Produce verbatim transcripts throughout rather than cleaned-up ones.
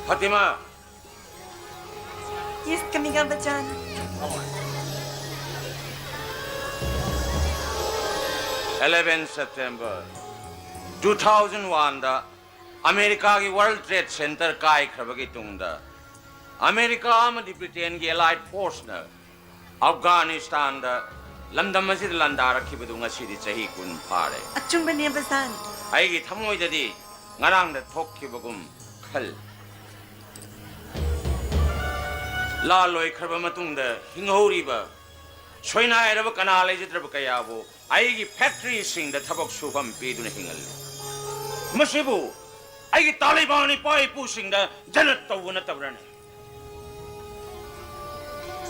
Fatima! Yes, coming up, Bachchan. eleven September two thousand one ꯗ ꯑꯃꯦꯔꯤꯀꯥꯒꯤ World Trade Center ꯀꯥꯏꯈ꯭ꯔꯕꯒꯤ ꯇꯨꯡꯗ America ꯑꯃꯗꯤ ꯕ꯭ꯔꯤꯇꯦꯟꯒꯤ allied force ꯅ ꯑꯐꯒꯥꯅꯤꯁꯇꯥꯟꯗ ꯂꯝꯗꯝ ꯑꯁꯤꯗ ꯂꯥꯟꯗꯥꯔꯛꯈꯤꯕꯗꯨ ꯉꯁꯤꯗꯤ ꯆꯍꯤ ꯀꯨꯟ ꯐꯥꯔꯦ꯫ ꯑꯆꯨꯝꯕꯅꯦ, ꯕꯖꯥꯟ꯫ ꯑꯩꯒꯤ ꯊꯃꯣꯏꯗꯗꯤ ꯉꯔꯥꯡꯗ ꯊꯣꯛꯈꯤꯕꯒꯨꯝ ꯈꯜꯂꯤ꯫ ꯂꯥꯟ ꯂꯣꯏꯈ꯭ꯔꯕ ꯃꯇꯨꯡꯗ ꯍꯤꯡꯍꯧꯔꯤꯕ ꯁꯣꯏꯅꯥꯏꯔꯕ ꯀꯅꯥ ꯂꯩꯖꯗ꯭ꯔꯕ ꯀꯌꯥꯕꯨ ꯑꯩꯒꯤ factory ꯁꯤꯡꯗ ꯊꯕꯛ ꯁꯨꯐꯝ ꯄꯤꯗꯨꯅ ꯍꯤꯡꯍꯜꯂꯤ꯫ ꯃꯁꯤꯕꯨ ꯑꯩꯒꯤ ꯇꯥꯂꯤꯕꯥꯟ ꯏꯄꯥ ꯏꯄꯨꯁꯤꯡꯗ ꯖꯅꯠ ꯇꯧꯕ ꯅꯠꯇꯕ꯭ꯔꯅꯦ?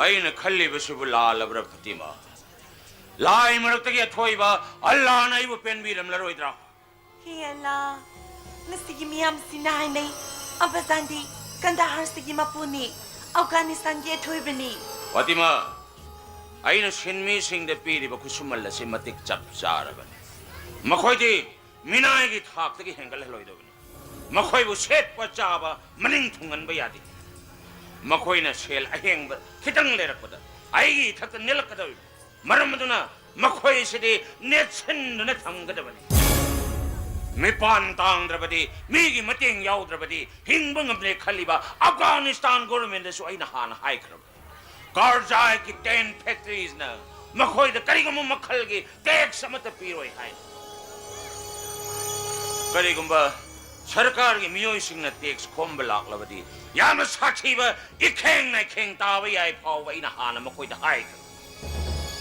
ꯑꯩꯅ ꯈꯜꯂꯤꯕꯁꯤꯕꯨ ꯂꯥꯜꯂꯕ꯭ꯔꯥ, ꯐꯥꯇꯤꯃꯥ? ꯂꯥꯏ ꯃꯔꯛꯇꯒꯤ ꯑꯊꯣꯏꯕ ꯑꯜꯂꯥꯅ ꯑꯩꯕꯨ ꯄꯦꯟꯕꯤꯔꯝꯂꯔꯣꯏꯗ꯭ꯔꯥ? ꯍꯦ ꯑꯜꯂꯥ, ꯉꯁꯤꯒꯤ ꯃꯤꯌꯥꯝꯁꯤꯡꯅ ꯍꯥꯏꯅꯩ, ꯑꯕꯥꯖꯥꯟꯗꯤ ꯀꯟꯗꯥꯍꯥꯔꯁꯤꯒꯤ ꯃꯄꯨꯅꯤ, ꯑꯐꯒꯥꯅꯤꯁꯇꯥꯟꯒꯤ ꯑꯊꯣꯏꯕꯅꯤ꯫ ꯐꯥꯇꯤꯃꯥ, ꯑꯩꯅ ꯁꯤꯟꯃꯤꯁꯤꯡꯗ ꯄꯤꯔꯤꯕ ꯈꯨꯠꯁꯨꯃꯜ ꯑꯁꯤ ꯃꯇꯤꯛ ꯆꯞ ꯆꯥꯔꯕꯅꯤ꯫ ꯃꯈꯣꯏꯗꯤ ꯃꯤꯅꯥꯏꯒꯤ ꯊꯥꯛꯇꯒꯤ ꯍꯦꯟꯒꯠꯍꯜꯂꯣꯏꯗꯕꯅꯤ꯫ ꯃꯈꯣꯏꯕꯨ ꯁꯦꯠꯄ ꯆꯥꯕ ꯃꯅꯤꯡ ꯊꯨꯡꯍꯟꯕ ꯌꯥꯗꯦ꯫ ꯃꯈꯣꯏꯅ ꯁꯦꯜ ꯑꯍꯦꯡꯕ ꯈꯤꯇꯪ ꯂꯩꯔꯛꯄꯗ ꯑꯩꯒꯤ ꯏꯊꯛꯇ ꯅꯦꯜꯂꯛꯀꯗꯧꯔꯤꯕꯅꯤ꯫ ꯃꯔꯝ ꯑꯗꯨꯅ ꯃꯈꯣꯏ ꯑꯁꯤꯗꯤ ꯅꯦꯠꯁꯤꯟꯗꯨꯅ ꯊꯝꯒꯗꯕꯅꯤ꯫ ꯃꯤꯄꯥꯟ ꯇꯥꯡꯗ꯭ꯔꯕꯗꯤ, ꯃꯤꯒꯤ ꯃꯇꯦꯡ ꯌꯥꯎꯗ꯭ꯔꯕꯗꯤ ꯍꯤꯡꯕ ꯉꯝꯗꯦ ꯈꯜꯂꯤꯕ ꯑꯐꯒꯥꯅꯤꯁꯇꯥꯟ government ꯗꯁꯨ ꯑꯩꯅ ꯍꯥꯟꯅ ꯍꯥꯏꯈ꯭ꯔꯕꯅꯤ꯫ ꯀꯥꯔꯖꯥꯏꯒꯤ ten factories ꯅ ꯃꯈꯣꯏꯗ ꯀꯔꯤꯒꯨꯝꯕ ꯃꯈꯜꯒꯤ tax ꯑꯃꯠꯇ ꯄꯤꯔꯣꯏ ꯍꯥꯏꯅ꯫ ꯀꯔꯤꯒꯨꯝꯕ ꯁꯔꯀꯥꯔꯒꯤ ꯃꯤꯑꯣꯏꯁꯤꯡꯅ tax ꯈꯣꯝꯕ ꯂꯥꯛꯂꯕꯗꯤ ꯌꯥꯝꯅ ꯁꯥꯊꯤꯕ ꯏꯈꯦꯡ ꯅꯥꯏꯈꯦꯡ ꯇꯥꯕ ꯌꯥꯏ ꯐꯥꯎꯕ ꯑꯩꯅ ꯍꯥꯟꯅ ꯃꯈꯣꯏꯗ ꯍꯥꯏꯈ꯭ꯔꯦ꯫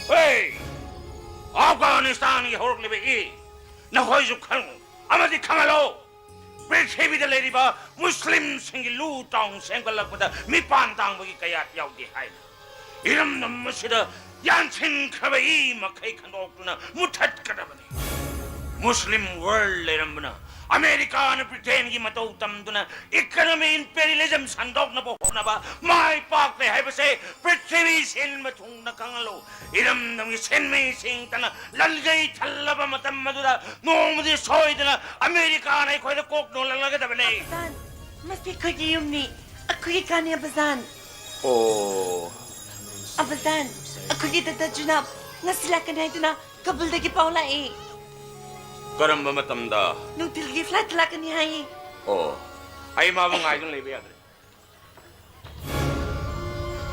ꯍꯦ! ꯑꯐꯒꯥꯅꯤꯁꯇꯥꯟꯒꯤ ꯍꯧꯔꯛꯂꯤꯕ ꯏ, ꯅꯈꯣꯏꯁꯨ ꯈꯪ ꯑꯃꯗꯤ ꯈꯪꯍꯜꯂꯣ꯫ ꯄ꯭ꯔꯤꯊꯤꯕꯤꯗ ꯂꯩꯔꯤꯕ ꯃꯨꯁꯂꯤꯝꯁꯤꯡꯒꯤ ꯂꯨ ꯇꯥꯎꯟ ꯁꯦꯝꯒꯠꯂꯛꯄꯗ ꯃꯤꯄꯥꯟ ꯇꯥꯡꯕꯒꯤ ꯀꯌꯥꯠ ꯌꯥꯎꯗꯦ ꯍꯥꯏꯅ꯫ ꯏꯔꯝꯗꯝ ꯑꯁꯤꯗ ꯌꯥꯟꯁꯤꯟꯈ꯭ꯔꯕ ꯏ ꯃꯈꯩ ꯈꯟꯗꯣꯛꯇꯨꯅ ꯃꯨꯊꯠꯀꯗꯕꯅꯤ꯫ ꯃꯨꯁꯂꯤꯝ world ꯂꯩꯔꯝꯕꯅ ꯑꯃꯦꯔꯤꯀꯥꯅ ꯕ꯭ꯔꯤꯇꯦꯟꯒꯤ ꯃꯇꯧ ꯇꯝꯗꯨꯅ economy imperialism ꯁꯟꯗꯣꯛꯅꯕ ꯍꯣꯠꯅꯕ ꯃꯥꯏ ꯄꯥꯛꯂꯦ ꯍꯥꯏꯕꯁꯦ ꯄ꯭ꯔꯤꯊꯤꯕꯤ ꯁꯤꯟꯕ ꯊꯨꯡꯅ ꯈꯪꯍꯜꯂꯨ꯫ ꯏꯔꯝꯗꯝꯒꯤ ꯁꯤꯟꯃꯤꯁꯤꯡꯇꯅ ꯂꯟꯖꯩ ꯊꯜꯂꯕ ꯃꯇꯝ ꯑꯗꯨꯗ ꯅꯣꯡꯃꯗꯤ ꯁꯣꯏꯗꯅ ꯑꯃꯦꯔꯤꯀꯥꯅ ꯑꯩꯈꯣꯏꯗ ꯀꯣꯛ ꯅꯣꯜꯂꯛꯂꯒꯗꯕꯅꯤ꯫ ꯕꯖꯥꯟ, ꯃꯁꯤ ꯑꯩꯈꯣꯏꯒꯤ ꯌꯨꯝꯅꯤ, ꯑꯩꯈꯣꯏꯒꯤ ꯀꯥꯅꯤ ꯑꯕꯖꯥꯟ꯫ ꯑꯣ꯫ ꯑꯕꯖꯥꯟ, ꯑꯩꯈꯣꯏꯒꯤ ꯗꯗꯥ ꯖꯨꯅꯥꯕ ꯉꯁꯤ ꯂꯥꯛꯀꯅꯤ ꯍꯥꯏꯗꯨꯅ ꯀꯥꯕꯨꯜꯗꯒꯤ ꯄꯥꯎ ꯂꯥꯛꯏ꯫ ꯀꯔꯝꯕ ꯃꯇꯝꯗ? ꯅꯨꯡꯊꯤꯜꯒꯤ flight ꯂꯥꯛꯀꯅꯤ ꯍꯥꯏꯌꯦ꯫ ꯑꯣ, ꯑꯩ ꯃꯥꯕꯨ ꯉꯥꯏꯗꯨꯅ ꯂꯩꯕ ꯌꯥꯗ꯭ꯔꯦ꯫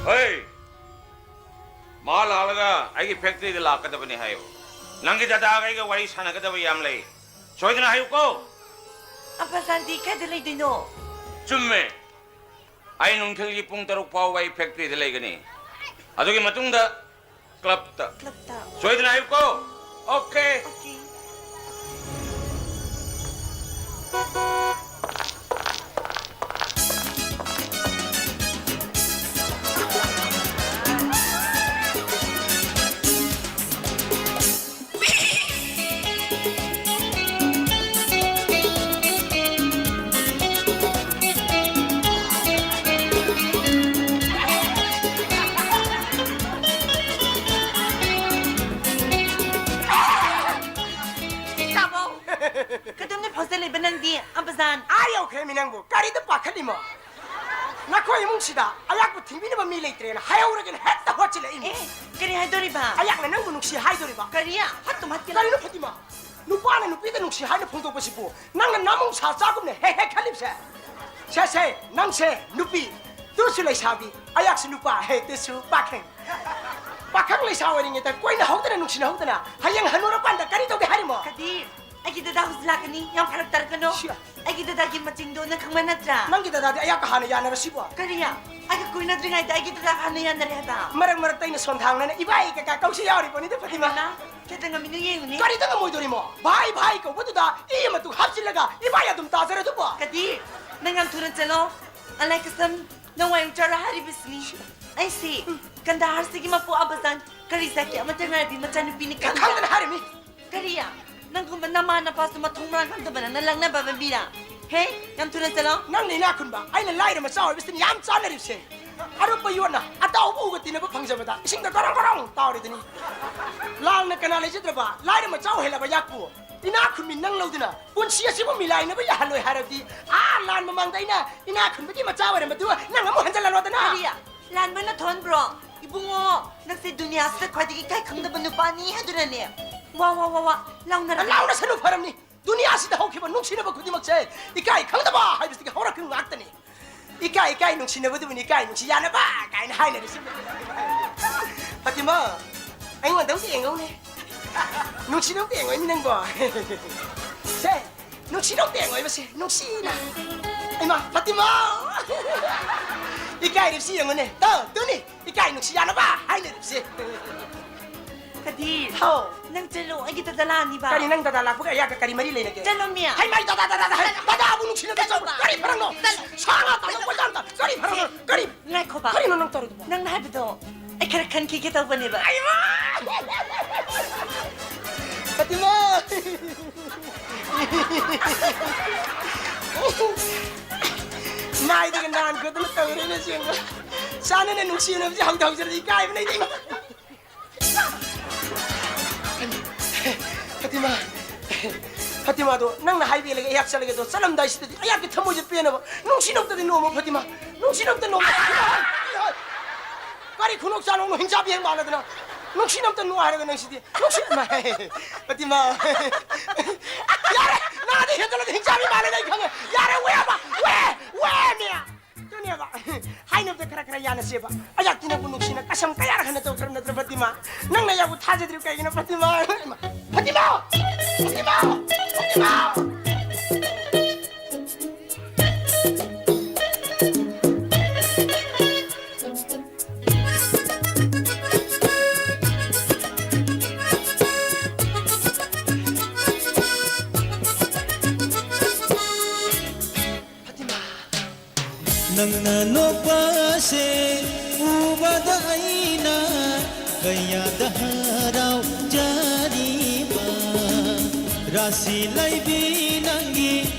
ꯍꯩ! ꯃꯥ ꯂꯥꯛꯂꯒ ꯑꯩꯒꯤ factoryꯗ ꯂꯥꯛꯀꯗꯕꯅꯤ ꯍꯥꯏꯌꯨ꯫ ꯅꯪꯒꯤ ꯗꯗꯥꯒ ꯑꯩꯒ ꯋꯥꯔꯤ ꯁꯥꯟꯅꯒꯗꯕ ꯌꯥꯝ ꯂꯩ꯫ ꯁꯣꯏꯗꯅ ꯍꯥꯏꯌꯨꯀꯣ꯫ ꯑꯕꯖꯥꯟꯗꯤ ꯀꯥꯏꯗ ꯂꯩꯗꯣꯏꯅꯣ? ꯆꯨꯝꯃꯦ꯫ ꯑꯩ ꯅꯨꯡꯊꯤꯜꯒꯤ ꯄꯨꯡ ꯇꯔꯨꯛ ꯐꯥꯎꯕ ꯑꯩ factoryꯗ ꯂꯩꯒꯅꯤ꯫ ꯑꯗꯨꯒꯤ ꯃꯇꯨꯡꯗ clubꯇ꯫ Clubꯇ꯫ ꯁꯣꯏꯗꯅ ꯍꯥꯏꯌꯨꯀꯣ꯫ Okay꯫ Okay꯫ ꯇꯥꯃꯣ! ꯀꯗꯣꯝꯗ ꯐꯥꯎꯖꯜꯂꯤꯕ ꯅꯪꯗꯤ, ꯑꯕꯖꯥꯟ? ꯑꯥ ꯌꯧꯈ꯭ꯔꯦꯃꯤ ꯅꯪꯕꯨ꯫ ꯀꯔꯤꯗ ꯄꯥꯈꯠꯂꯤꯃꯣ? ꯅꯈꯣꯏ ꯏꯃꯨꯡꯁꯤꯗ ꯑꯌꯥꯛꯄ ꯊꯤꯡꯕꯤꯅꯕ ꯃꯤ ꯂꯩꯇ꯭ꯔꯦꯅ ꯍꯥꯏꯍꯧꯔꯒꯦꯅ ꯍꯦꯛꯇ ꯍꯣꯠꯆꯤꯜꯂꯛꯏꯃꯤ꯫ ꯑꯦ, ꯀꯔꯤ ꯍꯥꯏꯗꯣꯔꯤꯕ? ꯑꯌꯥꯛꯅ ꯅꯪꯕꯨ ꯅꯨꯡꯁꯤ ꯍꯥꯏꯗꯣꯔꯤꯕ꯫ ꯀꯔꯤ? ꯍꯠꯇꯨꯝ ꯍꯠꯀꯦ ꯀꯔꯤꯅꯣ ꯐꯥꯇꯤꯃꯥ? ꯅꯨꯄꯥꯅ ꯅꯨꯄꯤꯗ ꯅꯨꯡꯁꯤ ꯍꯥꯏꯅ ꯐꯣꯡꯗꯣꯛꯄꯁꯤꯕꯨ ꯅꯪꯅ ꯅꯃꯧ ꯁꯥ ꯆꯥꯒꯨꯝꯅ ꯍꯦꯛ ꯍꯦꯛ ꯈꯜꯂꯤꯕꯁꯦ? ꯁꯦ, ꯁꯦ, ꯅꯪꯁꯦ ꯅꯨꯄꯤ, ꯇꯨꯁꯨ ꯂꯩꯁꯥꯕꯤ, ꯑꯌꯥꯛꯁꯨ ꯅꯨꯄꯥ, ꯍꯦ, ꯇꯨꯁꯨ ꯄꯥꯈꯪ꯫ ꯄꯥꯈꯪ ꯂꯩꯁꯥ ꯑꯣꯏꯔꯤꯉꯩꯗ ꯀꯣꯏꯅꯍꯧꯗꯅ ꯅꯨꯡꯁꯤꯅꯍꯧꯗꯅ ꯍꯌꯦꯡ ꯍꯟꯅꯨꯔꯀꯥꯟꯗ ꯀꯔꯤ ꯇꯧꯒꯦ ꯍꯥꯏꯔꯤꯃꯣ? ꯀꯗꯤꯔ, ꯑꯩꯒꯤ ꯗꯗꯥ ꯍꯧꯖꯤꯛ ꯂꯥꯛꯀꯅꯤ, ꯌꯥꯝ ꯐꯔꯛ ꯇꯥꯔꯛꯀꯅꯣ꯫ ꯁꯤ- ꯑꯩꯒꯤ ꯗꯗꯥꯒꯤ ꯃꯆꯤꯡꯗꯣ ꯅꯪ ꯈꯪꯕ ꯅꯠꯇ꯭ꯔꯥ? ꯅꯪꯒꯤ ꯗꯗꯥꯗꯤ ꯑꯌꯥꯛꯀ ꯍꯥꯟꯅ ꯌꯥꯅꯔꯁꯤꯕꯣ? ꯀꯔꯤ? ꯑꯩꯒ ꯀꯣꯏꯅꯗ꯭ꯔꯤꯉꯩꯗ ꯑꯩꯒꯤ ꯗꯗꯥꯒ ꯍꯥꯟꯅ ꯌꯥꯅꯔꯦ ꯍꯥꯏꯕ? ꯃꯔꯛ ꯃꯔꯛꯇ ꯑꯩꯅ ꯁꯣꯟꯊꯥꯡꯅꯅ ꯏꯕꯥꯏ ꯀꯩꯀꯥ ꯀꯧꯁꯤ ꯌꯥꯎꯔꯤꯕꯣꯅꯤꯗ, ꯐꯥꯇꯤꯃꯥ꯫ ꯍꯩꯃꯥ, ꯈꯤꯇꯪ ꯉꯝꯃꯤꯅ ꯌꯦꯡꯉꯨꯅꯦ꯫ ꯀꯔꯤꯗ ꯉꯝꯃꯣꯏꯗꯣꯔꯤꯃꯣ? ꯚꯥꯏ, ꯚꯥꯏ ꯀꯧꯕꯗꯨꯗ ꯏ ꯑꯃꯇꯨ ꯍꯥꯞꯆꯤꯜꯂꯒ ꯏꯕꯥꯏ ꯑꯗꯨꯝ ꯇꯥꯖꯔꯗꯨꯕꯣ? ꯀꯗꯤꯔ, ꯅꯪ ꯌꯥꯝ ꯊꯨꯅ ꯆꯠꯂꯣ꯫ ꯑꯂꯥꯏ ꯀꯁꯝ, ꯅꯪ ꯋꯥꯏ ꯆꯥꯔꯣ ꯍꯥꯏꯔꯤꯕꯁꯤꯅꯤ꯫ ꯑꯩꯁꯤ ꯀꯟꯗꯥꯍꯥꯔꯁꯤꯒꯤ ꯃꯄꯨ ꯑꯕꯖꯥꯟ ꯀꯔꯤꯖꯥꯛꯀꯤ ꯑꯃꯠꯇ ꯉꯥꯏꯔꯕꯤ ꯃꯆꯥꯅꯨꯄꯤꯅꯤ ꯈꯪꯕ꯭ꯔꯥ? ꯈꯪꯗꯅ ꯍꯥꯏꯔꯤꯃꯤ꯫ ꯀꯔꯤ? ꯅꯪꯒꯨꯝꯕ ꯅꯃꯥ ꯅꯄꯥꯁꯨ ꯃꯊꯣꯡ ꯃꯔꯥꯡ ꯈꯪꯗꯕ ꯅꯪꯅ ꯂꯛꯅꯕ ꯃꯤꯔꯥ? ꯍꯦ, ꯌꯥꯝ ꯊꯨꯅ ꯆꯠꯂꯣ꯫ ꯅꯪꯅ ꯏꯅꯥꯛ ꯈꯨꯟꯕ, ꯑꯩꯅ ꯂꯥꯏꯔ ꯃꯆꯥ ꯑꯣꯏꯕꯁꯤꯅ ꯌꯥꯝ ꯆꯥꯟꯅꯔꯤꯕꯁꯦ꯫ ꯑꯔꯨꯞꯄ ꯌꯣꯠꯅ ꯑꯇꯥꯎꯕ ꯎꯒ ꯇꯤꯟꯅꯕ ꯐꯪꯖꯕꯗ ꯏꯁꯤꯡꯗ ꯒꯔꯣꯡ ꯒꯔꯣꯡ ꯇꯥꯎꯔꯤꯗꯨꯅꯤ꯫ ꯂꯥꯜꯅ ꯀꯅꯥ ꯂꯩꯖꯗ꯭ꯔꯕ ꯂꯥꯏꯔ ꯃꯆꯥ ꯑꯣꯏꯍꯜꯂꯕ ꯌꯥꯛꯄꯨ? ꯏꯅꯥꯛ ꯈꯨꯟꯕꯤ ꯅꯪ ꯂꯧꯗꯨꯅ ꯄꯨꯟꯁꯤ ꯑꯁꯤꯕꯨ ꯃꯤꯂꯥꯏꯅꯕ ꯌꯥꯍꯜꯂꯣꯏ ꯍꯥꯏꯔꯕꯗꯤ, ꯑꯥ, ꯂꯥꯟ ꯃꯃꯥꯡꯗ ꯑꯩꯅ ꯏꯅꯥꯛ ꯈꯨꯟꯕꯒꯤ ꯃꯆꯥ ꯑꯣꯏꯔꯝꯕꯗꯨ ꯅꯪ ꯑꯃꯨꯛ ꯍꯟꯖꯜꯍꯜꯂꯣꯗꯅ꯫ ꯀꯔꯤ? ꯂꯥꯟꯕꯅ ꯊꯣꯟꯕ꯭ꯔꯣ? ꯏꯕꯨꯡꯉꯣ, ꯅꯪꯁꯦ ꯗꯨꯅꯤꯌꯥꯁꯤꯗ ꯈ꯭ꯋꯥꯏꯗꯒꯤ ꯏꯀꯥꯏ ꯈꯪꯗꯕ ꯅꯨꯄꯥꯅꯤ ꯍꯥꯏꯗꯨꯅꯅꯦ꯫ ꯋꯥ, ꯋꯥ, ꯋꯥ, ꯋꯥ, ꯂꯥꯎꯅꯔꯒ ꯂꯥꯎꯅꯁꯅꯨ ꯐꯔꯝꯅꯤ꯫ ꯗꯨꯅꯤꯌꯥꯁꯤꯗ ꯍꯧꯈꯤꯕ ꯅꯨꯡꯁꯤꯅꯕ ꯈꯨꯗꯤꯡꯃꯛꯁꯦ ꯏꯀꯥꯏ ꯈꯪꯗꯕ ꯍꯥꯏꯕꯁꯤꯗꯒꯤ ꯍꯧꯔꯛꯈꯤꯕ ꯉꯥꯛꯇꯅꯤ꯫ ꯏꯀꯥꯏ, ꯏꯀꯥꯏ ꯅꯨꯡꯁꯤꯅꯕꯗꯨꯕꯨꯅꯤ ꯏꯀꯥꯏ ꯅꯨꯡꯁꯤ ꯌꯥꯅꯕ ꯀꯥꯏꯅ ꯍꯥꯏꯅꯔꯤꯁꯤ꯫ ꯐꯥꯇꯤꯃꯥ, ꯑꯩꯉꯣꯟꯗ ꯑꯝꯇ ꯌꯦꯡꯉꯧꯅꯦ꯫ ꯅꯨꯡꯁꯤꯅꯕ ꯑꯝꯇ ꯌꯦꯡꯉꯣꯏꯅꯦ ꯅꯪꯕꯣ꯫ ꯁꯦ, ꯅꯨꯡꯁꯤꯅꯕ ꯑꯝꯇ ꯌꯦꯡꯉꯣꯏꯕ ꯁꯦ, ꯅꯨꯡꯁꯤꯅ꯫ ꯏꯃꯥ, ꯐꯥꯇꯤꯃꯥ! ꯏꯀꯥꯏꯔꯤꯕꯁꯤ ꯌꯦꯡꯉꯨꯅꯦ꯫ ꯇꯣ, ꯇꯨꯅꯤ, ꯏꯀꯥꯏ ꯅꯨꯡꯁꯤ ꯌꯥꯅꯕ ꯍꯥꯏꯅꯔꯤꯕꯁꯦ꯫ ꯀꯗꯤꯔ, ꯍꯥꯎ꯫ ꯅꯪ ꯆꯠꯂꯣ, ꯑꯩꯒꯤ ꯗꯗꯥ ꯂꯥꯛꯑꯅꯤꯕ꯫ ꯀꯔꯤ, ꯅꯪ ꯗꯗꯥ ꯂꯥꯛꯄꯒ ꯑꯩꯍꯥꯛꯀ ꯀꯔꯤ ꯃꯔꯤ ꯂꯩꯅꯒꯦ? ꯆꯠꯂꯣ, ꯃꯤ꯫ ꯍꯩ, ꯃꯥꯏ, ꯗꯗꯥ, ꯗꯗꯥ, ꯗꯗꯥ, ꯍꯩ, ꯆꯠꯂꯣ꯫ ꯗꯗꯥꯕꯨ ꯅꯨꯡꯁꯤꯅꯕ ꯆꯠꯂꯣ꯫ ꯆꯠꯄ ꯀꯔꯤ ꯐꯔꯛꯅꯣ? ꯆꯠꯂꯣ꯫ ꯁꯥ ꯉꯥ ꯇꯥꯕ ꯀꯣꯏꯇꯥꯟ ꯇꯥꯟ-, ꯀꯔꯤ ꯐꯔꯛꯅꯣ? ꯁꯤ, ꯀꯔꯤ? ꯉꯥꯏꯈꯣꯕ꯫ ꯀꯔꯤꯅꯣ ꯅꯪ ꯇꯧꯔꯤꯗꯨꯕꯣ? ꯅꯪꯅ ꯍꯥꯏꯕꯗꯣ ꯑꯩ ꯈꯔ ꯈꯟꯈꯤꯒꯦ ꯇꯧꯕꯅꯦꯕ꯫ ꯑꯩꯃꯥ! ꯐꯥꯇꯤꯃꯥ! ꯃꯥꯏꯗꯒ ꯅꯥꯟ ꯈꯣꯠꯇꯅ ꯇꯧꯔꯦꯅꯦ ꯑꯁꯦꯡꯕ꯫ ꯆꯥꯟꯅꯅ ꯅꯨꯡꯁꯤꯅꯕꯁꯦ ꯍꯧꯗ ꯍꯧꯖꯔꯗꯤ ꯏꯀꯥꯏꯕꯅ ꯑꯩꯗꯤ꯫ ꯐꯥꯇꯤꯃꯥ, ꯐꯥꯇꯤꯃꯥꯗꯣ ꯅꯪꯅ ꯍꯥꯏꯕꯤꯔꯒ ꯑꯩꯍꯥꯛ ꯆꯠꯂꯒꯦ꯫ ꯑꯗꯣ ꯆꯠꯂꯝꯗꯥꯏꯁꯤꯗꯗꯤ ꯑꯩꯍꯥꯛꯀꯤ ꯊꯃꯣꯏꯁꯦ ꯄꯦꯟꯅꯕ ꯅꯨꯡꯁꯤꯅꯕꯇꯗꯤ ꯅꯣꯡꯃ, ꯐꯥꯇꯤꯃꯥ, ꯅꯨꯡꯁꯤꯅꯕꯇ ꯅꯣꯡꯃ꯫ ꯀꯔꯤ ꯈꯨꯅꯣꯛ ꯆꯥꯅꯣ, ꯍꯤꯡꯆꯥꯕꯤ ꯍꯦꯛ ꯃꯥꯟꯅꯗꯅ꯫ ꯅꯨꯡꯁꯤꯅꯕꯇ ꯅꯣꯡꯃ ꯍꯥꯏꯔꯒ ꯅꯪꯁꯤꯗꯤ꯫ ꯅꯨꯡꯁꯤ-, ꯐꯥꯇꯤꯃꯥ꯫ ꯌꯥꯔꯦ, ꯅꯪ ꯑꯗꯨ ꯍꯦꯟꯖꯜꯂꯗꯤ ꯍꯤꯡꯆꯥꯕꯤ ꯃꯥꯜꯂꯦ, ꯑꯩ ꯈꯪꯉꯦ꯫ ꯌꯥꯔꯦ, ꯋꯦ ꯑꯃ, ꯋꯦ, ꯋꯦ ꯃꯤ꯫ ꯑꯗꯨꯅꯦꯕ꯫ ꯍꯥꯏꯅꯕꯗ ꯈꯔ ꯈꯔ ꯌꯥꯅꯁꯦꯕ꯫ ꯑꯩꯍꯥꯛꯇꯤ ꯅꯪꯕꯨ ꯅꯨꯡꯁꯤꯅ ꯀꯁꯝ ꯀꯌꯥꯔꯛ ꯍꯟꯅ ꯇꯧꯈ꯭ꯔꯕ ꯅꯠꯇ꯭ꯔ, ꯐꯥꯇꯤꯃꯥ? ꯅꯪꯅ ꯑꯩꯍꯥꯛꯄꯨ ꯊꯥꯖꯗ꯭ꯔꯤꯕ ꯀꯩꯒꯤꯅꯣ, ꯐꯥꯇꯤꯃꯥ? ꯐꯥꯇꯤꯃꯥ! ꯐꯥꯇꯤꯃꯥ! ꯐꯥꯇꯤꯃꯥ! ꯐꯥꯇꯤꯃꯥ! ꯅꯪꯅ ꯅꯣꯛꯄꯁꯦ ꯎꯕꯗ ꯑꯩꯅ ꯀꯌꯥꯗ ꯍꯔꯥꯎꯖꯔꯤꯕ꯫ ꯔꯥꯁꯤ ꯂꯩꯕꯤ ꯅꯪꯒꯤ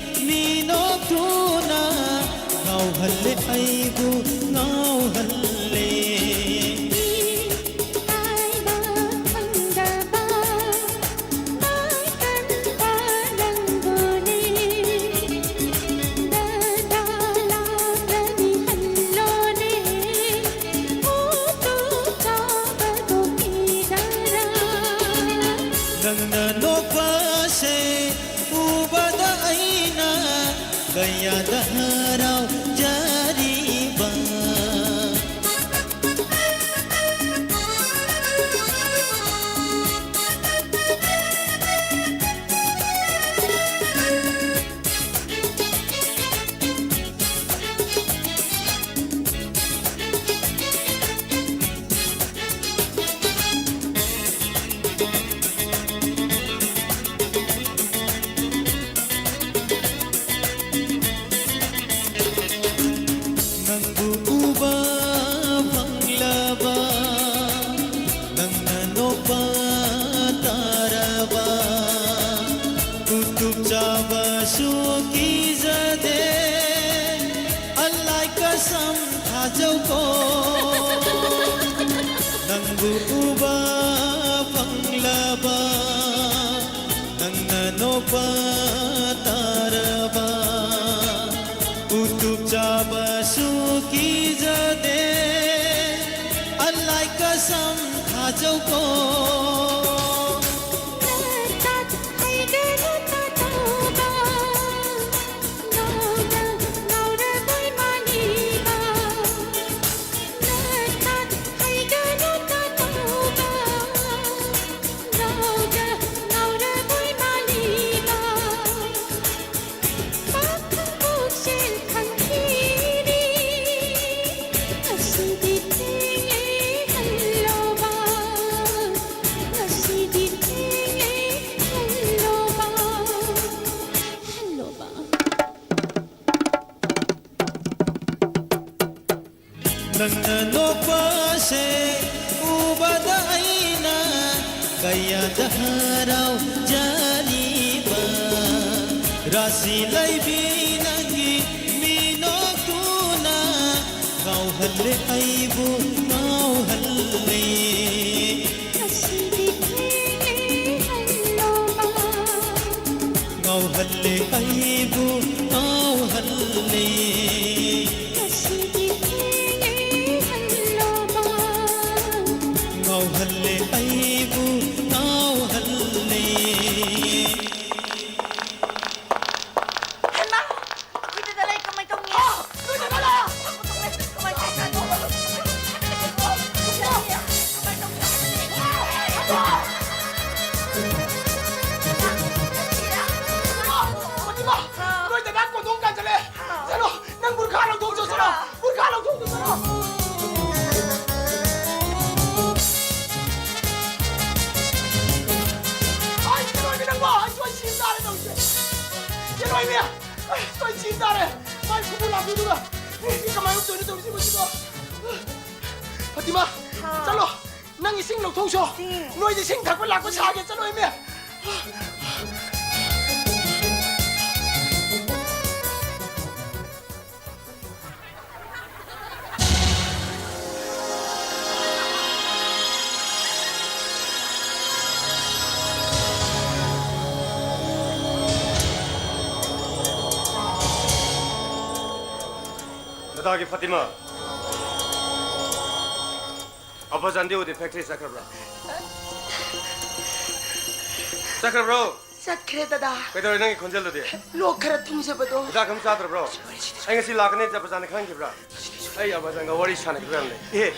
ꯃꯤꯅꯣꯛꯇꯨꯅ ꯉꯥꯎꯍꯜꯂꯦ ꯑꯩꯕꯨ, ꯉꯥꯎꯍꯜꯂꯦ꯫ ꯏꯀꯥꯏꯕ ꯈꯪꯗꯕ ꯃꯥꯏꯀꯟ ꯍꯔꯥꯎꯖꯔꯤꯕ꯫ ꯅꯪꯕꯨ ꯎꯕ ꯐꯪꯂꯕ, ꯅꯪꯅ ꯅꯣꯛꯄ ꯇꯥꯔꯕ, ꯎꯇꯨꯞ ꯆꯥꯕꯁꯨ ꯀꯤꯖꯗꯦ, ꯑꯜꯂꯥꯏ ꯀꯁꯝ ꯊꯥꯖꯧꯀꯣ꯫ ꯅꯪꯕꯨ ꯎꯕ ꯐꯪꯂꯕ, ꯅꯪꯅ ꯅꯣꯛꯄ ꯇꯥꯔꯕ, ꯎꯇꯨꯞ ꯆꯥꯕꯁꯨ ꯀꯤꯖꯗꯦ, ꯑꯜꯂꯥꯏ ꯀꯁꯝ ꯊꯥꯖꯧꯀꯣ꯫ ꯅꯪꯅ ꯅꯣꯛꯄꯁꯦ ꯎꯕꯗ ꯑꯩꯅ ꯀꯌꯥꯗ ꯍꯔꯥꯎꯖꯔꯤꯕ꯫ ꯔꯥꯁꯤ ꯂꯩꯕꯤ ꯅꯪꯒꯤ ꯃꯤꯅꯣꯛꯇꯨꯅ ꯉꯥꯎꯍꯜꯂꯦ ꯑꯩꯕꯨ ꯉꯥꯎꯍꯜꯂꯦ꯫ ꯉꯁꯤꯗꯤ ꯊꯦꯡꯂꯦ ꯍꯜꯂꯣꯕ꯫ ꯉꯥꯎꯍꯜꯂꯦ ꯑꯩꯕꯨ ꯉꯥꯎꯍꯜꯂꯦ꯫ ꯉꯁꯤꯗꯤ ꯊꯦꯡꯂꯦ ꯍꯜꯂꯣꯕ꯫ ꯉꯥꯎꯍꯜꯂꯦ ꯑꯩꯕꯨ ꯉꯥꯎꯍꯜꯂꯦ꯫ ꯍꯩꯃꯥ! ꯑꯩꯈꯣꯏꯗ ꯂꯩ ꯂꯥꯛꯄꯤꯗꯨꯅ꯫ ꯑꯩ ꯀꯃꯥꯏꯅ ꯇꯧꯔꯤꯅꯣ ꯇꯧꯔꯤꯁꯤꯕꯣ ꯁꯤꯕꯣ? ꯐꯥꯇꯤꯃꯥ, ꯍꯥ꯫ ꯆꯠꯂꯣ꯫ ꯅꯪ ꯏꯁꯤꯡ ꯂꯧꯊꯣꯛꯎꯆꯣ꯫ ꯏꯁꯤꯡ? ꯅꯣꯏꯗ ꯏꯁꯤꯡ ꯊꯛꯄ ꯂꯥꯛꯄ ꯁꯥꯒꯦ꯫ ꯆꯠꯂꯣ, ꯏꯃꯦ꯫ ꯗꯗꯥꯒꯤ ꯐꯥꯇꯤꯃꯥ꯫ ꯑꯕꯥꯖꯥꯟꯗꯤ ꯎꯗꯦ, ꯐꯦꯛꯇ꯭ꯔꯤ ꯆꯠꯈ꯭ꯔꯕ꯭ꯔꯥ? ꯆꯠꯈ꯭ꯔꯕ꯭ꯔꯣ? ꯆꯠꯈ꯭ꯔꯦ, ꯗꯗꯥ꯫ ꯀꯩꯗꯧꯔꯦ ꯅꯪꯒꯤ ꯈꯣꯟꯖꯦꯜꯗꯨꯗꯤ? ꯂꯣꯛ ꯈꯔ ꯊꯨꯡꯖꯕꯗꯣ꯫ ꯍꯤꯗꯥꯛ ꯑꯃ ꯆꯥꯗ꯭ꯔꯕ꯭ꯔꯣ? ꯑꯩ ꯉꯁꯤ ꯂꯥꯛꯀꯅꯤ, ꯑꯕꯥꯖꯥꯟꯅ ꯈꯪꯈꯤꯕ꯭ꯔꯥ? ꯑꯩ ꯑꯕꯥꯖꯥꯟꯒ ꯋꯥꯔꯤ ꯁꯥꯟꯅꯈꯤꯕ ꯌꯥꯝ ꯂꯩ꯫ ꯑꯦ,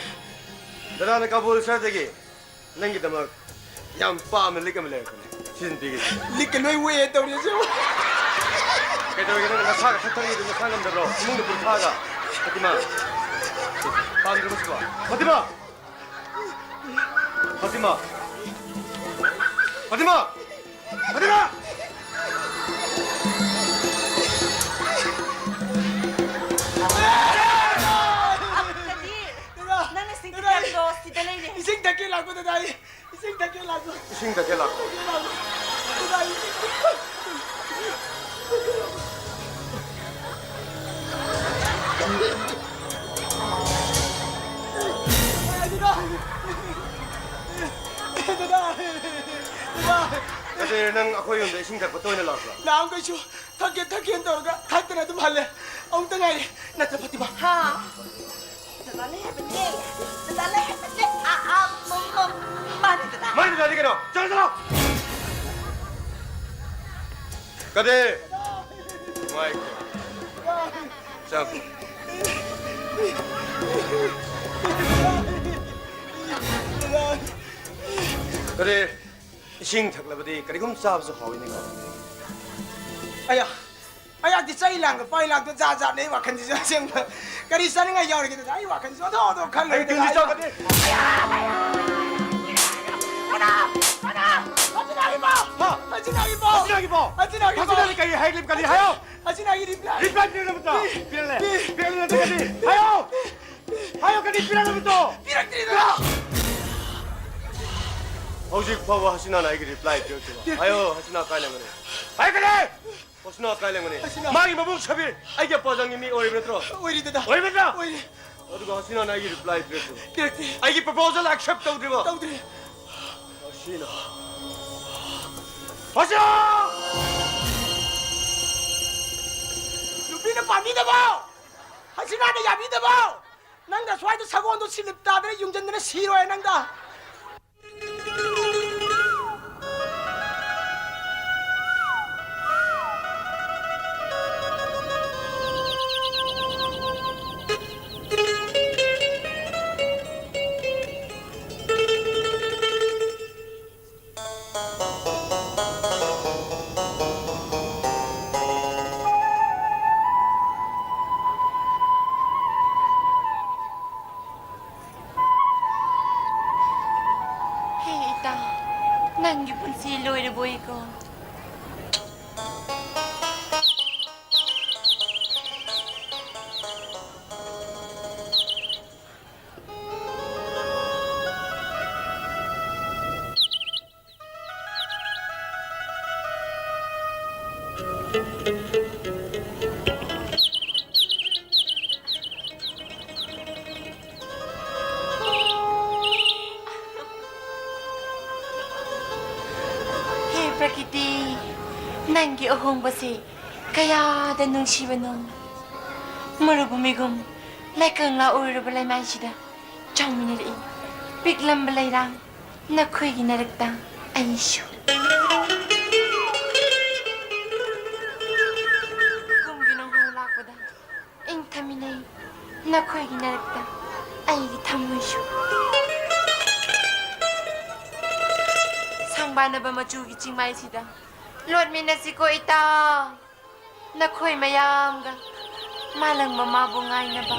ꯗꯗꯥꯅ ꯀꯥꯕꯨꯜ ꯁꯍꯔꯗꯒꯤ ꯅꯪꯒꯤꯗꯃꯛ ꯌꯥꯝ ꯄꯥꯝꯅ ꯂꯤꯛ ꯑꯃ ꯂꯩꯔꯛꯄꯅꯦ꯫ ꯁꯤꯖꯤꯟꯅꯕꯤꯒꯦ꯫ ꯂꯤꯛꯀ ꯂꯣꯏ ꯋꯦ ꯇꯧꯔꯤꯁꯦ꯫ ꯀꯩꯗꯧꯔꯒꯦ? ꯅꯪ ꯅꯁꯥꯒ ꯊꯛꯊꯛ ꯅꯤꯛꯏꯗꯨ ꯅꯁꯥ ꯉꯝꯗꯕ꯭ꯔꯣ? ꯏꯃꯨꯡꯗ ꯄꯨꯔꯈꯥꯒ꯫ ꯐꯥꯇꯤꯃꯥ꯫ ꯄꯥꯝꯗ꯭ꯔꯕꯣ ꯁꯤꯕꯣ? ꯐꯥꯇꯤꯃꯥ! ꯐꯥꯇꯤꯃꯥ! ꯐꯥꯇꯤꯃꯥ! ꯐꯥꯇꯤꯃꯥ! ꯑꯞ, ꯀꯗꯤꯔ! ꯅꯪꯅ ꯁꯤꯡ ꯊꯛꯀꯦ ꯍꯥꯏꯕꯗꯣ ꯁꯤꯗ ꯂꯩꯔꯦ꯫ ꯏꯁꯤꯡ ꯊꯛꯀꯦ ꯂꯥꯛꯄ ꯗꯗꯥ ꯑꯩ꯫ ꯏꯁꯤꯡ ꯊꯛꯀꯦ ꯂꯥꯛꯄ꯫ ꯏꯁꯤꯡ ꯊꯛꯀꯦ ꯂꯥꯛꯄ꯫ ꯗꯗꯥ ꯑꯩ ꯏꯁꯤꯡ ꯊꯛꯀꯦ꯫ ꯗꯗꯥ! ꯗꯗꯥ! ꯗꯗꯥ! ꯅꯠꯇꯦ, ꯅꯪ ꯑꯩꯈꯣꯏ ꯌꯨꯝꯗ ꯏꯁꯤꯡ ꯊꯛꯄ ꯇꯣꯏꯅ ꯂꯥꯛꯄ꯭ꯔꯥ? ꯅꯍꯥꯟꯈꯩꯁꯨ ꯊꯛꯀꯦ, ꯊꯛꯀꯦꯅ ꯇꯧꯔꯒ ꯊꯛꯇꯅ ꯑꯗꯨꯝ ꯍꯜꯂꯦ꯫ ꯑꯃꯨꯛꯇ ꯉꯥꯏꯔꯦ꯫ ꯅꯠꯇ꯭ꯔ ꯐꯥꯇꯤꯃꯥ? ꯍꯥ? ꯗꯗꯥ ꯂꯩ ꯍꯥꯏꯕꯅꯦ꯫ ꯗꯗꯥ ꯂꯩ ꯍꯥꯏꯕꯅꯦ꯫ ꯑꯥ, ꯑꯥ, ꯃ-, ꯃ-, ꯃꯥꯅꯤ ꯗꯗꯥ꯫ ꯃꯥꯅꯤ ꯗꯗꯥꯗꯤ ꯀꯩꯅꯣ? ꯆꯠꯂꯣ, ꯆꯠꯂꯣ! ꯀꯗꯤꯔ! ꯅꯨꯡꯉꯥꯏꯈꯣ꯫ ꯆꯪꯉꯛꯈꯣ꯫ ꯀꯗꯤꯔ! ꯏꯁꯤꯡ ꯊꯛꯂꯕꯗꯤ ꯀꯔꯤꯒꯨꯝ ꯆꯥꯕꯁꯨ ꯍꯥꯎꯏꯅꯦꯀꯣ꯫ ꯑꯌꯥ! ꯑꯌꯥꯛꯇꯤ ꯆꯩ ꯂꯥꯡꯒ ꯄꯥꯏ ꯂꯥꯡꯗ ꯖꯥꯠ ꯖꯥꯠꯅꯦ ꯑꯩ ꯋꯥꯈꯜꯁꯤꯁꯨ ꯑꯁꯦꯡꯕ꯫ ꯀꯔꯤ ꯆꯥꯅꯤꯡꯉꯥꯏ ꯌꯥꯎꯔꯤꯒꯦ ꯑꯗꯨꯗ? ꯑꯩ ꯋꯥꯈꯜꯁꯨ ꯑꯣꯟꯊꯣꯛ ꯑꯣꯟꯊꯣꯛ ꯈꯜꯂꯦ ꯑꯩ ꯑꯗꯨꯗ ꯇꯨꯡꯗꯤ ꯑꯩ ꯆꯥꯎꯒꯅꯤ꯫ ꯀꯅꯥ? ꯀꯅꯥ? ꯍꯁꯤꯅꯥꯒꯤ ꯄꯥꯎ! ꯍꯥ? ꯍꯁꯤꯅꯥꯒꯤ ꯄꯥꯎ! ꯍꯁꯤꯅꯥꯒꯤ ꯄꯥꯎ! ꯍꯁꯤꯅꯥꯒꯤ ꯄꯥꯎ! ꯍꯁꯤꯅꯥꯅ ꯀꯔꯤ ꯍꯥꯏꯔꯤꯕ? ꯀꯔꯤ ꯍꯥꯏꯌꯣ? ꯍꯁꯤꯅꯥꯒꯤ reply! Reply ꯄꯤꯔꯛꯅꯕꯗꯣ! ꯄꯤ! ꯄꯤꯔꯛꯂꯦ! ꯄꯤ! ꯄꯤꯔꯛꯂꯦ! ꯀꯔꯤ? ꯍꯥꯏꯌꯣ! ꯍꯥꯏꯌꯣ! ꯀꯔꯤ ꯄꯤꯔꯛꯅꯕꯗꯣ? ꯄꯤꯔꯛꯇ꯭ꯔꯤꯗꯅ! ꯍꯧꯖꯤꯛ ꯐꯥꯎꯕ ꯍꯁꯤꯅꯥꯅ ꯑꯩꯒꯤ reply ꯄꯤꯔꯛꯇ꯭ꯔꯤꯕ? ꯄꯤꯔꯛꯇ꯭ꯔꯤ꯫ ꯍꯥꯏꯌꯣ! ꯍꯁꯤꯅꯥ ꯀꯥꯏ ꯂꯩꯔꯝꯒꯅꯤ? ꯍꯥꯏꯌꯣ! ꯀꯔꯤ? ꯍꯁꯤꯅꯥ ꯀꯥꯏ ꯂꯩꯔꯝꯒꯅꯤ? ꯍꯁꯤꯅꯥ! ꯃꯥꯒꯤ ꯃꯕꯨꯡ ꯁꯕꯤꯔ ꯑꯩꯒꯤ ꯑꯄꯥꯖꯪꯒꯤ ꯃꯤ ꯑꯣꯏꯔꯤꯕ ꯅꯠꯇ꯭ꯔꯣ? ꯑꯣꯏꯔꯤ ꯗꯗꯥ꯫ ꯑꯣꯏꯔꯤꯕ ꯅꯠꯇ꯭ꯔꯣ? ꯑꯣꯏꯔꯤ꯫ ꯑꯗꯨꯒ ꯍꯁꯤꯅꯥꯅ ꯑꯩꯒꯤ reply ꯄꯤꯔꯛꯇ꯭ꯔꯤꯕ? ꯄꯤꯔꯛꯇꯦ꯫ ꯑꯩꯒꯤ proposal accept ꯇꯧꯗ꯭ꯔꯤꯕ? ꯇꯧꯗ꯭ꯔꯤ꯫ ꯍꯁꯤꯅꯥ! ꯍꯁꯤꯅꯥ! ꯅꯨꯄꯤꯅ ꯄꯥꯝꯕꯤꯗꯕ! ꯍꯁꯤꯅꯥꯅ ꯌꯥꯕꯤꯗꯕ! ꯅꯪꯒ ꯁ꯭ꯋꯥꯏꯗ ꯁꯒꯣꯜꯗꯣ ꯁꯤꯂꯤꯞ ꯇꯥꯗꯅ ꯌꯨꯡꯖꯟꯗꯅ ꯁꯤꯔꯣꯏ ꯅꯪꯒ꯫ ꯍꯦ ꯏꯇꯥ, ꯅꯪꯒꯤ ꯄꯨꯟꯁꯤ ꯂꯣꯏꯔꯕꯣꯏꯀꯣ? ꯍꯦ ꯄ꯭ꯔꯀꯤꯇꯤ, ꯅꯪꯒꯤ ꯑꯍꯣꯡꯕꯁꯦ ꯀꯌꯥꯗ ꯅꯨꯡꯁꯤꯕꯅꯣ꯫ ꯃꯔꯨꯒꯨꯝꯕꯤꯒꯨꯝ ꯂꯩꯀꯪꯂꯥ ꯑꯣꯏꯔꯕ ꯂꯩꯃꯥꯏꯁꯤꯗ ꯆꯥꯎꯃꯤꯟꯅꯔꯛꯏ ꯄꯤꯛꯂꯝꯕ ꯂꯩꯔꯥꯡ ꯅꯈꯣꯏꯒꯤ ꯅꯔꯛꯇ ꯑꯩꯁꯨ꯫ ꯀꯨꯝꯒꯤ ꯅꯣꯡꯍꯧ ꯂꯥꯛꯄꯗ ꯏꯪꯊꯃꯤꯟꯅꯩ ꯅꯈꯣꯏꯒꯤ ꯅꯔꯛꯇ ꯑꯩꯒꯤ ꯊꯃꯣꯏꯁꯨ꯫ ꯁꯪꯕꯥꯅꯕ ꯃꯆꯨꯒꯤ ꯆꯤꯡꯃꯥꯏꯁꯤꯗ ꯂꯣꯠꯃꯤꯟꯅꯁꯤꯀꯣ ꯏꯇꯥꯎ꯫ ꯅꯈꯣꯏ ꯃꯌꯥꯝꯒ ꯃꯥꯂꯪ ꯃꯃꯥꯕꯨ ꯉꯥꯏꯅꯕ꯫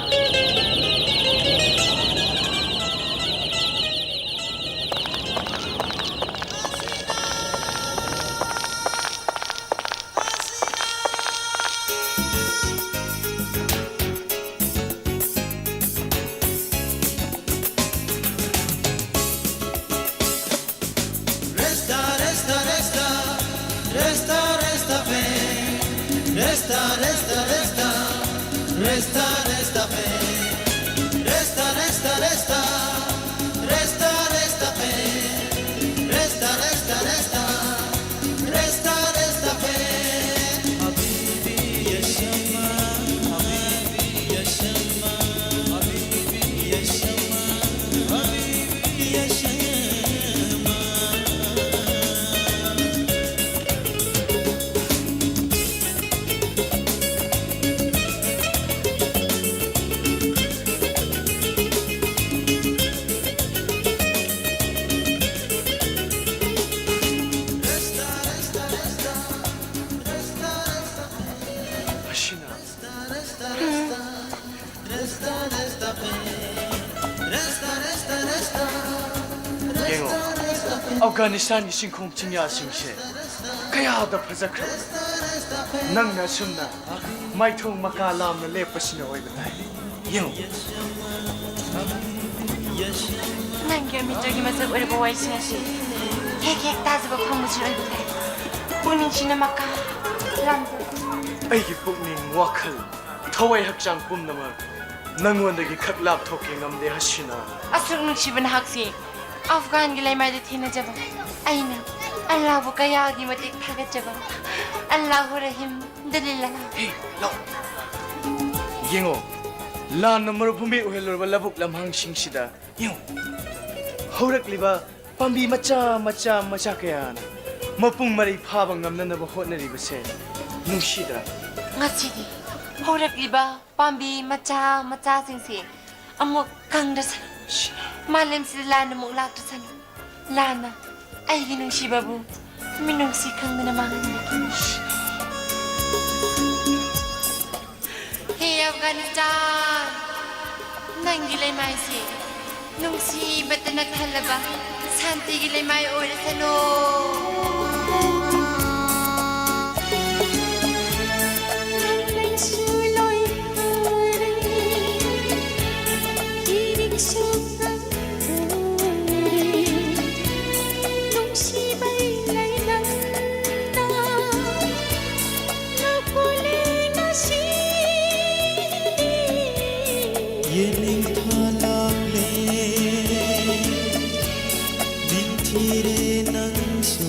Resta, resta fe. Resta, resta, resta. Resta, resta fe. Resta, resta, resta. Resta, resta fe. Habibi ya shama, habibi ya shama, habibi ya shama, habibi ya shama. ꯌꯦꯡꯉꯣ, ꯑꯐꯒꯥꯅꯤꯁꯇꯥꯟꯒꯤ ꯆꯤꯡꯈꯣꯡ ꯆꯤꯡꯌꯥꯁꯤꯡꯁꯦ ꯀꯌꯥꯗ ꯐꯖꯈ꯭ꯔꯕ꯫ ꯅꯪꯅ ꯑꯁꯨꯝꯅ ꯃꯥꯏꯊꯣꯡ ꯃꯀꯥ ꯂꯥꯝꯅ ꯂꯦꯞꯄꯁꯤꯅ ꯑꯣꯏꯕ ꯇꯥꯏ꯫ ꯌꯦꯡꯉꯨ꯫ ꯅꯪꯒꯤ ꯑꯃꯤꯇꯔꯒꯤ ꯃꯁꯛ ꯑꯣꯏꯔꯕ ꯋꯥꯔꯤꯁꯤꯡ ꯑꯁꯤ ꯍꯦꯛ ꯍꯦꯛ ꯇꯥꯖꯕ ꯐꯪꯕꯁꯤ ꯑꯣꯏꯕ ꯇꯥꯏ꯫ ꯄꯨꯛꯅꯤꯡꯁꯤꯅ ꯃꯀꯥ ꯂꯥꯝꯖꯕ꯫ ꯑꯩꯒꯤ ꯄꯨꯛꯅꯤꯡ, ꯋꯥꯈꯜ, ꯊꯋꯥꯏ ꯍꯛꯆꯥꯡ ꯄꯨꯝꯅꯃꯛ ꯅꯪꯉꯣꯟꯗꯒꯤ ꯈꯛ ꯂꯥꯞꯊꯣꯛꯀꯦ ꯉꯝꯗꯦ, ꯍꯁꯤꯅꯥ꯫ ꯑꯁꯨꯛ ꯅꯨꯡꯁꯤꯕ ꯅꯍꯥꯛꯁꯤ ꯑꯐꯒꯥꯟꯒꯤ ꯂꯩꯃꯥꯏꯗ ꯊꯦꯡꯅꯖꯕ ꯑꯩꯅ ꯑꯜꯂꯥꯍꯕꯨ ꯀꯌꯥꯒꯤ ꯃꯇꯤꯛ ꯊꯥꯒꯠꯆꯕ꯫ ꯑꯜꯂꯥꯍꯨ ꯔꯍꯤꯝ꯫ ꯗꯨꯂꯤꯜꯂꯥ꯫ ꯍꯦ, ꯂꯥꯎ꯫ ꯌꯦꯡꯉꯣ, ꯂꯥꯟꯅ ꯃꯔꯨꯚꯨꯃꯤ ꯑꯣꯏꯍꯜꯂꯨꯔꯕ ꯂꯧꯕꯨꯛ ꯂꯝꯍꯥꯡꯁꯤꯡꯁꯤꯗ ꯌꯦꯡꯉꯣ꯫ ꯍꯧꯔꯛꯂꯤꯕ ꯄꯥꯝꯕꯤ ꯃꯆꯥ ꯃꯆꯥ ꯃꯆꯥ ꯀꯌꯥꯅ ꯃꯄꯨꯡ ꯃꯔꯩ ꯐꯥꯕ ꯉꯝꯅꯅꯕ ꯍꯣꯠꯅꯔꯤꯕꯁꯦ ꯅꯨꯡꯁꯤꯗ꯭ꯔꯥ? ꯉꯁꯤꯗꯤ ꯍꯧꯔꯛꯂꯤꯕ ꯄꯥꯝꯕꯤ ꯃꯆꯥ ꯃꯆꯥꯁꯤꯡꯁꯦ ꯑꯃꯨꯛ ꯀꯪꯗ꯭ꯔꯁꯅꯨ꯫ ꯃꯥꯂꯦꯝꯁꯤꯗ ꯂꯥꯟ ꯑꯃꯨꯛ ꯂꯥꯛꯇ꯭ꯔꯁꯅꯨ꯫ ꯂꯥꯟꯅ ꯑꯩꯒꯤ ꯅꯨꯡꯁꯤꯕꯕꯨ ꯃꯤꯅꯨꯡꯁꯤ ꯈꯪꯗꯅ ꯃꯥꯡꯍꯟꯕꯤꯈꯤꯅꯨ꯫ ꯍꯦ ꯑꯐꯒꯥꯅꯤꯁꯇꯥꯟ, ꯅꯪꯒꯤ ꯂꯩꯃꯥꯏꯁꯤ ꯅꯨꯡꯁꯤꯕꯇꯅ ꯊꯜꯂꯕ ꯁꯥꯟꯇꯤꯒꯤ ꯂꯩꯃꯥꯏ ꯑꯣꯏꯔꯁꯅꯨ꯫ ꯅꯪꯁꯨ ꯂꯣꯏ ꯎꯔꯦ, ꯏꯔꯤꯛꯁꯨ ꯈꯪꯗꯣꯔꯦ, ꯅꯨꯡꯁꯤꯕꯩ ꯂꯩꯅꯝꯗ ꯅꯣꯛꯄꯨ ꯂꯦꯡꯉꯁꯤ꯫ ꯌꯦꯅꯤꯡꯊꯥ ꯂꯥꯛꯂꯦ, ꯅꯤꯡꯊꯤꯔꯦ ꯅꯪꯁꯨ꯫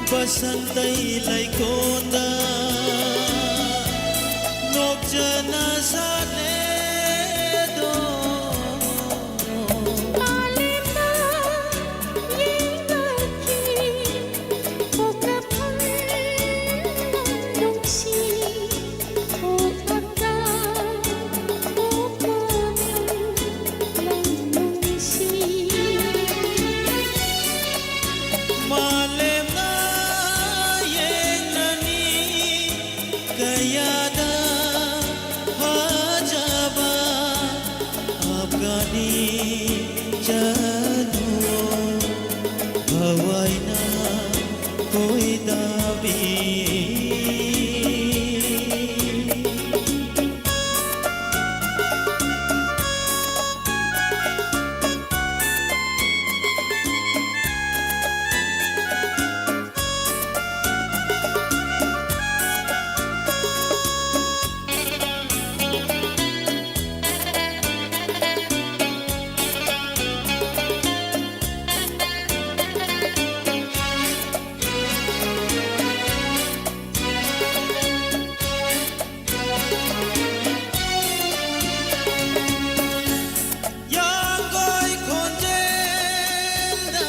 ꯕꯁꯟꯇꯩ ꯂꯩꯀꯣꯟꯗ ꯅꯣꯛꯆꯅ ꯁꯥꯠꯂꯦꯗꯣ꯫ ꯃꯥꯂꯦꯝꯅ ꯌꯦꯡꯂꯛꯈꯤ, ꯄꯣꯛꯅꯐꯝ ꯅꯨꯡꯁꯤ꯫ ꯃꯥꯂꯦꯝꯅ ꯌꯦꯡꯅꯅꯤ ꯀꯌꯥꯗ ꯐꯖꯕ ꯑꯐꯒꯥꯅꯤ ꯆꯅꯨ ꯊꯋꯥꯏꯅ ꯀꯣꯏꯗꯥꯕꯤ꯫ ꯌꯥꯡꯒꯣꯏ ꯈꯣꯟꯖꯦꯜꯗ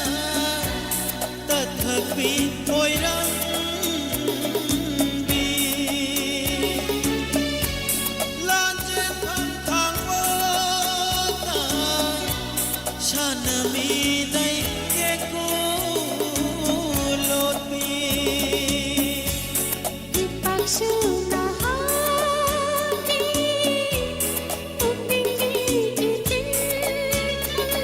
ꯇꯊꯛꯄꯤ ꯑꯣꯏꯔꯝꯕꯤ꯫ ꯂꯥꯟꯖꯦꯟꯐꯝ ꯊꯥꯡꯕꯣꯛꯇ ꯁꯥꯟꯅꯃꯤꯗꯩ ꯌꯦꯛꯀꯨ ꯂꯣꯠꯄꯤ꯫ ꯈꯨꯄꯥꯛꯁꯨ ꯅꯍꯥꯛꯀꯤ ꯄꯨꯛꯅꯤꯡꯒꯤ ꯏꯇꯤꯟ ꯈꯪ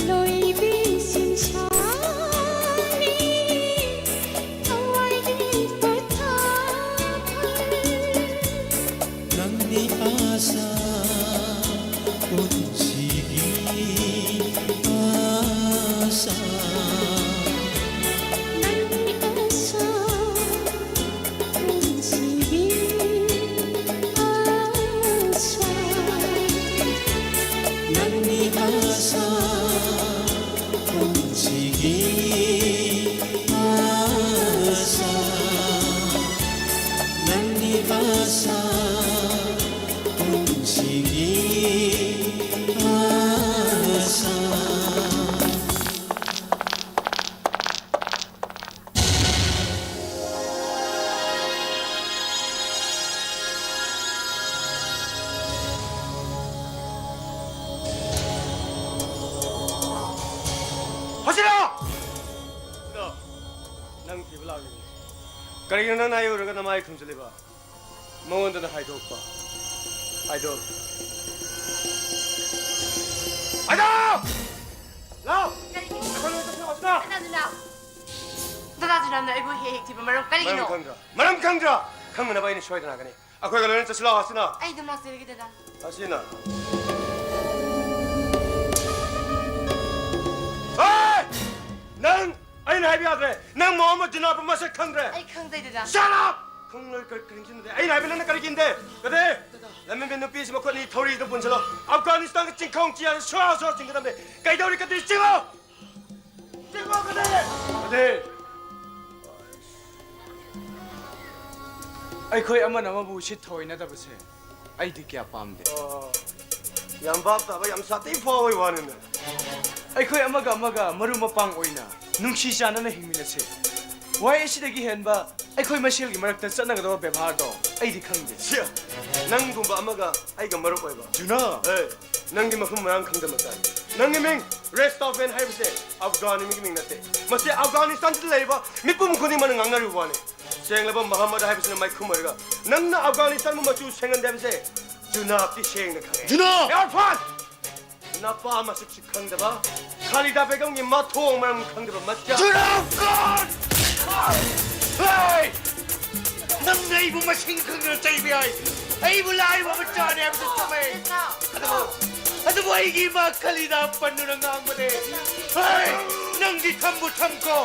ꯂꯣꯏꯕꯤ ꯁꯤꯡꯁꯥꯅꯤ ꯊꯋꯥꯏꯒꯤ ꯄꯣꯊꯥꯐꯝ꯫ ꯅꯪꯅꯤ ꯑꯁꯥ ꯄꯨꯟꯁꯤꯒꯤ ꯑꯁꯥ꯫ ꯅꯪꯅꯤ ꯑꯁꯥ ꯄꯨꯟꯁꯤꯒꯤ ꯑꯁꯥ, ꯄꯨꯟꯁꯤꯒꯤ ꯑꯁꯥ꯫ ꯍꯧꯖꯤꯛꯂꯣ! ꯅꯪ ꯊꯤꯕ ꯂꯥꯛꯂꯤꯕꯅꯤ꯫ ꯀꯔꯤꯒꯤꯅꯣ ꯅꯪꯅ ꯑꯩ ꯎꯔꯒ ꯅꯃꯥꯏ ꯈꯨꯝꯖꯤꯜꯂꯤꯕ? ꯃꯉꯣꯟꯗꯅ ꯍꯥꯏꯗꯣꯛꯄ꯫ ꯍꯥꯏꯗꯣꯛ꯫ ꯍꯥꯏꯗꯣꯛ! ꯂꯥꯎ! ꯀꯔꯤꯒꯤꯅꯣ? ꯑꯩꯈꯣꯏ ꯂꯣꯏ ꯆꯠꯁꯤ, ꯂꯥꯎꯁꯤꯅ! ꯀꯅꯥꯗ ꯂꯥꯎ? ꯗꯗꯥ ꯖꯨꯅꯥꯝꯅ ꯑꯩꯕꯨ ꯍꯦꯛ ꯍꯦꯛ ꯊꯤꯕ ꯃꯔꯝ ꯀꯔꯤꯒꯤꯅꯣ? ꯃꯔꯝ ꯈꯪꯗ꯭ꯔꯥ? ꯃꯔꯝ ꯈꯪꯗ꯭ꯔꯥ? ꯈꯪꯅꯅꯕ ꯑꯩꯅ ꯁꯣꯏꯗꯅ ꯂꯥꯛꯀꯅꯤ꯫ ꯑꯩꯈꯣꯏꯒ ꯂꯣꯏꯅ ꯆꯠꯁꯤ ꯂꯥꯎ, ꯍꯁꯤꯅꯥ꯫ ꯑꯩ ꯑꯗꯨꯝ ꯂꯥꯛꯆꯔꯒꯦ, ꯗꯗꯥ꯫ ꯍꯁꯤꯅꯥ꯫ ꯍꯦ! ꯅꯪ! ꯑꯩꯅ ꯍꯥꯏꯕ ꯌꯥꯗ꯭ꯔꯦ꯫ ꯅꯪ ꯃꯣꯍꯝꯃꯗ ꯖꯨꯅꯥꯕ ꯃꯁꯛ ꯈꯪꯗ꯭ꯔꯦ꯫ ꯑꯩ ꯈꯪꯖꯩ, ꯗꯗꯥ꯫ Shut up! ꯈꯪꯂꯣꯏ ꯀꯔꯤ, ꯀꯔꯤ ꯈꯪꯖꯤꯟꯗꯦ? ꯑꯩꯅ ꯍꯥꯏꯕ ꯅꯪꯅ ꯀꯔꯤ ꯀꯤꯟꯗꯦ? ꯀꯗꯦ? ꯗꯗꯥ꯫ ꯂꯝꯍꯦꯟꯕ ꯅꯨꯄꯤꯁꯤ ꯃꯈꯨꯠ ꯑꯅꯤ ꯊꯧꯔꯤꯗ ꯄꯨꯟꯁꯤꯜꯂꯣ꯫ ꯑꯐꯒꯥꯅꯤꯁꯇꯥꯟꯒ ꯆꯤꯡꯈꯣꯡ ꯆꯤꯌꯥꯗ ꯁꯣꯔꯥ ꯁꯣꯔꯥ ꯆꯤꯡꯒꯗꯕꯅꯦ꯫ ꯀꯩꯗꯧꯔꯤ ꯀꯗꯤ ꯆꯤꯡꯉꯣ! ꯆꯤꯡꯉꯣ ꯀꯗꯤ! ꯀꯗꯤ! ꯑꯩꯈꯣꯏ ꯑꯃꯅ ꯑꯃꯕꯨ ꯎꯁꯤꯠ ꯊꯑꯣꯏꯅꯗꯕꯁꯦ ꯑꯩꯗꯤ ꯀꯌꯥ ꯄꯥꯝꯗꯦ꯫ ꯑꯣ, ꯌꯥꯝ ꯚꯥꯞ ꯇꯥꯕ, ꯌꯥꯝ ꯁꯥꯊꯤ ꯐꯥꯎꯕꯒꯤ ꯋꯥꯅꯤꯅꯦ꯫ ꯑꯩꯈꯣꯏ ꯑꯃꯒ ꯑꯃꯒ ꯃꯔꯨꯞ ꯃꯄꯥꯡ ꯑꯣꯏꯅ ꯅꯨꯡꯁꯤ ꯆꯥꯟꯅꯅ ꯍꯤꯡꯃꯤꯟꯅꯁꯦ꯫ ꯋꯥꯍꯩ ꯑꯁꯤꯗꯒꯤ ꯍꯦꯟꯕ ꯑꯩꯈꯣꯏ ꯃꯁꯦꯜꯒꯤ ꯃꯔꯛꯇ ꯆꯠꯅꯒꯗꯕ ꯕꯦꯕꯥꯔꯗꯣ ꯑꯩꯗꯤ ꯈꯪꯗꯦ꯫ ꯁꯤꯌꯥ, ꯅꯪꯒꯨꯝꯕ ꯑꯃꯒ ꯑꯩꯒ ꯃꯔꯨꯞ ꯑꯣꯏꯕ꯫ ꯖꯨꯅꯥ! ꯑꯦ, ꯅꯪꯗꯤ ꯃꯐꯝ ꯃꯔꯥꯡ ꯈꯪꯗꯕ ꯃꯆꯥꯅꯤ꯫ ꯅꯪꯒꯤ ꯃꯤꯡ ꯔꯦꯁꯇꯥꯐꯦꯟ ꯍꯥꯏꯕꯁꯦ ꯑꯐꯒꯥꯟ ꯃꯤꯒꯤ ꯃꯤꯡ ꯅꯠꯇꯦ꯫ ꯃꯁꯤ ꯑꯐꯒꯥꯅꯤꯁꯇꯥꯟꯗ ꯂꯩꯔꯤꯕ ꯃꯤꯄꯨꯝ ꯈꯨꯗꯤꯡꯃꯛꯅ ꯉꯥꯡꯅꯔꯤꯕ ꯋꯥꯅꯤ꯫ ꯁꯦꯡꯂꯕ ꯃꯍꯝꯃꯗ ꯍꯥꯏꯕꯁꯤꯅ ꯃꯩꯈꯨ ꯑꯣꯏꯔꯒ ꯅꯪꯅ ꯑꯐꯒꯥꯅꯤꯁꯇꯥꯟꯕꯨ ꯃꯆꯨ ꯁꯦꯡꯍꯟꯗꯦ ꯍꯥꯏꯕꯁꯦ ꯖꯨꯅꯥꯕꯇꯤ ꯁꯦꯡꯅ ꯈꯪꯉꯦ꯫ ꯖꯨꯅꯥ! ꯏꯔꯐꯥꯟ! ꯅꯄꯥ ꯃꯁꯛꯁꯨ ꯈꯪꯗꯕ, ꯈꯥꯂꯤꯗꯥ ꯕꯦꯒꯝꯒꯤ ꯃꯊꯣꯡ ꯃꯔꯝ ꯈꯪꯗꯕ ꯃꯆꯥ꯫ ꯖꯨꯅꯥ! ꯍꯦ! ꯅꯪꯅ ꯑꯩꯕꯨ ꯃꯁꯤꯡ ꯈꯪꯗꯅ ꯆꯩꯕ ꯌꯥꯏ꯫ ꯑꯩꯕꯨ ꯂꯥꯏꯔꯕ ꯃꯆꯥꯅꯤ ꯍꯥꯏꯕꯁꯨ ꯆꯨꯝꯃꯦ꯫ ꯑꯗꯨꯕꯨ, ꯑꯗꯨꯕꯨ ꯑꯩꯒꯤ ꯏꯃꯥ ꯈꯥꯂꯤꯗꯥ ꯄꯟꯗꯨꯅ ꯉꯥꯡꯕꯅꯦ꯫ ꯍꯦ! ꯅꯪꯗꯤ ꯊꯝꯕꯨ ꯊꯝꯈꯣ꯫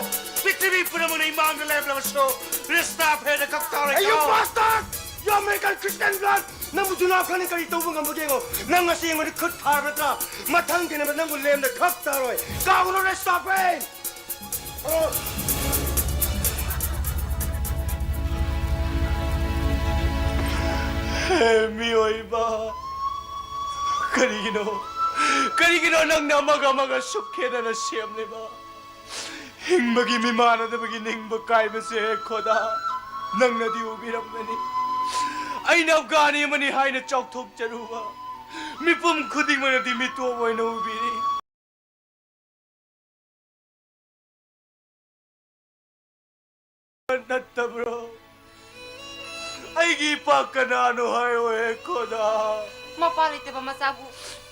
ꯄ꯭ꯔꯤꯊꯤꯕꯤ ꯄꯨꯝꯅꯃꯛꯅ ꯏꯃꯥꯡꯗ ꯂꯦꯞꯂꯕꯁꯨ ꯔꯦꯁꯇꯥꯐꯦꯟꯗ ꯈꯛ ꯇꯥꯎꯔꯦ꯫ Hey, you bastard! You American Christian blood! ꯅꯪꯕꯨ ꯖꯨꯅꯥ ꯈꯪꯅ ꯀꯔꯤ ꯇꯧꯕ ꯉꯝꯕꯒꯦ ꯌꯦꯡꯉꯣ꯫ ꯅꯪ ꯉꯁꯤ ꯑꯩꯉꯣꯟꯗ ꯈꯨꯠ ꯊꯥꯔꯕ ꯅꯠꯇ꯭ꯔꯥ? ꯃꯊꯪ ꯊꯦꯡꯅꯕ ꯅꯪꯕꯨ ꯂꯦꯝꯅ ꯈꯛ ꯇꯥꯔꯣꯏ꯫ ꯀꯥꯎꯒꯅꯨ ꯔꯦꯁꯇꯥꯐꯦꯟ! ꯑꯣ! ꯑꯦ, ꯃꯤꯑꯣꯏꯕ, ꯀꯔꯤꯒꯤꯅꯣ, ꯀꯔꯤꯒꯤꯅꯣ ꯅꯪꯅ ꯑꯃꯒ ꯑꯃꯒ ꯁꯨꯛ ꯈꯦꯠꯅꯅ ꯁꯦꯝꯂꯤꯕ? ꯍꯤꯡꯕꯒꯤ ꯃꯤꯃꯥꯟꯅꯗꯕꯒꯤ ꯅꯤꯡꯕ ꯀꯥꯏꯕꯁꯦ, ꯈꯣꯗꯥ, ꯅꯪꯅꯗꯤ ꯎꯕꯤꯔꯝꯒꯅꯤ꯫ ꯑꯩꯅ ꯑꯐꯒꯥꯅꯤ ꯑꯃꯅꯤ ꯍꯥꯏꯅ ꯆꯥꯎꯊꯣꯛꯆꯔꯨꯕ ꯃꯤꯄꯨꯝ ꯈꯨꯗꯤꯡꯃꯛꯅꯗꯤ ꯃꯤꯇꯣꯞ ꯑꯣꯏꯅ ꯎꯕꯤꯔꯤ꯫ ꯅꯠꯇꯕ꯭ꯔꯣ? ꯑꯩꯒꯤ ꯏꯄꯥ ꯀꯅꯥꯅꯣ ꯍꯥꯏꯌꯣꯍꯦ, ꯈꯣꯗꯥ? ꯃꯄꯥ ꯂꯩꯇꯕ ꯃꯆꯥꯕꯨ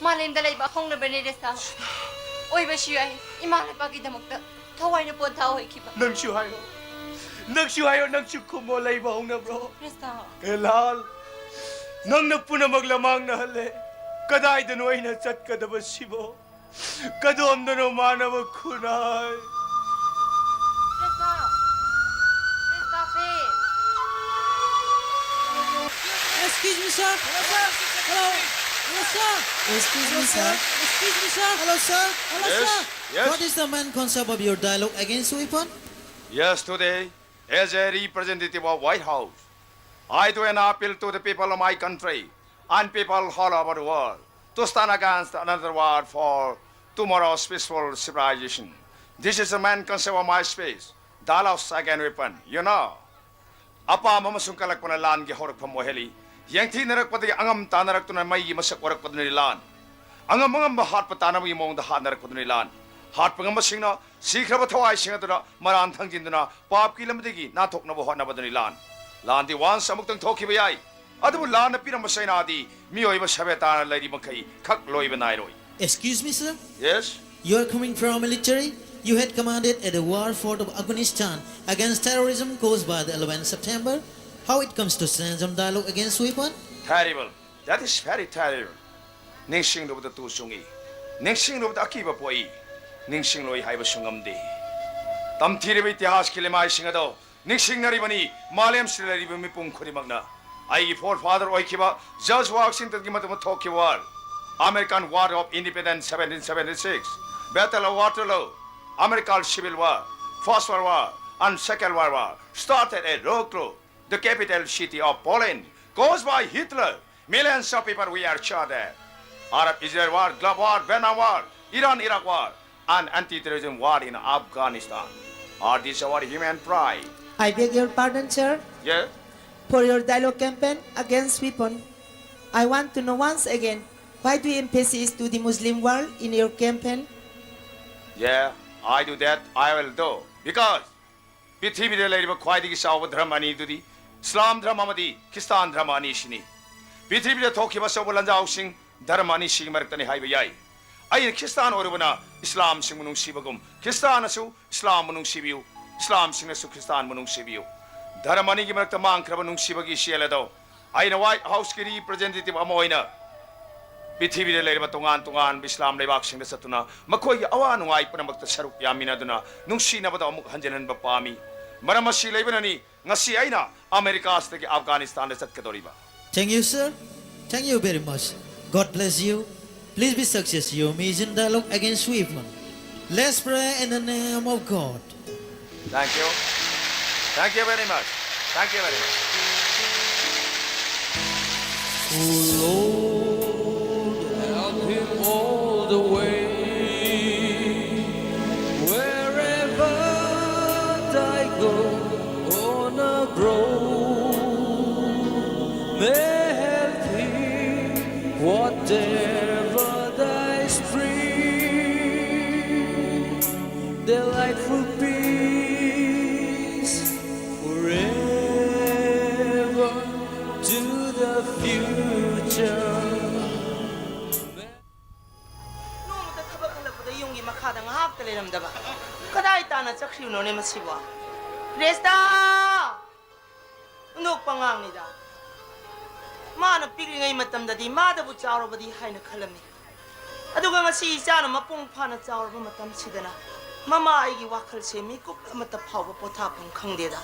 ꯃꯥꯂꯦꯝꯗ ꯂꯩꯕ ꯍꯧꯅꯕꯅꯦ, ꯔꯦꯁꯥ꯫ ꯑꯣꯏꯕꯁꯨ ꯌꯥꯏ, ꯏꯃꯥ ꯂꯩꯄꯥꯛꯀꯤꯗꯃꯛꯇ ꯊꯋꯥꯏꯅ ꯄꯣꯟꯊꯥ ꯑꯣꯏꯈꯤꯕ꯫ ꯅꯪꯁꯨ ꯍꯥꯏꯌꯣ, ꯅꯪꯁꯨ ꯍꯥꯏꯌꯣ, ꯅꯪꯁꯨ ꯈꯨꯝꯃꯣ, ꯂꯩꯕ ꯍꯧꯅꯕ꯭ꯔꯣ? ꯔꯦꯁꯥ꯫ ꯑꯦ ꯂꯥꯜ, ꯅꯪꯅ ꯄꯨꯝꯅꯃꯛ ꯂꯃꯥꯡꯅꯍꯜꯂꯦ꯫ ꯀꯗꯥꯏꯗꯅꯣ ꯑꯩꯅ ꯆꯠꯀꯗꯕꯁꯤꯕꯣ? ꯀꯗꯣꯝꯗꯅꯣ ꯃꯥꯟꯅꯕ ꯈꯨꯟꯅꯥꯏ? ꯔꯦꯁꯥ! ꯔꯦꯁꯥꯐꯦ! Excuse me, sir. Hello, sir. Hello, sir. Excuse me, sir. Excuse me, sir. Hello, sir. Hello, sir. Yes, yes. What is the main concept of your dialogue against weapon? Yes, today, as a representative of White House, I do an appeal to the people of my country and people all over the world to stand against another war for tomorrow's peaceful civilization. This is the main concept of my speech, Dialogues Against Weapon, you know. ꯑꯄꯥꯝꯕ ꯑꯃꯁꯨꯡ ꯀꯜꯂꯛꯄꯅ ꯂꯥꯟꯒꯤ ꯍꯧꯔꯛꯐꯝ ꯑꯣꯏꯍꯜꯂꯤ꯫ ꯌꯦꯡꯊꯤꯅꯔꯛꯄꯗꯒꯤ ꯑꯉꯝ ꯇꯥꯅꯔꯛꯇꯨꯅ ꯃꯩꯒꯤ ꯃꯁꯛ ꯑꯣꯏꯔꯛꯄꯗꯨꯅꯤ ꯂꯥꯟ꯫ ꯑꯉꯝ ꯑꯉꯝꯕ ꯍꯥꯠꯄ ꯇꯥꯅꯕꯒꯤ ꯃꯑꯣꯡꯗ ꯍꯥꯠꯅꯔꯛꯄꯗꯨꯅꯤ ꯂꯥꯟ꯫ ꯍꯥꯠꯄ ꯉꯝꯕꯁꯤꯡꯅ ꯁꯤꯈ꯭ꯔꯕ ꯊꯋꯥꯏꯁꯤꯡ ꯑꯗꯨꯅ ꯃꯔꯥꯟ ꯊꯥꯡꯖꯤꯟꯗꯨꯅ ꯄꯥꯞꯀꯤ ꯂꯝꯕꯤꯗꯒꯤ ꯅꯥꯟꯊꯣꯛꯅꯕ ꯍꯣꯠꯅꯕꯗꯨꯅꯤ ꯂꯥꯟ꯫ ꯂꯥꯟꯗꯤ once ꯑꯃꯨꯛꯇꯪ ꯊꯣꯛꯈꯤꯕ ꯌꯥꯏ, ꯑꯗꯨꯕꯨ ꯂꯥꯟꯅ ꯄꯤꯔꯝꯕ ꯆꯩꯅꯥꯗꯤ ꯃꯤꯑꯣꯏꯕ ꯁꯚ꯭ꯌꯇꯥꯅ ꯂꯩꯔꯤ ꯃꯈꯩ ꯈꯛ ꯂꯣꯏꯕ ꯅꯥꯏꯔꯣꯏ꯫ Excuse me, sir. Yes? You are coming from military? You had commanded at the war fort of Afghanistan against terrorism caused by the eleventh September. How it comes to stand on dialogue against weapon? Terrible. That is very terrible. ꯅꯤꯡꯁꯤꯡꯂꯨꯕꯗ ꯇꯨ ꯆꯨꯡꯏ꯫ ꯅꯤꯡꯁꯤꯡꯂꯨꯕꯗ ꯑꯀꯤꯕ ꯄꯣꯛꯏ꯫ ꯅꯤꯡꯁꯤꯡꯂꯣꯏ ꯍꯥꯏꯕꯁꯨ ꯉꯝꯗꯦ꯫ ꯇꯝꯊꯤꯔꯕ ꯏꯇꯤꯍꯥꯁꯀꯤ ꯂꯩꯃꯥꯏꯁꯤꯡ ꯑꯗꯣ ꯅꯤꯡꯁꯤꯡꯅꯔꯤꯕꯅꯤ ꯃꯥꯂꯦꯝꯁꯤꯗ ꯂꯩꯔꯤꯕ ꯃꯤꯄꯨꯝ ꯈꯨꯗꯤꯡꯃꯛꯅ꯫ ꯑꯩꯒꯤ forefather ꯑꯣꯏꯈꯤꯕ George Washingtonꯒꯤ ꯃꯇꯝꯗ ꯊꯣꯛꯈꯤꯕ war, American War of Independence seventeen seventy-six, Battle of Waterloo, American Civil War, First World War and Second World War started at Rock Creek. the capital city of Poland, caused by Hitler. Millions of people were shot there. Arab Israel war, Gulf war, Vietnam war, Iran Iraq war, and anti terrorism war in Afghanistan. Are these our human pride? I beg your pardon, sir. Yeah? For your dialogue campaign against weapon, I want to know once again, why do you emphasize to the Muslim world in your campaign? Yeah, I do that, I will do. Because ꯄ꯭ꯔꯤꯊꯤꯕꯤꯗ ꯂꯩꯔꯤꯕ ꯈ꯭ꯋꯥꯏꯗꯒꯤ ꯆꯥꯎꯕ ꯙꯔꯃ ꯑꯅꯤꯗꯨꯗꯤ ꯏꯁꯂꯥꯝ ꯙꯔꯃ ꯑꯃꯗꯤ Christian ꯙꯔꯃ ꯑꯅꯤꯁꯤꯅꯤ꯫ ꯄ꯭ꯔꯤꯊꯤꯕꯤꯗ ꯊꯣꯛꯈꯤꯕ ꯑꯆꯧꯕ ꯂꯥꯟꯖꯥꯎꯁꯤꯡ ꯙꯔꯃ ꯑꯅꯤꯁꯤꯒꯤ ꯃꯔꯛꯇꯅꯤ ꯍꯥꯏꯕ ꯌꯥꯏ꯫ ꯑꯩꯅ ꯈ꯭ꯔꯤꯁꯇꯥꯟ ꯑꯣꯏꯔꯨꯕꯅ ꯏꯁꯂꯥꯝꯁꯤꯡꯕꯨ ꯅꯨꯡꯁꯤꯕꯒꯨꯝ, ꯈ꯭ꯔꯤꯁꯇꯥꯟꯅꯁꯨ ꯏꯁꯂꯥꯝꯕꯨ ꯅꯨꯡꯁꯤꯕꯤꯌꯨ, ꯏꯁꯂꯥꯝꯁꯤꯡꯅꯁꯨ ꯈ꯭ꯔꯤꯁꯇꯥꯟꯕꯨ ꯅꯨꯡꯁꯤꯕꯤꯌꯨ꯫ ꯙꯔꯃ ꯑꯅꯤꯒꯤ ꯃꯔꯛꯇ ꯃꯥꯡꯈ꯭ꯔꯕ ꯅꯨꯡꯁꯤꯕꯒꯤ ꯏꯆꯦꯜ ꯑꯗꯣ ꯑꯩꯅ ꯋꯥꯏꯠ ꯍꯥꯎꯁꯀꯤ ꯔꯤꯄ꯭ꯔꯖꯦꯟꯇꯦꯇꯤꯚ ꯑꯃ ꯑꯣꯏꯅ ꯄ꯭ꯔꯤꯊꯤꯕꯤꯗ ꯂꯩꯔꯤꯕ ꯇꯣꯉꯥꯟ ꯇꯣꯉꯥꯟꯕ ꯏꯁꯂꯥꯝ ꯂꯩꯕꯥꯛꯁꯤꯡꯗ ꯆꯠꯇꯨꯅ ꯃꯈꯣꯏꯒꯤ ꯑꯋꯥ ꯅꯨꯡꯉꯥꯏ ꯄꯨꯝꯅꯃꯛꯇ ꯁꯔꯨꯛ ꯌꯥꯃꯤꯟꯅꯗꯨꯅ ꯅꯨꯡꯁꯤꯅꯕꯗꯣ ꯑꯃꯨꯛ ꯍꯟꯖꯤꯟꯍꯟꯕ ꯄꯥꯝꯃꯤ꯫ ꯃꯔꯝ ꯑꯁꯤ ꯂꯩꯕꯅꯅꯤ ꯉꯁꯤ ꯑꯩꯅ ꯑꯃꯦꯔꯤꯀꯥꯁꯤꯗꯒꯤ ꯑꯐꯒꯥꯅꯤꯁꯇꯥꯟꯗ ꯆꯠꯀꯗꯧꯔꯤꯕ꯫ Thank you, sir. Thank you very much. God bless you. Please be success your mission dialogue against weapon. Let's pray in the name of God. Thank you. Thank you very much. Thank you very much. Oh Lord, help him all the way. Wherever I go on abroad, may help him whatever thy spring. Delightful peace forever to the future. ꯅꯣꯡꯃꯇ ꯊꯕꯛ ꯍꯜꯂꯛꯄꯗ ꯌꯨꯝꯒꯤ ꯃꯈꯥꯗ ꯉꯥꯏꯍꯥꯛꯇ ꯂꯩꯔꯝꯗꯕ꯫ ꯀꯗꯥꯏ ꯇꯥꯅ ꯆꯠꯈ꯭ꯔꯤꯕꯅꯣꯅꯦ ꯃꯁꯤꯕꯣ? ꯔꯦꯁꯇꯥ! ꯑꯅꯣꯛꯄ ꯑꯉꯥꯡꯅꯤꯗ꯫ ꯃꯥꯅ ꯄꯤꯛꯂꯤꯉꯩ ꯃꯇꯝꯗꯗꯤ ꯃꯥꯗꯕꯨ ꯆꯥꯎꯔꯕꯗꯤ ꯍꯥꯏꯅ ꯈꯜꯂꯝꯃꯤ꯫ ꯑꯗꯨꯒ ꯉꯁꯤ ꯏꯆꯥꯅ ꯃꯄꯨꯡ ꯐꯥꯅ ꯆꯥꯎꯔꯕ ꯃꯇꯝꯁꯤꯗꯅ ꯃꯃꯥ ꯑꯩꯒꯤ ꯋꯥꯈꯜꯁꯦ ꯃꯤꯀꯨꯞ ꯑꯃꯠꯇ ꯐꯥꯎꯕ ꯄꯣꯊꯥꯐꯝ ꯈꯪꯗꯦꯗ꯫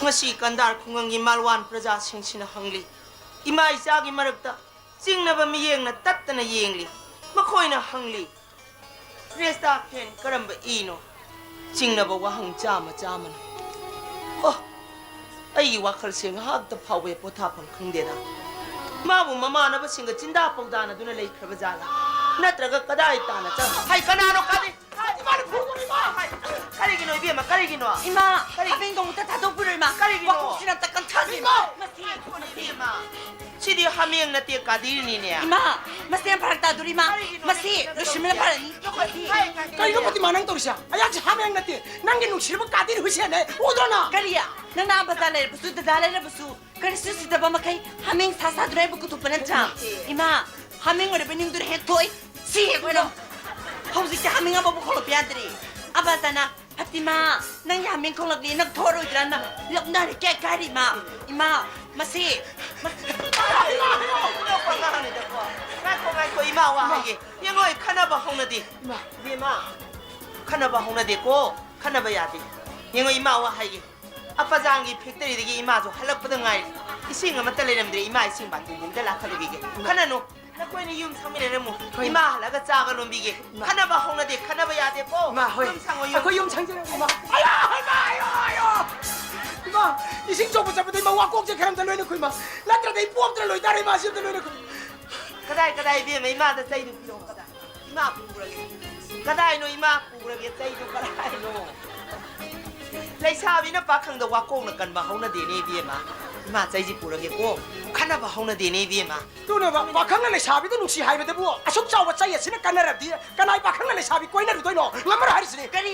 ꯉꯁꯤ ꯀꯟꯗꯥꯔ ꯈꯨꯡꯒꯪꯒꯤ ꯃꯥꯜꯋꯥꯟ ꯄ꯭ꯔꯖꯥꯁꯤꯡꯁꯤꯅ ꯍꯪꯂꯤ, ꯏꯃꯥ ꯏꯆꯥꯒꯤ ꯃꯔꯛꯇ ꯆꯤꯡꯅꯕ ꯃꯤꯠꯌꯦꯡꯅ ꯇꯠꯇꯅ ꯌꯦꯡꯂꯤ꯫ ꯃꯈꯣꯏꯅ ꯍꯪꯂꯤ, "ꯔꯦꯁꯇꯥ ꯐꯦꯟ ꯀꯔꯝꯕ ꯏꯅꯣ?" ꯆꯤꯡꯅꯕ ꯋꯥꯍꯪ ꯆꯥꯝꯃ ꯆꯥꯝꯃꯅ꯫ ꯑꯣ, ꯑꯩꯒꯤ ꯋꯥꯈꯜꯁꯦ ꯉꯥꯏꯍꯥꯛꯇ ꯐꯥꯎꯕ ꯄꯣꯊꯥꯐꯝ ꯈꯪꯗꯦꯗ꯫ ꯃꯥꯕꯨ ꯃꯃꯥꯟꯅꯕꯁꯤꯡꯒ ꯆꯤꯟꯗꯥ ꯄꯥꯎꯗꯥꯅꯗꯨꯅ ꯂꯩꯈ꯭ꯔꯕ ꯖꯥꯠꯂꯥ? ꯅꯠꯇ꯭ꯔꯒ ꯀꯗꯥꯏ ꯇꯥꯅ ꯆꯠ-, ꯍꯩ, ꯀꯅꯥꯅꯣ ꯀꯥꯗꯤꯔ? ꯏꯃꯥꯅ ꯐꯨꯒꯅꯤ, ꯏꯃꯥ! ꯍꯩ, ꯀꯔꯤꯒꯤꯅꯣ, ꯏꯕꯦꯝꯃ, ꯀꯔꯤꯒꯤꯅꯣ? ꯏꯃꯥ, ꯀꯔꯤ? ꯍꯥꯃꯦꯡꯗꯣ ꯑꯃꯨꯛꯇ ꯊꯥꯗꯣꯛꯄꯤꯔꯣ, ꯏꯃꯥ꯫ ꯀꯔꯤꯒꯤꯅꯣ? ꯋꯥꯈꯣꯡꯁꯤꯅ ꯑꯝꯇ ꯀꯟꯊꯁꯤ, ꯏꯃꯥ! ꯃꯁꯤ, ꯃꯁꯤ꯫ ꯏꯕꯦꯝꯃ, ꯁꯤꯗꯤ ꯍꯥꯃꯦꯡ ꯅꯠꯇꯦ, ꯀꯥꯗꯤꯔꯅꯤꯅꯦ꯫ ꯏꯃꯥ, ꯃꯁꯤ ꯌꯥꯝ ꯐꯔꯛ ꯇꯥꯗꯣꯔꯤ, ꯏꯃꯥ꯫ ꯀꯔꯤꯒꯤꯅꯣ? ꯃꯁꯤ ꯂꯣꯏꯁꯤꯟꯕꯅ ꯐꯔꯅꯤ꯫ ꯀꯔꯤꯅꯣ ꯐꯥꯇꯤꯃꯥ ꯅꯪ ꯇꯧꯔꯤꯁꯦ? ꯑꯌꯥꯛꯁꯦ ꯍꯥꯃꯦꯡ ꯅꯠꯇꯦ, ꯅꯪꯒꯤ ꯅꯨꯡꯁꯤꯔꯕ ꯀꯥꯗꯤꯔ ꯍꯨꯁꯦꯟꯅꯦ, ꯎꯗ꯭ꯔꯣ ꯅꯪ? ꯀꯔꯤ? ꯅꯪꯅ ꯑꯥ ꯕꯖꯥꯔ ꯂꯩꯔꯕꯁꯨ, ꯗꯗꯥ ꯂꯩꯔꯕꯁꯨ, ꯀꯔꯤꯁꯨ ꯎꯁꯤꯠꯇꯕ ꯃꯈꯩ ꯍꯥꯃꯦꯡ ꯁꯥ ꯁꯥꯗꯨꯅ ꯑꯩꯕꯨ ꯀꯨꯊꯣꯛꯄ ꯅꯠꯇ꯭ꯔꯥ? ꯏꯃꯥ, ꯍꯥꯃꯦꯡ ꯑꯣꯏꯔꯕ ꯅꯤꯡꯗꯨꯅ ꯍꯦꯛ ꯊꯣꯛꯏ꯫ ꯁꯤ ꯍꯦꯛ ꯑꯣꯏꯔꯣ꯫ ꯍꯧꯖꯤꯛꯇꯤ ꯍꯥꯃꯦꯡ ꯑꯃꯕꯨ ꯈꯣꯡꯂꯛꯄ ꯌꯥꯗ꯭ꯔꯦ꯫ ꯑꯕꯥꯇꯥꯅ, "ꯐꯥꯇꯤꯃꯥ, ꯅꯪꯒꯤ ꯍꯥꯃꯦꯡ ꯈꯣꯡꯂꯛꯂꯤ, ꯅꯪ ꯊꯣꯛꯑꯔꯣꯏꯗ꯭ꯔꯥꯅ?" ꯂꯛꯅꯔꯦ, ꯀꯦꯛ ꯀꯥꯏꯔꯤ, ꯏꯃꯥ꯫ ꯏꯃꯥ, ꯃꯁꯤ, ꯃ-, ꯅꯣꯛꯄ ꯑꯉꯥꯡꯅꯤꯗꯀꯣ꯫ ꯉꯥꯏꯈꯣ, ꯉꯥꯏꯈꯣ, ꯏꯃꯥ ꯋꯥ ꯍꯥꯏꯒꯦ꯫ ꯌꯦꯡꯉꯣ, ꯑꯩ ꯈꯟꯅꯕ ꯍꯧꯅꯗꯦ꯫ ꯏꯃꯥ꯫ ꯏꯕꯦꯝꯃ, ꯈꯟꯅꯕ ꯍꯧꯅꯗꯦꯀꯣ꯫ ꯈꯟꯅꯕ ꯌꯥꯗꯦ꯫ ꯌꯦꯡꯉꯣ, ꯏꯃꯥ ꯋꯥ ꯍꯥꯏꯒꯦ꯫ ꯑꯄꯖꯥꯡꯒꯤ ꯐꯦꯛꯇꯔꯤꯗꯒꯤ ꯏꯃꯥꯁꯨ ꯍꯜꯂꯛꯄꯗ ꯉꯥꯏꯔꯤ꯫ ꯏꯁꯤꯡ ꯑꯃꯠꯇ ꯂꯩꯔꯝꯗ꯭ꯔꯦ꯫ ꯏꯃꯥ ꯏꯁꯤꯡ ꯕꯥꯇꯤꯟ ꯑꯝꯇ ꯂꯥꯛꯈꯠꯂꯨꯈꯤꯒꯦ꯫ ꯈꯟꯅꯅꯨ꯫ ꯅꯈꯣꯏꯅ ꯌꯨꯝ ꯁꯪꯃꯤꯟꯅꯔꯝꯃꯨ꯫ ꯍꯣꯏ꯫ ꯏꯃꯥ ꯍꯜꯂꯛꯑꯒ ꯆꯥꯒ ꯂꯣꯟꯕꯤꯒꯦ꯫ ꯏꯃꯥ꯫ ꯈꯟꯅꯕ ꯍꯧꯅꯗꯦ, ꯈꯟꯅꯕ ꯌꯥꯗꯦꯀꯣ꯫ ꯏꯃꯥ, ꯍꯣꯏ꯫ ꯌꯨꯝ ꯁꯪꯉꯣ, ꯌꯨꯝ꯫ ꯑꯩꯈꯣꯏ ꯌꯨꯝ ꯁꯪꯖꯔꯒꯦ, ꯏꯃꯥ꯫ ꯑꯌꯥ, ꯏꯃꯥ, ꯑꯌꯣ, ꯑꯌꯣ꯫ ꯏꯃꯥ, ꯏꯁꯤꯡ ꯁꯣꯛꯄ ꯆꯠꯄꯗ ꯏꯃꯥ ꯋꯥꯀꯣꯛꯁꯦ ꯈꯔ ꯑꯝꯇ ꯂꯣꯏꯅ ꯈꯨꯏ, ꯏꯃꯥ꯫ ꯅꯠꯇ꯭ꯔꯗꯤ ꯑꯩ ꯄꯣꯛꯇ꯭ꯔ ꯂꯣꯏꯇꯥꯔꯦ, ꯏꯃꯥ, ꯁꯤ ꯑꯝꯇ ꯂꯣꯏꯅ ꯈꯨꯏ꯫ ꯀꯗꯥꯏ, ꯀꯗꯥꯏ, ꯏꯕꯦꯝꯃ, ꯏꯃꯥꯗ ꯆꯩꯗꯨ ꯄꯤꯔꯛꯑꯣ, ꯀꯗꯥꯏ? ꯏꯃꯥ ꯄꯨꯈ꯭ꯔꯒꯦ꯫ ꯀꯗꯥꯏꯅꯣ ꯏꯃꯥ ꯄꯨꯈ꯭ꯔꯒꯦ? ꯆꯩꯗꯨ ꯀꯗꯥꯏꯅꯣ? ꯂꯩꯁꯥꯕꯤꯅ ꯄꯥꯈꯪꯗ ꯋꯥꯀꯣꯛꯅ ꯀꯟꯕ ꯍꯧꯅꯗꯦꯅꯦ ꯏꯕꯦꯝꯃ꯫ ꯏꯃꯥ ꯆꯩꯁꯤ ꯄꯨꯔꯒꯦꯀꯣ꯫ ꯈꯟꯅꯕ ꯍꯧꯅꯗꯦꯅꯦ ꯏꯕꯦꯝꯃ꯫ ꯑꯗꯨꯅꯦꯕ, ꯄꯥꯈꯪꯅ ꯂꯩꯁꯥꯕꯤꯗ ꯅꯨꯡꯁꯤ ꯍꯥꯏꯕꯗꯕꯨ ꯑꯁꯨꯛ ꯆꯥꯎꯕ ꯆꯩ ꯑꯁꯤꯅ ꯀꯟꯅꯔꯕꯗꯤ ꯀꯅꯥꯏ ꯄꯥꯈꯪꯅ ꯂꯩꯁꯥꯕꯤ ꯀꯣꯏꯅꯔꯨꯗꯣꯏꯅꯣ? ꯉꯝꯃꯔꯣꯏ ꯍꯥꯏꯔꯤꯁꯤꯅꯦ꯫ ꯀꯔꯤ?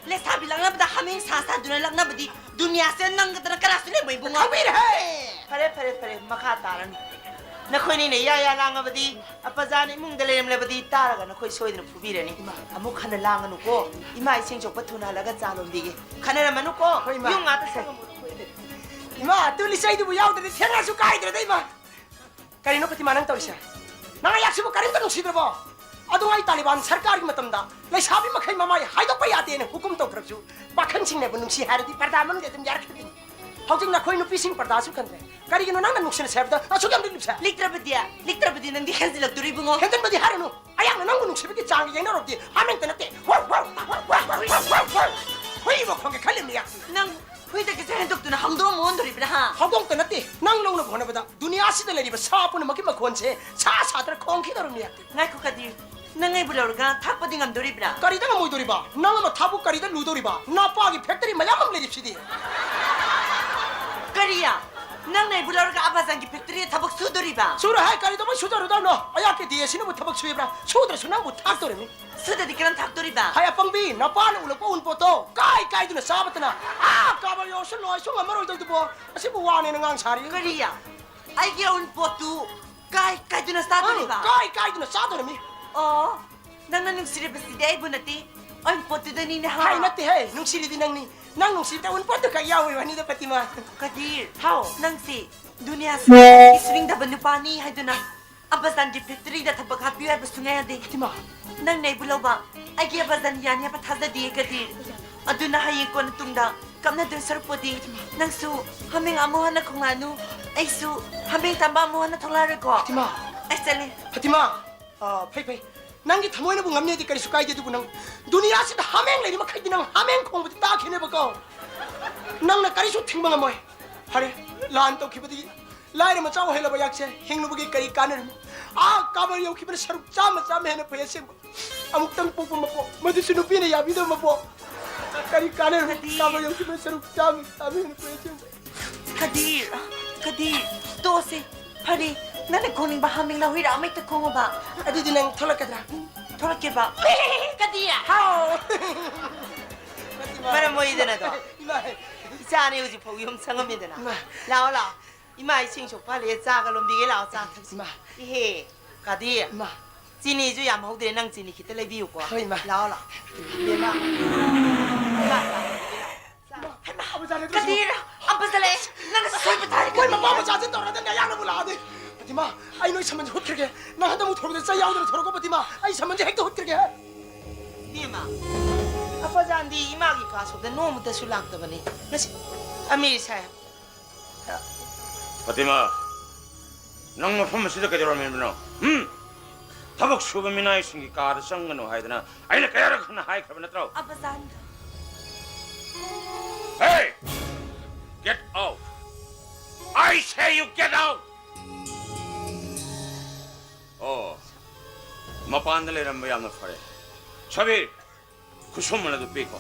ꯂꯩꯁꯥꯕꯤ ꯂꯛꯅꯕꯗ ꯍꯥꯃꯦꯡ ꯁꯥ ꯁꯥꯗꯨꯅ ꯂꯛꯅꯕꯗꯤ ꯗꯨꯅꯤꯌꯥꯁꯦ ꯅꯪꯒꯗꯅ ꯀꯅꯥꯁꯨ ꯂꯩꯕ ꯏꯕꯨꯡꯉꯣ꯫ ꯈꯪꯕꯤꯔꯦꯍꯦ! ꯐꯔꯦ, ꯐꯔꯦ, ꯐꯔꯦ, ꯃꯈꯥ ꯇꯥꯔꯅꯨ꯫ ꯅꯈꯣꯏꯅꯤꯅ ꯌꯥ ꯌꯥ ꯂꯥꯡꯉꯕꯗꯤ, ꯑꯄꯖꯥꯅ ꯏꯃꯨꯡꯗ ꯂꯩꯔꯝꯂꯕꯗꯤ ꯇꯥꯔꯒ ꯅꯈꯣꯏ ꯁꯣꯏꯗꯅ ꯐꯨꯕꯤꯔꯅꯤ꯫ ꯏꯃꯥ꯫ ꯑꯃꯨꯛ ꯍꯟꯅ ꯂꯥꯡꯒꯅꯨꯀꯣ꯫ ꯏꯃꯥ ꯏꯁꯤꯡ ꯁꯣꯛꯄ ꯊꯨꯅ ꯍꯜꯂꯒ ꯆꯥ ꯂꯣꯟꯕꯤꯒꯦ꯫ ꯈꯟꯅꯔꯝꯃꯅꯨꯀꯣ꯫ ꯍꯣꯏ, ꯏꯃꯥ꯫ ꯌꯨꯝ ꯉꯥꯛꯇ ꯁꯪꯉꯝꯃꯣ ꯅꯈꯣꯏꯗꯤ꯫ ꯏꯃꯥ, ꯇꯨꯂꯤ ꯆꯩꯗꯨꯕꯨ ꯌꯥꯎꯗ꯭ꯔꯗꯤ ꯊꯦꯡꯉꯁꯨ ꯀꯥꯏꯗ꯭ꯔꯦꯗ, ꯏꯃꯥ꯫ ꯀꯔꯤꯅꯣ ꯐꯥꯇꯤꯃꯥ ꯅꯪ ꯇꯧꯔꯤꯁꯦ? ꯅꯪ ꯑꯌꯥꯛꯁꯤꯕꯨ ꯀꯔꯤꯝꯇ ꯅꯨꯡꯁꯤꯗ꯭ꯔꯕꯣ? ꯑꯗꯨꯉꯩ ꯇꯥꯂꯤꯕꯥꯟ ꯁꯔꯀꯥꯔꯒꯤ ꯃꯇꯝꯗ ꯂꯩꯁꯥꯕꯤ ꯃꯈꯩ ꯃꯃꯥꯏ ꯍꯥꯏꯗꯣꯛꯄ ꯌꯥꯗꯦꯅ ꯍꯨꯀꯨꯝ ꯇꯧꯈ꯭ꯔꯕꯁꯨ ꯄꯥꯈꯪꯁꯤꯡꯅꯕꯨ ꯅꯨꯡꯁꯤ ꯍꯥꯏꯔꯗꯤ ꯄꯔꯗꯥ ꯃꯅꯨꯡꯗ ꯑꯗꯨꯝ ꯌꯥꯔꯛꯈꯤꯕꯅꯤ꯫ ꯍꯧꯖꯤꯛ ꯅꯈꯣꯏ ꯅꯨꯄꯤꯁꯤꯡ ꯄꯔꯗꯥꯁꯨ ꯈꯟꯗ꯭ꯔꯦ꯫ ꯀꯔꯤꯒꯤꯅꯣ ꯅꯪꯅ ꯅꯨꯡꯁꯤꯅꯁꯦ ꯍꯥꯏꯕꯗ ꯑꯁꯨꯛ ꯌꯥꯝꯅ ꯂꯤꯛꯂꯤꯕꯁꯦ? ꯂꯤꯛꯇ꯭ꯔꯕꯗꯤ, ꯂꯤꯛꯇ꯭ꯔꯕꯗꯤ ꯅꯪꯗꯤ ꯍꯦꯟꯖꯤꯜꯂꯛꯇꯣꯔꯤ ꯏꯕꯨꯡꯉꯣ꯫ ꯍꯦꯟꯖꯤꯟꯕꯗꯤ ꯍꯥꯏꯔꯨꯅꯨ꯫ ꯑꯌꯥꯛꯅ ꯅꯪꯕꯨ ꯅꯨꯡꯁꯤꯕꯒꯤ ꯆꯥꯡꯒ ꯌꯦꯡꯅꯔꯨꯔꯕꯗꯤ ꯍꯥꯃꯦꯡꯇ ꯅꯠꯇꯦ꯫ ꯋꯥꯎ, ꯋꯥꯎ, ꯋꯥꯎ, ꯋꯥꯎ, ꯋꯥꯎ, ꯋꯥꯎ, ꯋꯥꯎ꯫ ꯍꯨꯏꯕ ꯈꯣꯡꯒꯦ ꯈꯜꯂꯤꯕꯅꯤ ꯑꯌꯥꯛꯇꯤ꯫ ꯅꯪ ꯍꯨꯏꯗꯒꯤꯁꯨ ꯍꯦꯟꯗꯣꯛꯇꯨꯅ ꯍꯧꯗꯣꯡ ꯑꯃ ꯑꯣꯟꯗꯣꯔꯤꯕ꯭ꯔꯥ, ꯍꯥ? ꯍꯧꯗꯣꯡꯇ ꯅꯠꯇꯦ, ꯅꯪ ꯂꯧꯅꯕ ꯍꯣꯠꯅꯕꯗ ꯗꯨꯅꯤꯌꯥꯁꯤꯗ ꯂꯩꯔꯤꯕ ꯁꯥ ꯄꯨꯝꯅꯃꯛꯀꯤ ꯃꯈꯣꯟꯁꯦ ꯁꯥ ꯁꯥꯗꯅ ꯈꯣꯡꯈꯤꯗꯧꯔꯝꯃꯤ ꯍꯥꯏꯕꯗꯤ꯫ ꯉꯥꯏꯈꯣ ꯀꯗꯤꯔ, ꯅꯪ ꯑꯩꯕꯨ ꯂꯧꯔꯒ ꯊꯥꯛꯄꯗꯤ ꯉꯝꯗꯣꯔꯤꯕ꯭ꯔꯥ? ꯀꯔꯤꯗ ꯉꯝꯃꯣꯏꯗꯧꯔꯤꯕ? ꯅꯪ ꯑꯃ ꯊꯥꯛꯄꯨ ꯀꯔꯤꯗ ꯂꯨꯗꯧꯔꯤꯕ? ꯅꯄꯥꯒꯤ ꯐꯦꯛꯇꯔꯤ ꯃꯌꯥꯝ ꯑꯃ ꯂꯩꯔꯤꯕꯁꯤꯗꯤ꯫ ꯀꯔꯤꯌꯥ? ꯅꯪꯅ ꯑꯩꯕꯨ ꯂꯧꯔꯒ ꯑꯕꯥꯖꯥꯟꯒꯤ ꯐꯦꯛꯇꯔꯤꯗ ꯊꯕꯛ ꯁꯨꯗꯣꯔꯤꯕ? ꯁꯨꯔꯣꯏ ꯍꯥꯏ, ꯀꯔꯤꯗꯧꯕꯩ ꯁꯨꯖꯔꯨꯗꯧꯅꯣ? ꯑꯩꯍꯥꯛꯀꯤ ꯗꯤ ꯑꯦꯁ ꯁꯤꯅꯕꯨ ꯊꯕꯛ ꯁꯨꯏꯕ꯭ꯔꯥ? ꯁꯨꯗ꯭ꯔꯁꯨ ꯅꯪꯕꯨ ꯊꯥꯛꯇꯣꯔꯤꯃꯤ꯫ ꯁꯨꯗꯗꯤ ꯀꯔꯝ ꯊꯥꯛꯇꯣꯔꯤꯕ? ꯍꯥꯏ ꯑꯄꯪꯕꯤ, ꯅꯄꯥꯅ ꯎꯠꯂꯛꯄ ꯎꯟꯄꯣꯠꯇꯣ ꯀꯥꯏ ꯀꯥꯏꯗꯨꯅ ꯆꯥꯕꯇꯅ ꯑꯥ ꯀꯥꯕ ꯌꯧꯔꯁꯨ ꯂꯣꯏꯁꯨ ꯉꯝꯃꯔꯣꯏꯗꯧꯗꯨꯕꯣ꯫ ꯑꯁꯤꯕꯨ ꯋꯥꯅꯦꯅ ꯉꯥꯡ ꯁꯥꯔꯤ꯫ ꯀꯔꯤꯌꯥ? ꯑꯩꯒꯤ ꯑꯎꯟꯄꯣꯠꯇꯨ ꯀꯥꯏ ꯀꯥꯏꯗꯨꯅ ꯆꯥꯗꯣꯔꯤꯕ? ꯑꯪ, ꯀꯥꯏ ꯀꯥꯏꯗꯨꯅ ꯆꯥꯗꯣꯔꯤꯃꯤ꯫ ꯑꯣ, ꯅꯪꯅ ꯅꯨꯡꯁꯤꯔꯤꯕꯁꯤꯗꯤ ꯑꯩꯕꯨ ꯅꯠꯇꯦ, ꯑꯎꯟꯄꯣꯠꯇꯨꯗꯅꯤꯅꯦ, ꯍꯥ? ꯍꯥꯏ ꯅꯠꯇꯦꯍꯦ, ꯅꯨꯡꯁꯤꯔꯤꯗꯤ ꯅꯪꯅꯤ꯫ ꯅꯪ ꯅꯨꯡꯁꯤꯕꯗ ꯑꯎꯟꯄꯣꯠꯇꯨ ꯈꯛ ꯌꯥꯎꯕꯩ ꯋꯥꯅꯤꯗ, ꯄꯇꯤꯃꯥ꯫ ꯀꯗꯤꯔ, ꯍꯥꯎ꯫ ꯅꯪꯁꯤ ꯗꯨꯅꯤꯌꯥꯁꯤꯒꯤ ꯁꯨꯅꯤꯡꯗꯕ ꯅꯨꯄꯥꯅꯤ ꯍꯥꯏꯗꯨꯅ ꯑꯕꯥꯖꯥꯟꯒꯤ ꯐꯦꯛꯇꯔꯤꯗ ꯊꯕꯛ ꯍꯥꯞꯄꯤꯌꯨ ꯍꯥꯏꯕ ꯁꯨꯡꯌꯥ ꯌꯥꯗꯦ꯫ ꯐꯥꯇꯤꯃꯥ! ꯅꯪꯅ ꯑꯩꯕꯨ ꯂꯧꯕ ꯑꯩꯒꯤ ꯑꯕꯥꯖꯥꯟ ꯌꯥꯅꯤ ꯍꯥꯏꯕ ꯊꯥꯖꯗꯤꯌꯦ ꯀꯗꯤꯔ꯫ ꯑꯗꯨꯅ ꯍꯌꯦꯡ ꯀꯣꯟꯅ ꯇꯨꯡꯗ ꯀꯞꯅꯗꯣꯏ ꯁꯔꯨꯛꯄꯨꯗꯤ ꯐꯥꯇꯤꯃꯥ! ꯅꯪꯁꯨ ꯍꯥꯃꯦꯡ ꯑꯃꯨꯛ ꯍꯟꯅ ꯈꯣꯡꯂꯛꯑꯅꯨ, ꯑꯩꯁꯨ ꯍꯥꯃꯦꯡ ꯇꯝꯕ ꯑꯃꯨꯛ ꯍꯟꯅ ꯊꯣꯛꯂꯛꯑꯔꯣꯏꯀꯣ꯫ ꯐꯥꯇꯤꯃꯥ! ꯑꯩ ꯆꯠꯂꯦ꯫ ꯐꯥꯇꯤꯃꯥ! ꯑ, ꯐꯩ, ꯐꯩ꯫ ꯅꯪꯒꯤ ꯊꯃꯣꯏꯅꯕꯨ ꯉꯝꯅꯦꯗꯤ ꯀꯔꯤꯁꯨ ꯀꯥꯏꯗꯦ, ꯑꯗꯨꯕꯨ ꯅꯪ ꯗꯨꯅꯤꯌꯥꯁꯤꯗ ꯍꯥꯃꯦꯡ ꯂꯩꯔꯤ ꯃꯈꯩꯗꯤ ꯅꯪ ꯍꯥꯃꯦꯡ ꯈꯣꯡꯕꯗꯤ ꯇꯥꯈꯤꯅꯦꯕꯀꯣ꯫ ꯅꯪꯅ ꯀꯔꯤꯁꯨ ꯊꯤꯡꯕ ꯉꯝꯃꯣꯏ꯫ ꯐꯔꯦ, ꯂꯥꯟ ꯇꯧꯈꯤꯕꯗꯒꯤ ꯂꯥꯏꯔ ꯃꯆꯥ ꯑꯣꯏꯍꯜꯂꯕ ꯑꯩꯍꯥꯛꯁꯦ ꯍꯤꯡꯂꯨꯕꯒꯤ ꯀꯔꯤ ꯀꯥꯟꯅꯔꯅꯤ? ꯑꯥ ꯀꯥꯕ ꯌꯧꯈꯤꯕꯅ ꯁꯔꯨꯛ ꯆꯥꯝꯃ ꯆꯥꯝꯃ ꯍꯦꯟꯅ ꯐꯩ ꯑꯁꯦꯡꯕ꯫ ꯑꯃꯨꯛꯇꯪ ꯄꯣꯛꯄ ꯃꯄꯣꯛ, ꯃꯗꯨꯁꯨ ꯅꯨꯄꯤꯅ ꯌꯥꯕꯤꯗꯕ ꯃꯄꯣꯛ꯫ ꯀꯔꯤ ꯀꯥꯟꯅꯔꯅꯤ? ꯀꯗꯤ? ꯀꯥꯕ ꯌꯧꯈꯤꯕꯅ ꯁꯔꯨꯛ ꯆꯥꯝꯃ ꯆꯥꯝꯃ ꯍꯦꯟꯅ ꯐꯩ ꯑꯁꯦꯡꯕ꯫ ꯀꯗꯤꯔ, ꯀꯗꯤꯔ, ꯇꯣꯛꯑꯁꯦ꯫ ꯐꯔꯦ, ꯅꯪꯅ ꯈꯣꯡꯅꯤꯡꯕ ꯍꯥꯃꯦꯡꯂ ꯍꯨꯏꯔ ꯑꯃ ꯍꯦꯛꯇ ꯈꯣꯡꯉꯣꯕ꯫ ꯑꯗꯨꯗꯤ ꯅꯪ ꯊꯣꯛꯂꯛꯀꯗ꯭ꯔꯥ? ꯎꯝ, ꯊꯣꯛꯂꯛꯀꯦꯕ꯫ ꯀꯗꯤꯔ! ꯍꯥꯎ! ꯐꯥꯇꯤꯃꯥ! ꯃꯔꯝ ꯃꯣꯛꯏꯗꯅꯗꯣ꯫ ꯏꯃꯥ! ꯏꯆꯥꯅꯤ ꯍꯧꯖꯤꯛ ꯐꯥꯎ ꯌꯨꯝ ꯁꯪꯉꯝꯃꯤꯗꯅ꯫ ꯏꯃꯥ! ꯂꯥꯛꯑꯣ, ꯂꯥꯛꯑꯣ꯫ ꯏꯃꯥ ꯏꯁꯤꯡ ꯁꯣꯛꯄ ꯍꯜꯂꯛꯑꯦ, ꯆꯥꯒ ꯂꯣꯟꯕꯤꯒꯦ, ꯂꯥꯛꯑꯣ, ꯆꯥ ꯊꯛꯁꯤ꯫ ꯏꯃꯥ! ꯏꯍꯦ, ꯀꯗꯤꯔ꯫ ꯏꯃꯥ! ꯆꯤꯅꯤꯁꯨ ꯌꯥꯝ ꯍꯧꯗ꯭ꯔꯦ, ꯅꯪ ꯆꯤꯅꯤ ꯈꯤꯇ ꯂꯩꯕꯤꯌꯨꯀꯣ꯫ ꯍꯣꯏ, ꯏꯃꯥ꯫ ꯂꯥꯛꯑꯣ, ꯂꯥꯛꯑꯣ꯫ ꯏꯕꯦꯝꯃ꯫ ꯏꯃꯥ, ꯆꯥ ꯂꯣꯟꯕꯤꯒꯦ, ꯂꯥꯛꯑꯣ꯫ ꯆꯥ꯫ ꯍꯩꯃꯥ, ꯑꯕꯨꯖꯥꯅꯦ ꯑꯗꯨꯁꯨ꯫ ꯀꯗꯤꯔ, ꯑꯕꯨꯖꯥ ꯂꯩ꯫ ꯅꯪ ꯁꯣꯏꯕ ꯇꯥꯔꯦ, ꯃꯣꯏ ꯀꯗꯤꯔ꯫ ꯃꯄꯥ ꯃꯆꯥꯁꯦ ꯇꯧꯔꯗꯅ ꯑꯌꯥꯝꯕꯕꯨ ꯂꯥꯛꯑꯗꯤ꯫ ꯐꯥꯇꯤꯃꯥ, ꯑꯩ ꯅꯣꯏ ꯁꯝꯕꯟꯁꯦ ꯍꯨꯠꯈ꯭ꯔꯒꯦ꯫ ꯅꯪ ꯍꯟꯗꯛ ꯑꯃꯨꯛ ꯊꯣꯔꯛꯄꯗ ꯆꯩ ꯌꯥꯎꯗꯅ ꯊꯣꯔꯛꯀꯣ, ꯐꯥꯇꯤꯃꯥ꯫ ꯑꯩ ꯁꯝꯕꯟꯁꯦ ꯍꯦꯛꯇ ꯍꯨꯠꯈ꯭ꯔꯒꯦ꯫ ꯏꯕꯦꯝꯃ, ꯑꯕꯨꯖꯥꯟꯗꯤ ꯏꯃꯥꯒꯤ ꯀꯥ ꯁꯣꯛꯇ ꯅꯣꯡꯃꯇꯁꯨ ꯂꯥꯛꯇꯕꯅꯤ꯫ ꯉꯁꯤ ꯑꯃꯤꯔ ꯁꯥꯍꯦꯕ꯫ ꯐꯥꯇꯤꯃꯥ, ꯅꯪ ꯃꯐꯝ ꯑꯁꯤꯗ ꯀꯩꯗꯧꯔꯝꯃꯤꯕꯅꯣ? ꯍꯨꯝ? ꯊꯕꯛ ꯁꯨꯕ ꯃꯤꯅꯥꯏꯁꯤꯡꯒꯤ ꯀꯥꯗ ꯆꯪꯒꯅꯨ ꯍꯥꯏꯗꯅ ꯑꯩꯅ ꯀꯌꯥꯔꯛ ꯍꯟꯅ ꯍꯥꯏꯈ꯭ꯔꯕ ꯅꯠꯇ꯭ꯔꯣ? ꯑꯕꯨꯖꯥꯟꯗ꯫ ꯍꯦ! Get out! I say you get out! ꯑꯣ, ꯃꯄꯥꯟꯗ ꯂꯩꯔꯝꯕ ꯌꯥꯝꯅ ꯐꯔꯦ꯫ ꯁꯕꯤꯔ, ꯈꯨꯠꯁꯨꯃꯟ ꯑꯗꯨ ꯄꯤꯈꯣ꯫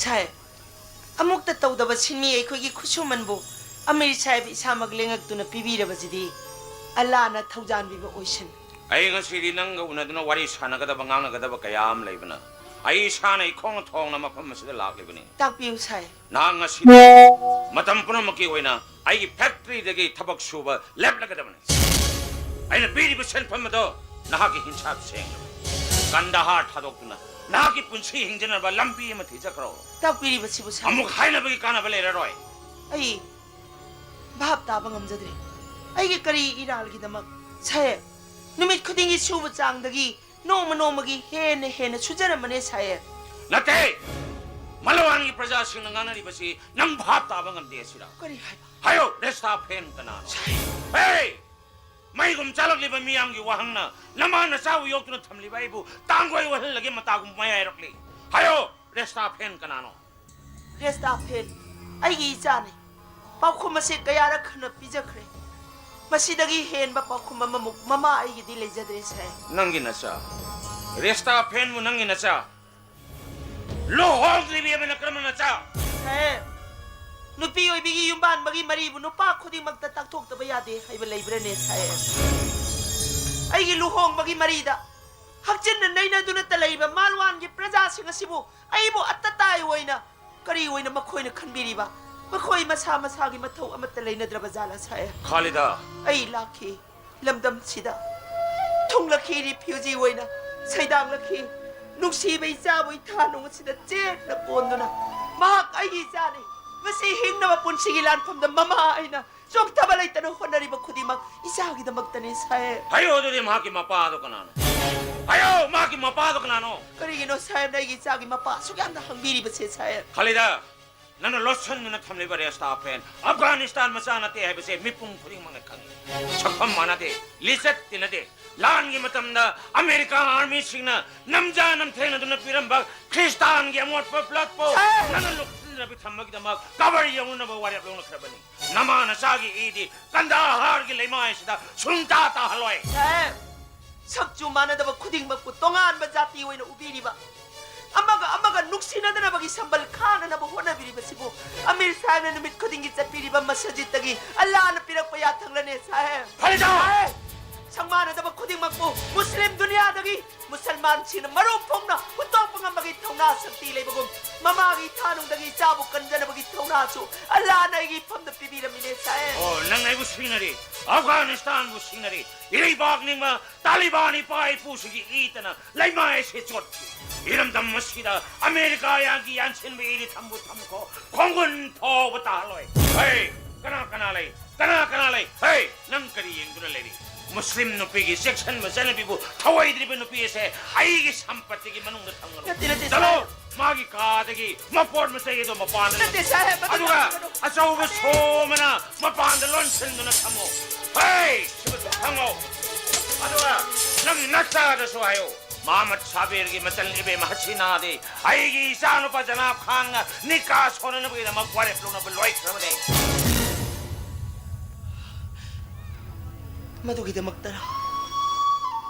ꯁꯥꯍꯦꯕ, ꯑꯃꯨꯛꯇ ꯇꯧꯗꯕ ꯁꯤꯟꯃꯤ ꯑꯩꯈꯣꯏꯒꯤ ꯈꯨꯠꯁꯨꯃꯟꯕꯨ ꯑꯃꯤꯔ ꯁꯥꯍꯦꯕ ꯏꯁꯥꯃꯛ ꯂꯦꯡꯉꯛꯇꯨꯅ ꯄꯤꯕꯤꯔꯕꯁꯤꯗꯤ ꯑꯜꯂꯥꯅ ꯊꯧꯖꯥꯟꯕꯤꯕ ꯑꯣꯏꯁꯅꯨ꯫ ꯑꯩ ꯉꯁꯤꯗꯤ ꯅꯪꯒ ꯎꯅꯗꯨꯅ ꯋꯥꯔꯤ ꯁꯥꯟꯅꯒꯗꯕ, ꯉꯥꯡꯅꯒꯗꯕ ꯀꯌꯥ ꯑꯃ ꯂꯩꯕꯅ, ꯑꯩ ꯏꯁꯥꯅ ꯏꯈꯣꯡ ꯊꯣꯡꯅ ꯃꯐꯝ ꯑꯁꯤꯗ ꯂꯥꯛꯂꯤꯕꯅꯤ꯫ ꯇꯥꯛꯄꯤꯌꯨ ꯁꯥꯍꯦꯕ꯫ ꯅꯍꯥꯛ ꯉꯁꯤ ꯃꯇꯝ ꯄꯨꯝꯅꯃꯛꯀꯤ ꯑꯣꯏꯅ ꯑꯩꯒꯤ ꯐꯦꯛꯇꯔꯤꯗꯒꯤ ꯊꯕꯛ ꯁꯨꯕ ꯂꯦꯞꯂꯒꯗꯕꯅꯤ꯫ ꯑꯩꯅ ꯄꯤꯔꯤꯕ ꯁꯦꯟꯐꯝ ꯑꯗꯣ ꯅꯍꯥꯛꯀꯤ ꯍꯤꯡꯁꯥꯞ ꯁꯦꯡꯅꯕ, ꯀꯟꯗꯍꯥꯔ ꯊꯥꯗꯣꯛꯇꯨꯅ ꯅꯍꯥꯛꯀꯤ ꯄꯨꯟꯁꯤ ꯍꯤꯡꯖꯅꯕ ꯂꯝꯕꯤ ꯑꯃ ꯊꯤꯖꯈ꯭ꯔꯣ꯫ ꯇꯥꯛꯄꯤꯔꯤꯕꯁꯤꯕꯨ ꯁꯥꯍꯦꯕ꯫ ꯑꯃꯨꯛ ꯍꯥꯏꯅꯕꯒꯤ ꯀꯥꯟꯅꯕ ꯂꯩꯔꯔꯣꯏ꯫ ꯑꯩ ꯚꯥꯞ ꯇꯥꯕ ꯉꯝꯖꯗ꯭ꯔꯦ꯫ ꯑꯩꯒꯤ ꯀꯔꯤ ꯏꯔꯥꯜꯒꯤꯗꯃꯛ? ꯁꯥꯍꯦꯕ, ꯅꯨꯃꯤꯠ ꯈꯨꯗꯤꯡꯒꯤ ꯁꯨꯕ ꯆꯥꯡꯗꯒꯤ ꯅꯣꯡꯃ ꯅꯣꯡꯃꯒꯤ ꯍꯦꯟꯅ ꯍꯦꯟꯅ ꯁꯨꯖꯔꯝꯕꯅꯦ ꯁꯥꯍꯦꯕ꯫ ꯅꯠꯇꯦ! ꯃꯂꯋꯥꯟꯒꯤ ꯄ꯭ꯔꯖꯥꯁꯤꯡꯅ ꯉꯥꯡꯅꯔꯤꯕꯁꯤ ꯅꯪ ꯚꯥꯞ ꯇꯥꯕ ꯉꯝꯗꯦ ꯑꯁꯤꯔ? ꯀꯔꯤ ꯍꯥꯏꯕ? ꯍꯥꯏꯌꯣ, ꯔꯦꯁꯇꯥ ꯐꯦꯟ ꯀꯅꯥꯅꯣ? ꯁꯥꯍꯦꯕ! ꯍꯦ! ꯃꯩꯒꯨꯝ ꯆꯥꯂꯛꯂꯤꯕ ꯃꯤꯌꯥꯝꯒꯤ ꯋꯥꯍꯪꯅ ꯅꯃꯥ ꯅꯆꯥꯕꯨ ꯌꯣꯛꯇꯨꯅ ꯊꯝꯂꯤꯕ ꯑꯩꯕꯨ ꯇꯥꯡꯒꯣꯏ ꯑꯣꯏꯍꯜꯂꯒꯦ ꯃꯇꯥꯒꯨꯝ ꯃꯌꯥꯏꯔꯛꯂꯤ꯫ ꯍꯥꯏꯌꯣ, ꯔꯦꯁꯇꯥ ꯐꯦꯟ ꯀꯅꯥꯅꯣ? ꯔꯦꯁꯇꯥ ꯐꯦꯟ ꯑꯩꯒꯤ ꯏꯆꯥꯅꯤ꯫ ꯄꯥꯎꯈꯨꯝ ꯑꯁꯤ ꯀꯌꯥꯔꯛ ꯍꯟꯅ ꯄꯤꯖꯈ꯭ꯔꯦ꯫ ꯃꯁꯤꯗꯒꯤ ꯍꯦꯟꯕ ꯄꯥꯎꯈꯨꯝ ꯑꯃꯃꯨꯛ ꯃꯃꯥ ꯑꯩꯒꯤꯗꯤ ꯂꯩꯖꯗ꯭ꯔꯦ ꯁꯥꯍꯦꯕ꯫ ꯅꯪꯒꯤ ꯅꯆꯥ? ꯔꯦꯁꯇꯥ ꯐꯦꯟꯕꯨ ꯅꯪꯒꯤ ꯅꯆꯥ? ꯂꯨꯍꯣꯡꯗ꯭ꯔꯤꯕꯤ ꯑꯃꯅ ꯀꯔꯝꯅ ꯅꯆꯥ? ꯁꯥꯍꯦꯕ, ꯅꯨꯄꯤ ꯑꯣꯏꯕꯤꯒꯤ ꯌꯨꯝꯕꯥꯟꯕꯒꯤ ꯃꯔꯤꯕꯨ ꯅꯨꯄꯥ ꯈꯨꯗꯤꯡꯃꯛꯇ ꯇꯥꯛꯊꯣꯛꯇꯕ ꯌꯥꯗꯦ ꯍꯥꯏꯕ ꯂꯩꯕ꯭ꯔꯅꯦ ꯁꯥꯍꯦꯕ? ꯑꯩꯒꯤ ꯂꯨꯍꯣꯡꯕꯒꯤ ꯃꯔꯤꯗ ꯍꯛꯆꯤꯟꯅ ꯅꯩꯅꯗꯨꯅꯇ ꯂꯩꯔꯤꯕ ꯃꯥꯜꯋꯥꯟꯒꯤ ꯄ꯭ꯔꯖꯥꯁꯤꯡ ꯑꯁꯤꯕꯨ ꯑꯩꯕꯨ ꯑꯇꯇꯥꯏ ꯑꯣꯏꯅ ꯀꯔꯤ ꯑꯣꯏꯅ ꯃꯈꯣꯏꯅ ꯈꯟꯕꯤꯔꯤꯕ? ꯃꯈꯣꯏ ꯃꯁꯥ ꯃꯁꯥꯒꯤ ꯃꯊꯧ ꯑꯃꯠꯇ ꯂꯩꯅꯗ꯭ꯔꯕ ꯖꯥꯠꯂ ꯁꯥꯍꯦꯕ? ꯈꯥꯂꯤꯗꯥ! ꯑꯩ ꯂꯥꯛꯈꯤ꯫ ꯂꯝꯗꯝꯁꯤꯗ ꯊꯨꯡꯂꯛꯈꯤ, ꯔꯤꯐ꯭ꯌꯨꯖꯤ ꯑꯣꯏꯅ ꯁꯩꯗꯥꯡꯂꯛꯈꯤ꯫ ꯅꯨꯡꯁꯤꯕ ꯏꯆꯥꯕꯨ ꯏꯊꯥ ꯅꯨꯡ ꯑꯁꯤꯗ ꯆꯦꯠꯅ ꯀꯣꯟꯗꯨꯅ, ꯃꯍꯥꯛ ꯑꯩꯒꯤ ꯏꯆꯥꯅꯤ꯫ ꯃꯁꯤ ꯍꯤꯡꯅꯕ ꯄꯨꯟꯁꯤꯒꯤ ꯂꯥꯟꯐꯝꯗ ꯃꯃꯥ ꯑꯩꯅ ꯆꯣꯛꯊꯕ ꯂꯩꯇꯅ ꯍꯣꯠꯅꯔꯤꯕ ꯈꯨꯗꯤꯡꯃꯛ ꯏꯆꯥꯒꯤꯗꯃꯛꯇꯅꯤ, ꯁꯥꯍꯦꯕ꯫ ꯍꯥꯏꯌꯣ, ꯑꯗꯨꯗꯤ ꯃꯍꯥꯛꯀꯤ ꯃꯄꯥꯗꯣ ꯀꯅꯥꯅꯣ? ꯍꯥꯏꯌꯣ, ꯃꯍꯥꯛꯀꯤ ꯃꯄꯥꯗꯣ ꯀꯅꯥꯅꯣ? ꯀꯔꯤꯒꯤꯅꯣ, ꯁꯥꯍꯦꯕꯅ ꯑꯩꯒꯤ ꯏꯆꯥꯒꯤ ꯃꯄꯥ ꯑꯁꯨꯛ ꯌꯥꯝꯅ ꯍꯪꯕꯤꯔꯤꯕꯁꯦ, ꯁꯥꯍꯦꯕ? ꯈꯥꯂꯤꯗꯥ, ꯅꯪꯅ ꯂꯣꯠꯁꯤꯟꯗꯨꯅ ꯊꯝꯂꯤꯕ ꯔꯦꯁꯇꯥ ꯐꯦꯟ ꯑꯐꯒꯥꯅꯤꯁꯇꯥꯟ ꯃꯆꯥ ꯅꯠꯇꯦ ꯍꯥꯏꯕꯁꯦ ꯃꯤꯄꯨꯝ ꯈꯨꯗꯤꯡꯃꯛꯅ ꯈꯪꯏ꯫ ꯁꯛꯐꯝ ꯃꯥꯟꯅꯗꯦ, ꯂꯤꯆꯠ ꯇꯤꯟꯅꯗꯦ꯫ ꯂꯥꯟꯒꯤ ꯃꯇꯝꯗ ꯑꯃꯦꯔꯤꯀꯥ ꯑꯥꯔꯃꯤꯁꯤꯡꯅ ꯅꯝꯖꯥ ꯅꯝꯊꯦꯡꯅꯗꯨꯅ ꯄꯤꯔꯝꯕ ꯈ꯭ꯔꯤꯁꯇꯥꯟꯒꯤ ꯑꯃꯣꯠꯄ ꯕ꯭ꯂꯠꯄꯨ ꯁꯥꯍꯦꯕ! ꯅꯪꯅ ꯂꯣꯠꯁꯤꯟꯗꯨꯅ ꯄꯤꯊꯝꯕꯒꯤꯗꯃꯛ ꯀꯕꯔ ꯌꯧꯅꯅꯕ ꯋꯥꯔꯦꯞ ꯂꯧꯅꯈ꯭ꯔꯕꯅꯤ꯫ ꯅꯃꯥ ꯅꯆꯥꯒꯤ ꯏꯗꯤ ꯀꯟꯗꯥꯍꯥꯔꯒꯤ ꯂꯩꯃꯥꯏꯁꯤꯗ ꯁꯨꯡꯇꯥ ꯇꯥꯍꯜꯂꯣꯏ꯫ ꯁꯥꯍꯦꯕ, ꯁꯛꯆꯨ ꯃꯥꯟꯅꯗꯕ ꯈꯨꯗꯤꯡꯃꯛꯄꯨ ꯇꯣꯉꯥꯟꯕ ꯖꯥꯇꯤ ꯑꯣꯏꯅ ꯎꯕꯤꯔꯤꯕ, ꯑꯃꯒ ꯑꯃꯒ ꯅꯨꯡꯁꯤꯅꯗꯅꯕꯒꯤ ꯁꯝꯕꯜ ꯈꯥꯅꯅꯕ ꯍꯣꯠꯅꯕꯤꯔꯤꯕꯁꯤꯕꯨ ꯑꯃꯤꯔ ꯁꯥꯍꯦꯕꯅ ꯅꯨꯃꯤꯠ ꯈꯨꯗꯤꯡꯒꯤ ꯆꯠꯄꯤꯔꯤꯕ ꯃꯁꯖꯤꯗꯇꯒꯤ ꯑꯜꯂꯥꯍꯅ ꯄꯤꯔꯛꯄ ꯌꯥꯊꯪꯂꯅꯦ, ꯁꯥꯍꯦꯕ꯫ ꯐꯔꯦꯗ! ꯁꯥꯍꯦꯕ, ꯁꯛ ꯃꯥꯟꯅꯗꯕ ꯈꯨꯗꯤꯡꯃꯛꯄꯨ ꯃꯨꯁꯂꯤꯝ ꯗꯨꯅꯤꯌꯥꯗꯒꯤ ꯃꯨꯁꯜꯃꯥꯟꯁꯤꯡꯅ ꯃꯔꯨ ꯐꯣꯡꯅ ꯍꯨꯟꯗꯣꯛꯄ ꯉꯝꯕꯒꯤ ꯊꯧꯅꯥ ꯁꯛꯇꯤ ꯂꯩꯕꯒꯨꯝ, ꯃꯃꯥꯒꯤ ꯏꯊꯥꯅꯨꯡꯗꯒꯤ ꯏꯆꯥꯕꯨ ꯀꯟꯖꯅꯕꯒꯤ ꯊꯧꯅꯥꯁꯨ ꯑꯜꯂꯥꯍꯅ ꯑꯩꯒꯤ ꯏꯐꯝꯗ ꯄꯤꯕꯤꯔꯝꯃꯤꯅꯦ, ꯁꯥꯍꯦꯕ꯫ ꯑꯣ, ꯅꯪꯅ ꯑꯩꯕꯨ ꯁꯤꯡꯅꯔꯤ, ꯑꯐꯒꯥꯅꯤꯁꯇꯥꯟꯕꯨ ꯁꯤꯡꯅꯔꯤ, ꯏꯔꯩꯕꯥꯛ ꯅꯤꯡꯕ ꯇꯥꯂꯤꯕꯥꯟ ꯏꯄꯥ ꯏꯄꯨꯁꯤꯒꯤ ꯏꯇꯅ ꯂꯩꯃꯥꯏ ꯑꯁꯤ ꯆꯣꯠꯈꯤ꯫ ꯏꯔꯝꯗꯝ ꯑꯁꯤꯗ ꯑꯃꯦꯔꯤꯀꯥ ꯌꯥꯒꯤ ꯌꯥꯟꯁꯤꯟꯕ ꯏꯗꯤ ꯊꯝꯕꯨ ꯊꯝꯈꯣ, ꯈꯣꯡꯒꯨꯟ ꯐꯥꯎꯕ ꯇꯥꯍꯜꯂꯣꯏ꯫ ꯍꯦ, ꯀꯅꯥ ꯀꯅꯥ ꯂꯩ? ꯀꯅꯥ ꯀꯅꯥ ꯂꯩ? ꯍꯦ, ꯅꯪ ꯀꯔꯤ ꯌꯦꯡꯗꯨꯅ ꯂꯩꯔꯤ? ꯃꯨꯁꯂꯤꯝ ꯅꯨꯄꯤꯒꯤ ꯆꯦꯛꯁꯤꯟꯕ ꯆꯠꯅꯕꯤꯕꯨ ꯊꯧꯑꯣꯏꯗ꯭ꯔꯤꯕ ꯅꯨꯄꯤ ꯑꯁꯦ ꯑꯩꯒꯤ ꯁꯝꯄꯠꯇꯤꯒꯤ ꯃꯅꯨꯡꯗ ꯊꯝꯒꯅꯨ꯫ ꯅꯠꯇꯦ, ꯅꯠꯇꯦ, ꯆꯠꯂꯣ! ꯁꯥꯍꯦꯕ꯫ ꯃꯥꯒꯤ ꯀꯥꯗꯒꯤ ꯃꯄꯣꯠ ꯃꯆꯩ ꯑꯗꯨ ꯃꯄꯥꯟꯗ ꯅꯠꯇꯦ, ꯁꯥꯍꯦꯕ, ꯃꯗꯨ ꯑꯗꯨꯒ ꯌꯥꯒꯅꯨ꯫ ꯑꯆꯧꯕ ꯁꯣ ꯑꯃꯅ ꯃꯄꯥꯟꯗ ꯂꯣꯟꯁꯤꯟꯗꯨꯅ ꯊꯝꯃꯣ꯫ ꯍꯦ! ꯁꯤꯃꯁꯨ ꯈꯪꯉꯣ꯫ ꯑꯗꯨꯒ ꯅꯪ ꯅꯆꯥꯗꯁꯨ ꯍꯥꯏꯌꯣ꯫ ꯃꯍꯃꯗ ꯁꯥꯕꯤꯔꯒꯤ ꯃꯆꯜ ꯏꯕꯦꯝ ꯍꯁꯤꯅꯥꯗꯤ ꯑꯩꯒꯤ ꯏꯆꯥꯅꯨꯄꯥ ꯖꯅꯥꯕ ꯈꯥꯟꯒ ꯅꯤꯀꯥ ꯁꯣꯟꯅꯅꯕꯒꯤꯗꯃꯛ ꯋꯥꯔꯦꯞ ꯂꯧꯅꯕ ꯂꯣꯏꯈ꯭ꯔꯕꯅꯦ꯫ ꯃꯗꯨꯒꯤꯗꯃꯛꯇꯔ?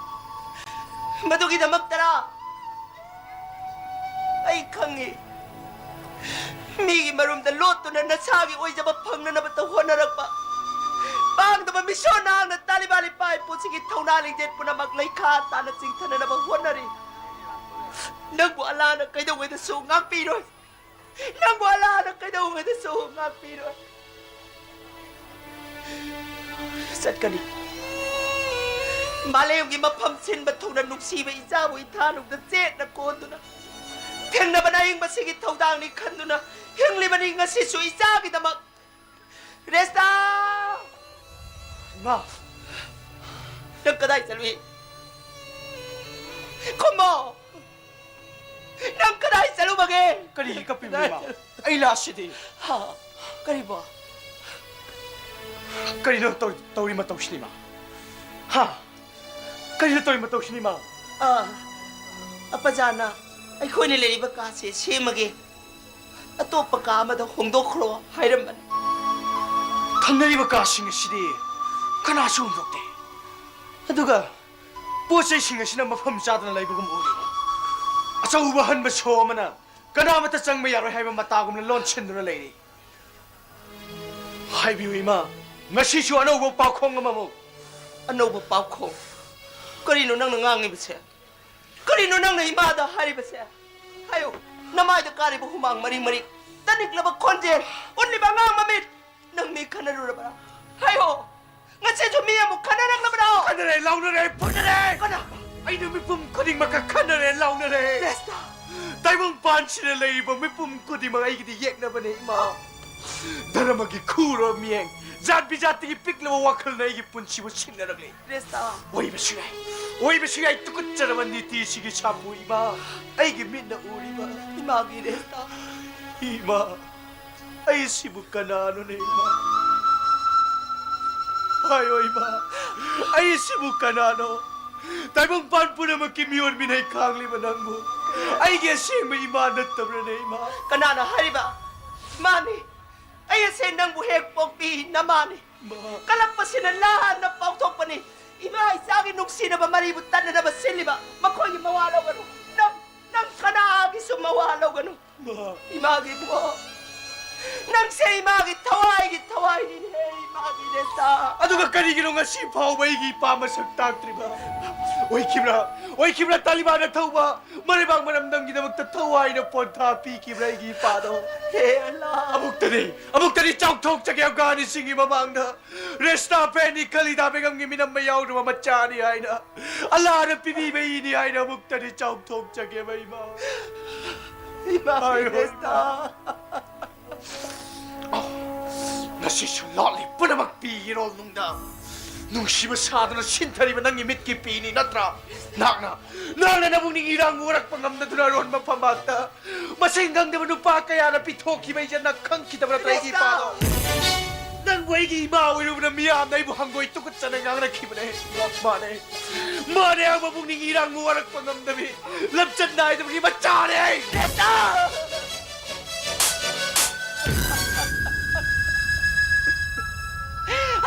ꯃꯗꯨꯒꯤꯗꯃꯛꯇꯔ? ꯑꯩ ꯈꯪꯉꯤ꯫ ꯃꯤꯒꯤ ꯃꯔꯨꯝꯗ ꯂꯣꯠꯇꯨꯅ ꯅꯁꯥꯒꯤ ꯑꯣꯏꯖꯕ ꯐꯪꯅꯅꯕꯇ ꯍꯣꯠꯅꯔꯛꯄ ꯄꯥꯡꯗꯕ ꯃꯤꯁꯣꯟ ꯅꯍꯥꯛꯅ ꯇꯥꯂꯤꯕꯥꯟ ꯏꯄꯥ ꯏꯄꯨꯁꯤꯡꯒꯤ ꯊꯧꯅꯥ ꯂꯤꯡꯖꯦꯜ ꯄꯨꯝꯅꯃꯛ ꯂꯩꯈꯥ ꯇꯥꯅ ꯆꯤꯡꯊꯅꯅꯕ ꯍꯣꯠꯅꯔꯤ꯫ ꯅꯪꯕꯨ ꯑꯜꯂꯥꯍꯅ ꯀꯩꯗꯧꯉꯩꯗꯁꯨ ꯉꯥꯛꯄꯤꯔꯣꯏ꯫ ꯅꯪꯕꯨ ꯑꯜꯂꯥꯍꯅ ꯀꯩꯗꯧꯉꯩꯗꯁꯨ ꯉꯥꯛꯄꯤꯔꯣꯏ꯫ ꯆꯠꯀꯅꯤ꯫ ꯃꯥꯂꯦꯝꯒꯤ ꯃꯐꯝ ꯁꯤꯟꯕ ꯊꯨꯡꯅ ꯅꯨꯡꯁꯤꯕ ꯏꯆꯥꯕꯨ ꯏꯊꯥꯅꯨꯡꯗ ꯆꯦꯠꯅ ꯀꯣꯟꯗꯨꯅ ꯊꯦꯡꯅꯕꯅ ꯑꯍꯤꯡꯕꯁꯤꯒꯤ ꯊꯧꯗꯥꯡꯅꯤ ꯈꯟꯗꯨꯅ ꯍꯤꯡꯂꯤꯕꯅꯤ ꯉꯁꯤꯁꯨ ꯏꯆꯥꯒꯤꯗꯃꯛ꯫ ꯔꯦꯁꯇꯥ! ꯏꯃꯥ! ꯅꯪ ꯀꯗꯥꯏ ꯆꯠꯂꯨꯏ? ꯈꯨꯝꯃꯣ! ꯅꯪ ꯀꯗꯥꯏ ꯆꯠꯂꯨꯕꯒꯦ? ꯀꯔꯤꯒꯤ ꯀꯞꯄꯤꯕꯅꯣ, ꯏꯃꯥ? ꯑꯩ ꯂꯥꯛꯁꯤꯗꯤ꯫ ꯍꯥ? ꯀꯔꯤꯕꯣ? ꯀꯔꯤꯅꯣ ꯇꯧ-, ꯇꯧꯔꯤ ꯃꯇꯧꯁꯤꯗꯤ, ꯏꯃꯥ? ꯍꯥ? ꯀꯔꯤꯅꯣ ꯇꯧꯔꯤ ꯃꯇꯧꯁꯤꯗꯤ, ꯏꯃꯥ? ꯑꯥ, ꯑꯄꯥꯖꯥꯅ ꯑꯩꯈꯣꯏꯅ ꯂꯩꯔꯤꯕ ꯀꯥꯁꯦ ꯁꯦꯝꯃꯒꯦ, ꯑꯇꯣꯞꯄ ꯀꯥ ꯑꯃꯗ ꯍꯣꯡꯗꯣꯛꯈ꯭ꯔꯣ ꯍꯥꯏꯔꯝꯕꯅꯤ꯫ ꯊꯝꯅꯔꯤꯕ ꯀꯥꯁꯤꯡ ꯑꯁꯤꯗꯤ ꯀꯅꯥꯁꯨ ꯍꯣꯡꯗꯣꯛꯇꯦ꯫ ꯑꯗꯨꯒ ꯄꯣꯠ ꯆꯩꯁꯤꯡ ꯑꯁꯤꯅ ꯃꯐꯝ ꯆꯥꯗꯅ ꯂꯩꯕꯒꯨꯝ ꯎꯔꯤ꯫ ꯑꯆꯧꯕ ꯍꯟꯕ ꯁꯣ ꯑꯃꯅ ꯀꯅꯥꯃꯠꯇ ꯆꯪꯕ ꯌꯥꯔꯣꯏ ꯍꯥꯏꯕ ꯃꯇꯥꯒꯨꯝꯅ ꯂꯣꯟꯁꯤꯟꯗꯨꯅ ꯂꯩꯔꯤ꯫ ꯍꯥꯏꯕꯤꯌꯨ, ꯏꯃꯥ, ꯉꯁꯤꯁꯨ ꯑꯅꯧꯕ ꯄꯥꯎꯈꯣꯡ ꯑꯃꯃꯨꯛ꯫ ꯑꯅꯧꯕ ꯄꯥꯎꯈꯣꯡ? ꯀꯔꯤꯅꯣ ꯅꯪꯅ ꯉꯥꯡꯉꯤꯕꯁꯦ? ꯀꯔꯤꯅꯣ ꯅꯪꯅ ꯏꯃꯥꯗ ꯍꯥꯏꯔꯤꯕꯁꯦ? ꯍꯥꯏꯌꯨ, ꯅꯃꯥꯏꯗ ꯀꯥꯔꯤꯕ ꯍꯨꯃꯥꯡ ꯃꯔꯤꯛ ꯃꯔꯤꯛ, ꯇꯅꯤꯛꯂꯕ ꯈꯣꯟꯖꯦꯜ, ꯎꯠꯂꯤꯕ ꯑꯉꯥꯡ ꯃꯃꯤꯠ, ꯅꯪ ꯃꯤ ꯈꯟꯅꯔꯨꯔꯕ꯭ꯔꯥ? ꯍꯥꯏꯌꯣ, ꯉꯁꯤꯁꯨ ꯃꯤ ꯑꯃꯨꯛ ꯈꯟꯅꯔꯛꯂꯕ꯭ꯔꯣ? ꯈꯟꯅꯔꯦ, ꯂꯥꯎꯅꯔꯦ, ꯐꯨꯅꯔꯦ! ꯀꯅꯥ? ꯑꯩꯅ ꯃꯤꯄꯨꯝ ꯈꯨꯗꯤꯡꯃꯛꯀ ꯈꯟꯅꯔꯦ, ꯂꯥꯎꯅꯔꯦ! ꯔꯦꯁꯇꯥ! ꯇꯥꯏꯕꯪꯄꯥꯟꯁꯤꯗ ꯂꯩꯔꯤꯕ ꯃꯤꯄꯨꯝ ꯈꯨꯗꯤꯡꯃꯛ ꯑꯩꯒꯤꯗꯤ ꯌꯦꯛꯅꯕꯅꯦ, ꯏꯃꯥ꯫ ꯙꯔꯃꯒꯤ ꯈꯨꯔ ꯃꯤꯠꯌꯦꯡ, ꯖꯥꯠ ꯕꯤꯖꯥꯠꯇꯒꯤ ꯄꯤꯛꯂꯕ ꯋꯥꯈꯜꯅ ꯑꯩꯒꯤ ꯄꯨꯟꯁꯤꯕꯨ ꯁꯤꯡꯅꯔꯛꯂꯤ꯫ ꯔꯦꯁꯇꯥ! ꯑꯣꯏꯕꯁꯨ ꯌꯥꯏ, ꯑꯣꯏꯕꯁꯨ ꯌꯥꯏ, ꯇꯨꯀꯠꯆꯔꯕ ꯅꯤꯇꯤꯁꯤꯒꯤ ꯁꯥꯐꯨ, ꯏꯃꯥ꯫ ꯑꯩꯒꯤ ꯃꯤꯠꯅ ꯎꯔꯤꯕ꯫ ꯏꯃꯥꯒꯤ ꯔꯦꯁꯇꯥ! ꯏꯃꯥ, ꯑꯩꯁꯤꯕꯨ ꯀꯅꯥꯅꯣꯅꯦ, ꯏꯃꯥ? ꯍꯥꯏꯌꯣ, ꯏꯃꯥ, ꯑꯩꯁꯤꯕꯨ ꯀꯅꯥꯅꯣ? ꯇꯥꯏꯕꯪꯄꯥꯟ ꯄꯨꯝꯅꯃꯛꯀꯤ ꯃꯤꯑꯣꯠ ꯃꯤꯅꯩ ꯈꯥꯡꯂꯤꯕ ꯅꯪꯕꯨ ꯑꯩꯒꯤ ꯑꯁꯦꯡꯕ ꯏꯃꯥ ꯅꯠꯇꯕ꯭ꯔꯅꯦ, ꯏꯃꯥ? ꯀꯅꯥꯅ ꯍꯥꯏꯔꯤꯕ? ꯃꯥꯅꯤ, ꯑꯩ ꯑꯁꯦ ꯅꯪꯕꯨ ꯍꯦꯛ ꯄꯣꯛꯄꯤ ꯅꯃꯥꯅꯤ꯫ ꯃꯥ꯫ ꯀꯂꯛꯄꯁꯤꯅ ꯂꯥꯟꯅ ꯄꯥꯎꯊꯣꯛꯄꯅꯤ꯫ ꯏꯃꯥ ꯏꯆꯥꯒꯤ ꯅꯨꯡꯁꯤꯅꯕ ꯃꯔꯤꯕꯨ ꯇꯠꯅꯅꯕ ꯁꯤꯜꯂꯤꯕ ꯃꯈꯣꯏꯒꯤ ꯃꯋꯥ ꯂꯧꯒꯅꯨ꯫ ꯅꯪ, ꯅꯪ ꯀꯅꯥꯒꯤꯁꯨ ꯃꯋꯥ ꯂꯧꯒꯅꯨ꯫ ꯃꯥ꯫ ꯏꯃꯥꯒꯤ ꯏꯕꯨꯡꯉꯣ, ꯅꯪꯁꯦ ꯏꯃꯥꯒꯤ ꯊꯋꯥꯏꯒꯤ ꯊꯋꯥꯏꯅꯤꯅꯦ, ꯏꯃꯥꯒꯤ ꯔꯦꯁꯇꯥ꯫ ꯑꯗꯨꯒ ꯀꯔꯤꯒꯤꯅꯣ ꯉꯁꯤ ꯐꯥꯎꯕ ꯑꯩꯒꯤ ꯏꯄꯥ ꯃꯁꯛ ꯇꯥꯛꯇ꯭ꯔꯤꯕ? ꯑꯣꯏꯈꯤꯕ꯭ꯔꯥ? ꯑꯣꯏꯈꯤꯕ꯭ꯔꯥ ꯇꯥꯂꯤꯕꯥꯟꯅ ꯊꯧꯕ ꯃꯔꯩꯕꯥꯛ ꯃꯔꯝꯗꯝꯒꯤꯗꯃꯛꯇ ꯊꯋꯥꯏꯅ ꯄꯣꯟꯊꯥ ꯄꯤꯈꯤꯕ꯭ꯔꯥ ꯑꯩꯒꯤ ꯏꯄꯥꯗꯣ? ꯍꯦ ꯑꯜꯂꯥ! ꯑꯃꯨꯛꯇꯗꯤ, ꯑꯃꯨꯛꯇꯗꯤ ꯆꯥꯎꯊꯣꯛꯆꯒꯦ ꯑꯐꯒꯥꯅꯤꯁꯤꯡꯒꯤ ꯃꯃꯥꯡꯗ꯫ ꯔꯦꯁꯇꯥ ꯕꯦꯒꯝꯅꯤ ꯈꯂꯤꯗꯥ ꯕꯦꯒꯝꯒꯤ ꯃꯤꯅꯝꯕ ꯌꯥꯎꯗ꯭ꯔꯕ ꯃꯆꯥꯅꯤ ꯍꯥꯏꯅ, ꯑꯜꯂꯥꯅ ꯄꯤꯕꯤꯕ ꯏꯅꯤ ꯍꯥꯏꯅ ꯑꯃꯨꯛꯇꯗꯤ ꯆꯥꯎꯊꯣꯛꯆꯒꯦꯕ, ꯏꯃꯥ꯫ ꯏꯃꯥ ꯍꯥꯏꯌꯣ, ꯔꯦꯁꯇꯥ꯫ ꯏꯃꯥ꯫ ꯑꯣ, ꯉꯁꯤꯁꯨ ꯂꯥꯠꯂꯤ ꯄꯨꯝꯅꯃꯛ ꯄꯤꯒꯤꯔꯣꯜ ꯅꯨꯡꯗ꯫ ꯅꯨꯡꯁꯤꯕ ꯁꯥꯗꯨꯅ ꯁꯤꯟꯊꯔꯤꯕ ꯅꯪꯒꯤ ꯃꯤꯠꯀꯤ ꯄꯤꯅꯤ ꯅꯠꯇ꯭ꯔꯥ? ꯅꯍꯥꯛꯅ, ꯅꯍꯥꯛꯅ ꯅꯕꯨꯛꯅꯤꯡ ꯏꯔꯥꯡꯕꯨ ꯋꯥꯔꯛꯄ ꯉꯝꯗꯗꯨꯅ ꯑꯔꯣꯟꯕ ꯐꯝꯕꯥꯛꯇ ꯃꯁꯤꯡ ꯈꯪꯗꯕ ꯅꯨꯄꯥ ꯀꯌꯥꯅ ꯄꯤꯊꯣꯛꯈꯤꯕ ꯏꯖꯠ ꯅꯪ ꯈꯪꯈꯤꯗꯕ ꯅꯠꯇ꯭ꯔꯥ, ꯑꯩꯒꯤ ꯏꯄꯥꯗꯣ? ꯅꯪꯕꯨ ꯑꯩꯒꯤ ꯏꯃꯥ ꯑꯣꯏꯔꯨꯕꯅ ꯃꯤꯌꯥꯝꯅ ꯑꯩꯕꯨ ꯍꯪꯒꯣꯏ ꯇꯨꯀꯠꯆꯅ ꯉꯥꯡꯅꯈꯤꯕꯅꯦ꯫ ꯃꯥꯅꯦ, ꯃꯥꯅꯦ, ꯍꯥꯏꯕ ꯄꯨꯛꯅꯤꯡ ꯏꯔꯥꯡꯕꯨ ꯋꯥꯔꯛꯄ ꯉꯝꯗꯕꯤ ꯂꯝꯆꯠ ꯅꯥꯏꯗꯕꯒꯤ ꯃꯆꯥꯅꯦ ꯑꯩ꯫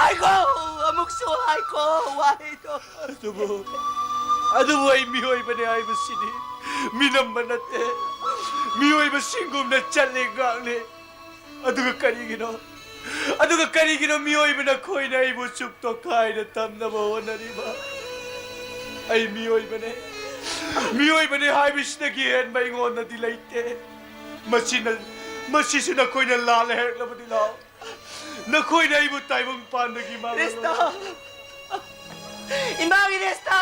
ꯍꯥꯏꯈꯣ, ꯑꯃꯨꯛꯁꯨ ꯍꯥꯏꯈꯣ ꯋꯥꯍꯩꯗꯣ꯫ ꯑꯗꯨꯕꯨ, ꯑꯗꯨꯕꯨ ꯑꯩ ꯃꯤꯑꯣꯏꯕꯅꯦ ꯍꯥꯏꯕꯁꯤꯗꯤ ꯃꯤꯅꯝꯕ ꯅꯠꯇꯦ꯫ ꯃꯤꯑꯣꯏꯕꯁꯤꯡꯒꯨꯝꯅ ꯆꯠꯂꯦ ꯉꯥꯛꯂꯦ꯫ ꯑꯗꯨꯒ ꯀꯔꯤꯒꯤꯅꯣ? ꯑꯗꯨꯒ ꯀꯔꯤꯒꯤꯅꯣ ꯃꯤꯑꯣꯏꯕ ꯅꯈꯣꯏꯅ ꯑꯩꯕꯨ ꯆꯨꯞ ꯇꯣꯈꯥꯏꯅ ꯊꯝꯅꯕ ꯍꯣꯠꯅꯔꯤꯕ? ꯑꯩ ꯃꯤꯑꯣꯏꯕꯅꯦ꯫ ꯃꯤꯑꯣꯏꯕꯅꯦ ꯍꯥꯏꯕꯁꯤꯗꯒꯤ ꯍꯦꯟꯕ ꯑꯩꯉꯣꯟꯗꯗꯤ ꯂꯩꯇꯦ꯫ ꯃꯁꯤꯅ, ꯃꯁꯤꯁꯨ ꯅꯈꯣꯏꯅ ꯂꯥꯜꯂꯦ ꯍꯥꯏꯔꯛꯂꯕꯗꯤ ꯂꯥꯛꯑꯣ꯫ ꯅꯈꯣꯏꯅ ꯑꯩꯕꯨ ꯇꯥꯏꯕꯪ ꯄꯥꯟꯗꯒꯤ ꯃꯥꯡꯍꯜꯂꯣ꯫ ꯀ꯭ꯔꯤꯁꯇ! ꯏꯃꯥꯒꯤ ꯔꯦꯁꯇꯥ!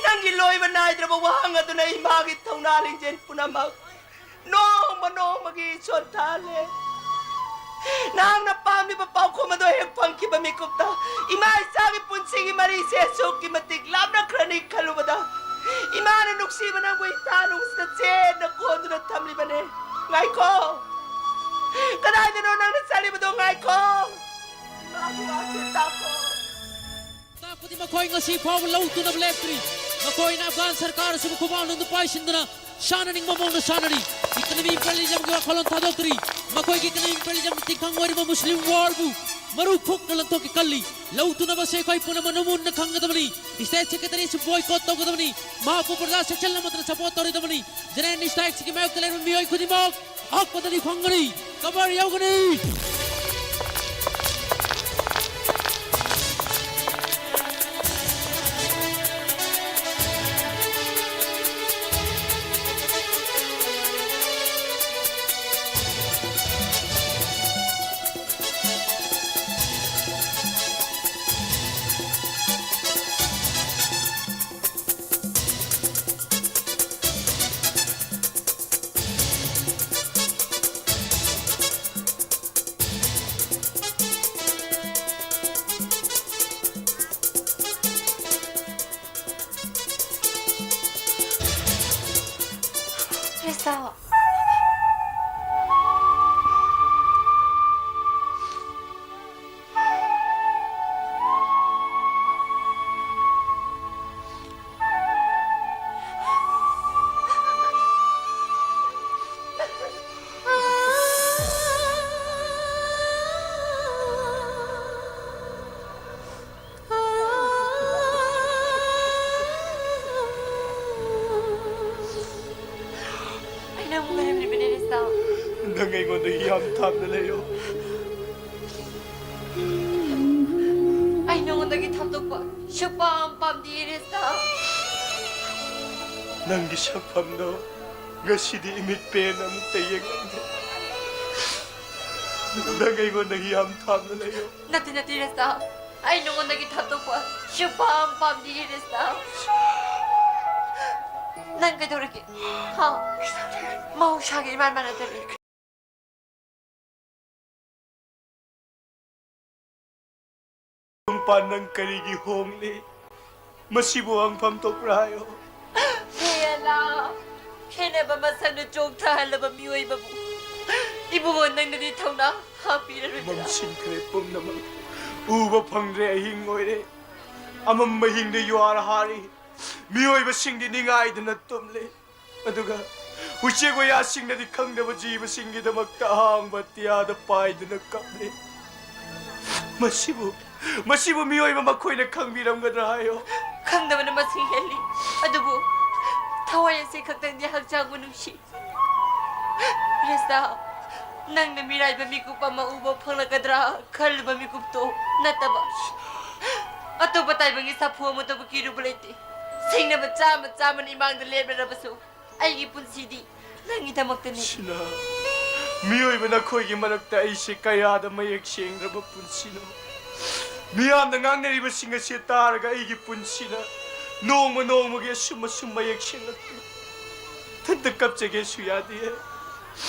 ꯅꯪꯒꯤ ꯂꯣꯏꯕ ꯅꯥꯏꯗ꯭ꯔꯕ ꯋꯥꯍꯪ ꯑꯗꯨꯅ ꯏꯃꯥꯒꯤ ꯊꯧꯅꯥ ꯂꯤꯡꯖꯦꯜ ꯄꯨꯝꯅꯃꯛ ꯅꯣꯡꯃ ꯅꯣꯡꯃꯒꯤ ꯁꯣꯟꯊꯍꯜꯂꯦ꯫ ꯅꯍꯥꯛꯅ ꯄꯥꯝꯂꯤꯕ ꯄꯥꯎꯈꯨꯝ ꯑꯗꯨ ꯍꯦꯛ ꯐꯪꯈꯤꯕ ꯃꯤꯀꯨꯞꯇ ꯏꯃꯥ ꯏꯆꯥꯒꯤ ꯄꯨꯟꯁꯤꯒꯤ ꯃꯔꯤꯁꯦ ꯑꯁꯨꯛꯀꯤ ꯃꯇꯤꯛ ꯂꯥꯞꯅꯈ꯭ꯔꯅꯤ ꯈꯜꯂꯨꯕꯗ ꯏꯃꯥꯅ ꯅꯨꯡꯁꯤꯕ ꯅꯪꯕꯨ ꯏꯊꯥ ꯅꯨꯡꯁꯤꯗ ꯆꯦꯠꯅ ꯀꯣꯟꯗꯨꯅ ꯊꯝꯂꯤꯕꯅꯦ꯫ ꯉꯥꯏꯈꯣ! ꯀꯗꯥꯏꯗꯅꯣ ꯅꯪꯅ ꯆꯠꯂꯤꯕꯗꯣ? ꯉꯥꯏꯈꯣ! ꯏꯃꯥꯒꯤ ꯋꯥꯁꯦ ꯇꯥꯈꯣ꯫ ꯇꯥꯛꯄꯗꯤ ꯃꯈꯣꯏ ꯉꯁꯤ ꯐꯥꯎꯕ ꯂꯧ ꯇꯨꯅꯕ ꯂꯦꯞꯇ꯭ꯔꯤ꯫ ꯃꯈꯣꯏꯅ ꯑꯐꯒꯥꯟ ꯁꯔꯀꯥꯔ ꯑꯁꯤꯕꯨ ꯈꯨꯕꯥꯛꯅꯨꯡꯗ ꯄꯥꯏꯁꯤꯟꯗꯨꯅ ꯁꯥꯟꯅꯅꯤꯡꯕ ꯃꯑꯣꯡꯗ ꯁꯥꯟꯅꯔꯤ꯫ Economic imperialismꯒꯤ ꯋꯥꯈꯜꯂꯣꯟ ꯊꯥꯗꯣꯛꯇ꯭ꯔꯤ꯫ ꯃꯈꯣꯏꯒꯤ economic imperialismꯒꯤ ꯇꯤꯡꯈꯪ ꯑꯣꯏꯔꯤꯕ ꯃꯨꯁꯂꯤꯝ worldꯕꯨ ꯃꯔꯨ ꯐꯨꯛꯅ ꯂꯪꯊꯣꯛꯀꯦ ꯈꯜꯂꯤ꯫ ꯂꯧ ꯇꯨꯅꯕꯁꯦ ꯑꯩꯈꯣꯏ ꯄꯨꯝꯅꯃꯛꯅ ꯃꯨꯟꯅ ꯈꯪꯒꯗꯕꯅꯤ꯫ State Secretary ꯑꯁꯤ boycott ꯇꯧꯒꯗꯕꯅꯤ꯫ ꯃꯍꯥꯛꯄꯨ ꯄ꯭ꯔꯖꯥ section ꯑꯃꯠꯇꯅ support ꯇꯧꯔꯣꯏꯗꯕꯅꯤ꯫ General strikeꯁꯤꯒꯤ ꯃꯥꯌꯣꯛꯇ ꯂꯩꯔꯤꯕ ꯃꯤꯑꯣꯏ ꯈꯨꯗꯤꯡꯃꯛ ꯑꯍꯛꯄꯗꯗꯤ ꯐꯪꯒꯅꯤ꯫ Cover ꯌꯧꯒꯅꯤ꯫ ꯆꯥꯎ꯫ ꯑꯩ ꯅꯪꯕꯨ ꯉꯥꯏꯔꯝꯂꯤꯕꯅꯦ, ꯔꯤꯁꯇꯥ꯫ ꯅꯪ ꯑꯩꯉꯣꯟꯗ ꯌꯥꯝ ꯊꯥꯞꯅ ꯂꯩꯌꯣ꯫ ꯑꯩ ꯅꯉꯣꯟꯗꯒꯤ ꯊꯥꯞꯇꯣꯛꯄ ꯁꯨꯛꯄꯥꯝ ꯄꯥꯝꯗꯤꯌꯦ, ꯔꯤꯁꯇꯥ꯫ ꯅꯪꯒꯤ ꯁꯛꯐꯝꯗꯣ ꯉꯁꯤꯗꯤ ꯏꯃꯤꯠ ꯄꯦꯟꯅ ꯑꯃꯨꯛꯇ ꯌꯦꯡꯉꯝꯗꯦ꯫ ꯅꯪ ꯑꯩꯉꯣꯟꯗꯒꯤ ꯌꯥꯝ ꯊꯥꯞꯅ ꯂꯩꯌꯣ꯫ ꯅꯠꯇꯦ, ꯅꯠꯇꯦ, ꯔꯤꯁꯇꯥ꯫ ꯑꯩ ꯅꯉꯣꯟꯗꯒꯤ ꯊꯥꯞꯇꯣꯛꯄ ꯁꯨꯛꯄꯥꯝ ꯄꯥꯝꯗꯤꯌꯦ, ꯔꯤꯁꯇꯥ꯫ ꯅꯪ ꯀꯩꯗꯧꯔꯒꯦ? ꯍꯥ? ꯃꯍꯧꯁꯥꯒ ꯏꯃꯥꯟ ꯃꯥꯟꯅꯗꯔꯦ꯫ ꯅꯨꯄꯥ, ꯅꯪ ꯀꯔꯤꯒꯤ ꯍꯣꯡꯂꯤ? ꯃꯁꯤꯕꯨ ꯍꯪꯐꯝ ꯊꯣꯛꯄ꯭ꯔꯥ ꯍꯥꯏꯌꯣ꯫ ꯍꯦ ꯑꯂꯥ, ꯈꯦꯠꯅꯕ ꯃꯁꯛꯅ ꯆꯣꯛꯊꯍꯜꯂꯕ ꯃꯤꯑꯣꯏꯕꯕꯨ ꯏꯕꯨꯡꯉꯣ ꯅꯪꯅꯗꯤ ꯊꯧꯅꯥ ꯍꯥꯞꯄꯤꯔꯔꯣꯏꯗ꯭ꯔꯥ? ꯃꯝꯁꯤꯟꯈ꯭ꯔꯦ ꯄꯨꯝꯅꯃꯛ, ꯎꯕ ꯐꯪꯗ꯭ꯔꯦ, ꯑꯍꯤꯡ ꯑꯣꯏꯔꯦ꯫ ꯑꯃꯝꯕ ꯑꯍꯤꯡꯗ ꯌꯨꯍꯥꯔ ꯍꯥꯔꯤ, ꯃꯤꯑꯣꯏꯕꯁꯤꯡꯗꯤ ꯅꯤꯡꯉꯥꯏꯗꯅ ꯇꯨꯝꯂꯤ꯫ ꯑꯗꯨꯒ ꯎꯆꯦꯛ ꯋꯥꯌꯥꯁꯤꯡꯅꯗꯤ ꯈꯪꯗꯕ ꯖꯤꯕꯁꯤꯡꯒꯤꯗꯃꯛꯇ ꯑꯍꯥꯡꯕ ꯑꯇꯤꯌꯥꯗ ꯄꯥꯏꯗꯨꯅ ꯀꯞꯂꯤ꯫ ꯃꯁꯤꯕꯨ, ꯃꯁꯤꯕꯨ ꯃꯤꯑꯣꯏꯕ ꯃꯈꯣꯏꯅ ꯈꯪꯕꯤꯔꯝꯒꯗ꯭ꯔꯥ ꯍꯥꯏꯌꯣ? ꯈꯪꯗꯕꯅ ꯃꯁꯤꯡ ꯍꯦꯜꯂꯤ꯫ ꯑꯗꯨꯕꯨ ꯊꯋꯥꯏ ꯑꯁꯤ ꯈꯛꯇꯪꯗꯤ ꯍꯛꯆꯥꯡꯕꯨ ꯅꯨꯡꯁꯤ꯫ ꯔꯤꯁꯇꯥ, ꯅꯪꯅ ꯃꯤꯔꯥꯏꯕ ꯃꯤꯀꯨꯞ ꯑꯃ ꯎꯕ ꯐꯪꯂꯛꯀꯗ꯭ꯔꯥ ꯈꯜꯂꯨꯕ ꯃꯤꯀꯨꯞꯇꯣ ꯅꯠꯇꯕ ꯑꯇꯣꯞꯄ ꯇꯥꯏꯕꯪꯒꯤ ꯁꯥꯐꯨ ꯑꯃꯠꯇꯕꯨ ꯀꯤꯔꯨꯕ ꯂꯩꯇꯦ꯫ ꯁꯤꯡꯅꯕ ꯆꯥꯝꯃ ꯆꯥꯝꯃꯅ ꯏꯃꯥꯡꯗ ꯂꯦꯞꯂꯔꯕꯁꯨ ꯑꯩꯒꯤ ꯄꯨꯟꯁꯤꯗꯤ ꯅꯪꯒꯤꯗꯃꯛꯇꯅꯤ꯫ ꯁꯤꯅ ꯃꯤꯑꯣꯏꯕ ꯅꯈꯣꯏꯒꯤ ꯃꯔꯛꯇ ꯑꯩꯁꯦ ꯀꯌꯥꯗ ꯃꯌꯦꯛ ꯁꯦꯡꯗ꯭ꯔꯕ ꯄꯨꯟꯁꯤꯅꯣ꯫ ꯃꯤꯌꯥꯝꯅ ꯉꯥꯡꯅꯔꯤꯕꯁꯤꯡ ꯑꯁꯤ ꯇꯥꯔꯒ ꯑꯩꯒꯤ ꯄꯨꯟꯁꯤꯅ ꯅꯣꯡꯃ ꯅꯣꯡꯃꯒꯤ ꯑꯁꯨꯝ ꯑꯁꯨꯝ ꯃꯌꯦꯛ ꯁꯦꯡꯂꯛꯂꯤ꯫ ꯏꯊꯟꯇ ꯀꯞꯆꯒꯦꯁꯨ ꯌꯥꯗꯦ꯫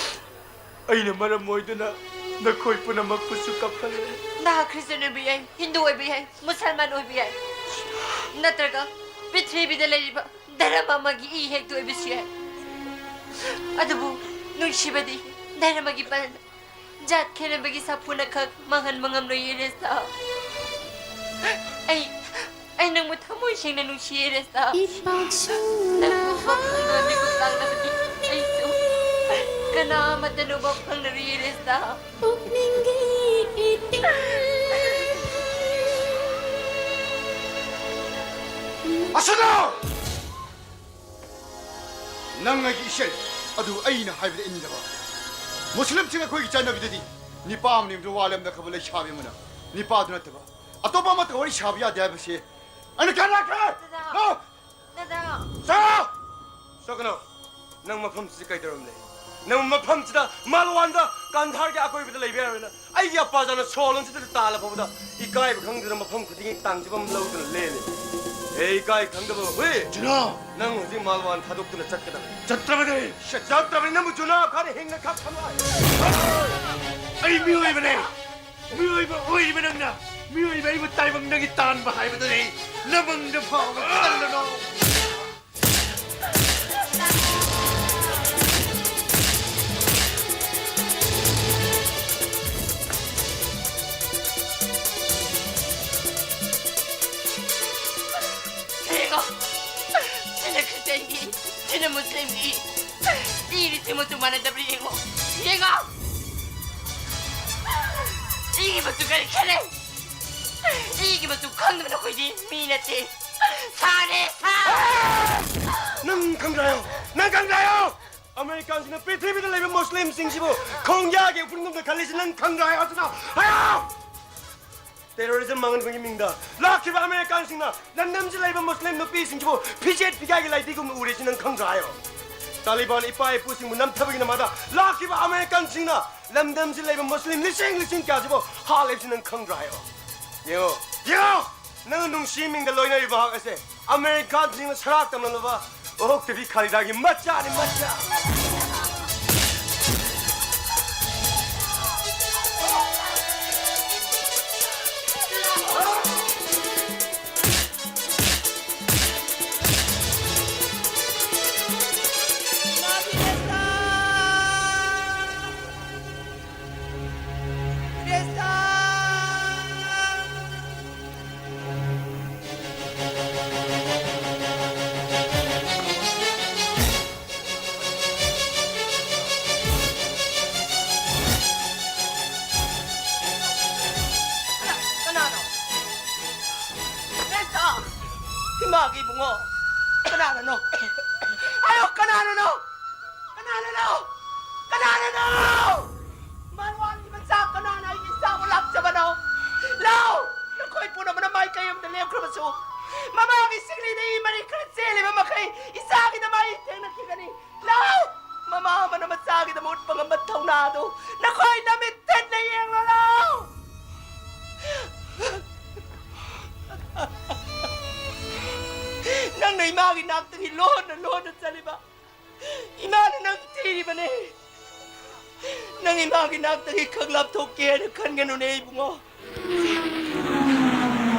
ꯑꯩꯅ ꯃꯔꯝ ꯑꯣꯏꯗꯨꯅ ꯅꯈꯣꯏ ꯄꯨꯝꯅꯃꯛꯄꯨꯁꯨ ꯀꯞꯍꯜꯂꯦ꯫ ꯅꯍꯥꯛ ꯈ꯭ꯔꯤꯁꯇꯤꯌꯥꯟ ꯑꯣꯏꯕ ꯌꯥꯏ, ꯍꯤꯟꯗꯨ ꯑꯣꯏꯕ ꯌꯥꯏ, ꯃꯨꯁꯜꯃꯥꯟ ꯑꯣꯏꯕ ꯌꯥꯏ, ꯅꯠꯇ꯭ꯔꯒ ꯄ꯭ꯔꯤꯊꯤꯕꯤꯗ ꯂꯩꯔꯤꯕ ꯙꯔꯃ ꯑꯃꯒꯤ ꯏ ꯍꯦꯛꯇ ꯑꯣꯏꯕꯁꯨ ꯌꯥꯏ꯫ ꯑꯗꯨꯕꯨ ꯅꯨꯡꯁꯤꯕꯗꯤ ꯙꯔꯃꯒꯤ ꯕꯟ, ꯖꯥꯠ ꯈꯦꯠꯅꯕꯒꯤ ꯁꯥꯐꯨꯅ ꯈꯛ ꯃꯥꯡꯍꯟꯕ ꯉꯝꯂꯣꯏ, ꯏꯔꯦꯁꯥ꯫ ꯑꯩ, ꯑꯩ ꯅꯪꯕꯨ ꯊꯃꯣꯏ ꯁꯦꯡꯅ ꯅꯨꯡꯁꯤ, ꯏꯔꯦꯁꯥ꯫ ꯅꯪꯕꯨ ꯎꯕ ꯐꯪꯗꯕ ꯃꯤꯀꯨꯞ ꯂꯥꯡꯂꯕꯗꯤ ꯑꯩꯁꯨ ꯀꯅꯥ ꯑꯃꯠꯇꯅ ꯎꯕ ꯐꯪꯂꯔꯣꯏ, ꯏꯔꯦꯁꯥ꯫ ꯄꯨꯛꯅꯤꯡꯒꯤ ꯏꯇꯤꯛ꯫ ꯑꯁꯅꯥ! ꯅꯪ ꯑꯩꯒꯤ ꯏꯆꯦ, ꯑꯗꯨ ꯑꯩꯅ ꯍꯥꯏꯕꯗ ꯏꯟꯗꯕ꯫ ꯃꯨꯁꯂꯤꯝꯁꯤꯡ ꯑꯩꯈꯣꯏꯒꯤ ꯆꯠꯅꯕꯤꯗꯗꯤ ꯅꯤꯄꯥ ꯑꯃꯅꯤ ꯋꯥ ꯂꯦꯝꯅꯈ꯭ꯔꯕ ꯂꯩꯁꯥꯕꯤ ꯑꯃꯅ ꯅꯤꯄꯥꯗꯨ ꯅꯠꯇꯕ ꯑꯇꯣꯞꯄ ꯑꯃꯠꯇꯒ ꯋꯥꯔꯤ ꯁꯥꯕ ꯌꯥꯗꯦ ꯍꯥꯏꯕꯁꯤ ꯑꯩꯅ ꯀꯌꯥ ꯂꯥꯛꯈ꯭ꯔꯦ? ꯗꯗꯥ! ꯂꯥꯛꯑꯣ! ꯗꯗꯥ! ꯆꯠꯂꯣ! ꯆꯠꯀꯅꯣ! ꯅꯪ ꯃꯐꯝꯁꯤꯗ ꯀꯩꯗꯧꯔꯝꯂꯦ? ꯅꯪ ꯃꯐꯝꯁꯤꯗ, ꯃꯥꯜꯋꯥꯟꯗ, ꯀꯥꯟꯙꯥꯔꯒꯤ ꯑꯀꯣꯏꯕꯗ ꯂꯩꯕ ꯌꯥꯔꯣꯏꯅ ꯑꯩꯒꯤ ꯑꯄꯥꯖꯥꯅ ꯁꯣꯂꯣꯟꯁꯤꯗ ꯇꯥꯜꯂ ꯐꯥꯎꯕꯗ ꯏꯀꯥꯏꯕ ꯈꯪꯗꯅ ꯃꯐꯝ ꯈꯨꯗꯤꯡꯒꯤ ꯇꯥꯡꯖꯕ ꯑꯃ ꯂꯧꯗꯨꯅ ꯂꯦꯜꯂꯤ꯫ ꯍꯦ, ꯏꯀꯥꯏ ꯈꯪꯗꯕ ꯍꯨꯏ! ꯖꯤꯅꯥ! ꯅꯪ ꯍꯧꯖꯤꯛ ꯃꯥꯜꯋꯥꯟ ꯊꯥꯗꯣꯛꯇꯨꯅ ꯆꯠꯀꯗꯕꯅꯤ꯫ ꯆꯠꯇ꯭ꯔꯕꯅꯤ! ꯆꯠꯇ꯭ꯔꯕꯅꯤ! ꯅꯪꯕꯨ ꯖꯨꯅꯥ ꯈꯥꯟꯅ ꯍꯤꯡꯅ ꯈꯥꯛ ꯊꯝꯂꯣꯏ! ꯑꯩ ꯃꯤꯑꯣꯏꯕꯅꯦ! ꯃꯤꯑꯣꯏꯕ ꯑꯣꯏꯔꯤꯕ ꯅꯪꯅ ꯃꯤꯑꯣꯏꯕ ꯑꯩꯕꯨ ꯇꯥꯏꯕꯪꯗꯒꯤ ꯇꯥꯟꯕ ꯍꯥꯏꯕꯗꯨꯅꯤ꯫ ꯅꯃꯪꯗ ꯐꯥꯎꯕ ꯈꯜꯂꯨꯅꯨ꯫ ꯌꯦꯡꯉꯣ, ꯁꯤꯅ ꯈ꯭ꯔꯤꯁꯇꯤꯌꯥꯟꯒꯤ, ꯁꯤꯅ ꯃꯨꯁꯂꯤꯝꯒꯤ꯫ ꯏꯔꯤꯁꯤ ꯃꯆꯨ ꯃꯥꯟꯅꯗꯕ꯭ꯔꯥ ꯌꯦꯡꯉꯣ, ꯌꯦꯡꯉꯣ꯫ ꯏꯒꯤ ꯃꯆꯨ ꯀꯔꯤ ꯈꯦꯠꯅꯩ? ꯏꯒꯤ ꯃꯆꯨ ꯈꯪꯗꯕ ꯅꯈꯣꯏꯗꯤ ꯃꯤ ꯅꯠꯇꯦ꯫ ꯁꯥꯅꯦ, ꯁꯥ! ꯅꯪ ꯈꯪꯗ꯭ꯔꯥ ꯍꯥꯏꯌꯣ? ꯅꯪ ꯈꯪꯗ꯭ꯔꯥ ꯍꯥꯏꯌꯣ? ꯑꯃꯦꯔꯤꯀꯥꯟꯁꯤꯡꯅ ꯄ꯭ꯔꯤꯊꯤꯕꯤꯗ ꯂꯩꯕ ꯃꯨꯁꯂꯤꯝꯁꯤꯡꯁꯤꯕꯨ ꯈꯣꯡꯌꯥꯒꯤ ꯎꯐꯨꯟꯒꯨꯝꯅ ꯈꯜꯂꯤꯁꯤ ꯅꯪ ꯈꯪꯗ꯭ꯔꯥ ꯍꯥꯏꯌꯣ? ꯑꯗꯨꯅ ꯍꯥꯏꯌꯣ! ꯇꯦꯔꯣꯔꯤꯖꯝ ꯃꯥꯡꯍꯟꯕꯒꯤ ꯃꯤꯡꯗ ꯂꯥꯛꯈꯤꯕ ꯑꯃꯦꯔꯤꯀꯥꯟꯁꯤꯡꯅ ꯂꯝꯗꯝꯁꯤꯗ ꯂꯩꯕ ꯃꯨꯁꯂꯤꯝ ꯅꯨꯄꯤꯁꯤꯡꯁꯤꯕꯨ ꯐꯤꯖꯦꯠ ꯐꯤꯒꯥꯏꯒꯤ ꯂꯥꯏꯙꯤꯒꯨꯝꯅ ꯎꯔꯤꯁꯤ ꯅꯪ ꯈꯪꯗ꯭ꯔꯥ ꯍꯥꯏꯌꯣ? ꯇꯥꯂꯤꯕꯥꯟ ꯏꯄꯥ ꯏꯄꯨꯁꯤꯡꯕꯨ ꯅꯝꯊꯕꯒꯤ ꯅꯃꯥꯗ ꯂꯥꯛꯈꯤꯕ ꯑꯃꯦꯔꯤꯀꯥꯟꯁꯤꯡꯅ ꯂꯝꯗꯝꯁꯤꯗ ꯂꯩꯕ ꯃꯨꯁꯂꯤꯝ ꯂꯤꯁꯤꯡ ꯂꯤꯁꯤꯡ ꯀꯌꯥꯁꯤꯕꯨ ꯍꯥꯠꯂꯤꯕꯁꯤ ꯅꯪ ꯈꯪꯗ꯭ꯔꯥ ꯍꯥꯏꯌꯣ? ꯌꯦꯡꯉꯣ, ꯌꯦꯡꯉꯣ! ꯅꯪꯅ ꯅꯨꯡꯁꯤꯕ ꯃꯤꯡꯗ ꯂꯣꯏꯅꯔꯤꯕ ꯃꯍꯥꯛ ꯑꯁꯦ ꯑꯃꯦꯔꯤꯀꯥꯟꯁꯤꯡꯅ ꯁꯔꯥꯛ ꯇꯝꯂꯝꯂꯕ ꯑꯣꯛꯇꯕꯤ ꯈꯥꯂꯤꯗꯥꯒꯤ ꯃꯆꯥꯅꯤ, ꯃꯆꯥ! ꯍꯥꯏꯌꯣ, ꯀꯅꯥꯅꯅꯣ? ꯀꯅꯥꯅꯅꯣ? ꯀꯅꯥꯅꯅꯣ? ꯃꯔꯋꯥꯟꯒꯤ ꯃꯆꯥ ꯀꯅꯥꯅ ꯑꯩꯒꯤ ꯏꯆꯥꯕꯨ ꯂꯥꯛꯆꯕꯅꯣ? ꯂꯥꯎ! ꯅꯈꯣꯏ ꯄꯨꯝꯅꯃꯛꯅ ꯃꯥꯏꯀꯩ ꯑꯃꯗ ꯂꯦꯞꯈ꯭ꯔꯕꯁꯨ, ꯃꯃꯥꯒꯤ ꯁꯤꯡꯂꯤꯗ ꯏ ꯃꯔꯤ ꯈꯔ ꯆꯦꯜꯂꯤꯕ ꯃꯈꯩ ꯏꯆꯥꯒꯤꯗꯃꯛ ꯑꯩ ꯊꯦꯡꯅꯈꯤꯒꯅꯤ꯫ ꯂꯥꯎ! ꯃꯃꯥ ꯑꯃꯅ ꯃꯆꯥꯒꯤꯗꯃꯛ ꯎꯠꯄ ꯉꯝꯕ ꯊꯧꯅꯥꯗꯨ ꯅꯈꯣꯏ ꯅꯃꯤꯠ ꯊꯦꯠꯅ ꯌꯦꯡꯂꯣ ꯂꯥꯎ! ꯅꯪꯅ ꯏꯃꯥꯒꯤ ꯅꯥꯛꯇꯒꯤ ꯂꯣꯟꯅ ꯂꯣꯟꯅ ꯆꯠꯂꯤꯕ ꯏꯃꯥꯅ ꯅꯪ ꯊꯤꯔꯤꯕꯅꯦ꯫ ꯅꯪ ꯏꯃꯥꯒꯤ ꯅꯥꯛꯇꯒꯤ ꯈꯪ ꯂꯥꯞꯊꯣꯛꯀꯦ ꯍꯥꯏꯅ ꯈꯟꯒꯅꯨꯅꯦ ꯏꯕꯨꯡꯉꯣ꯫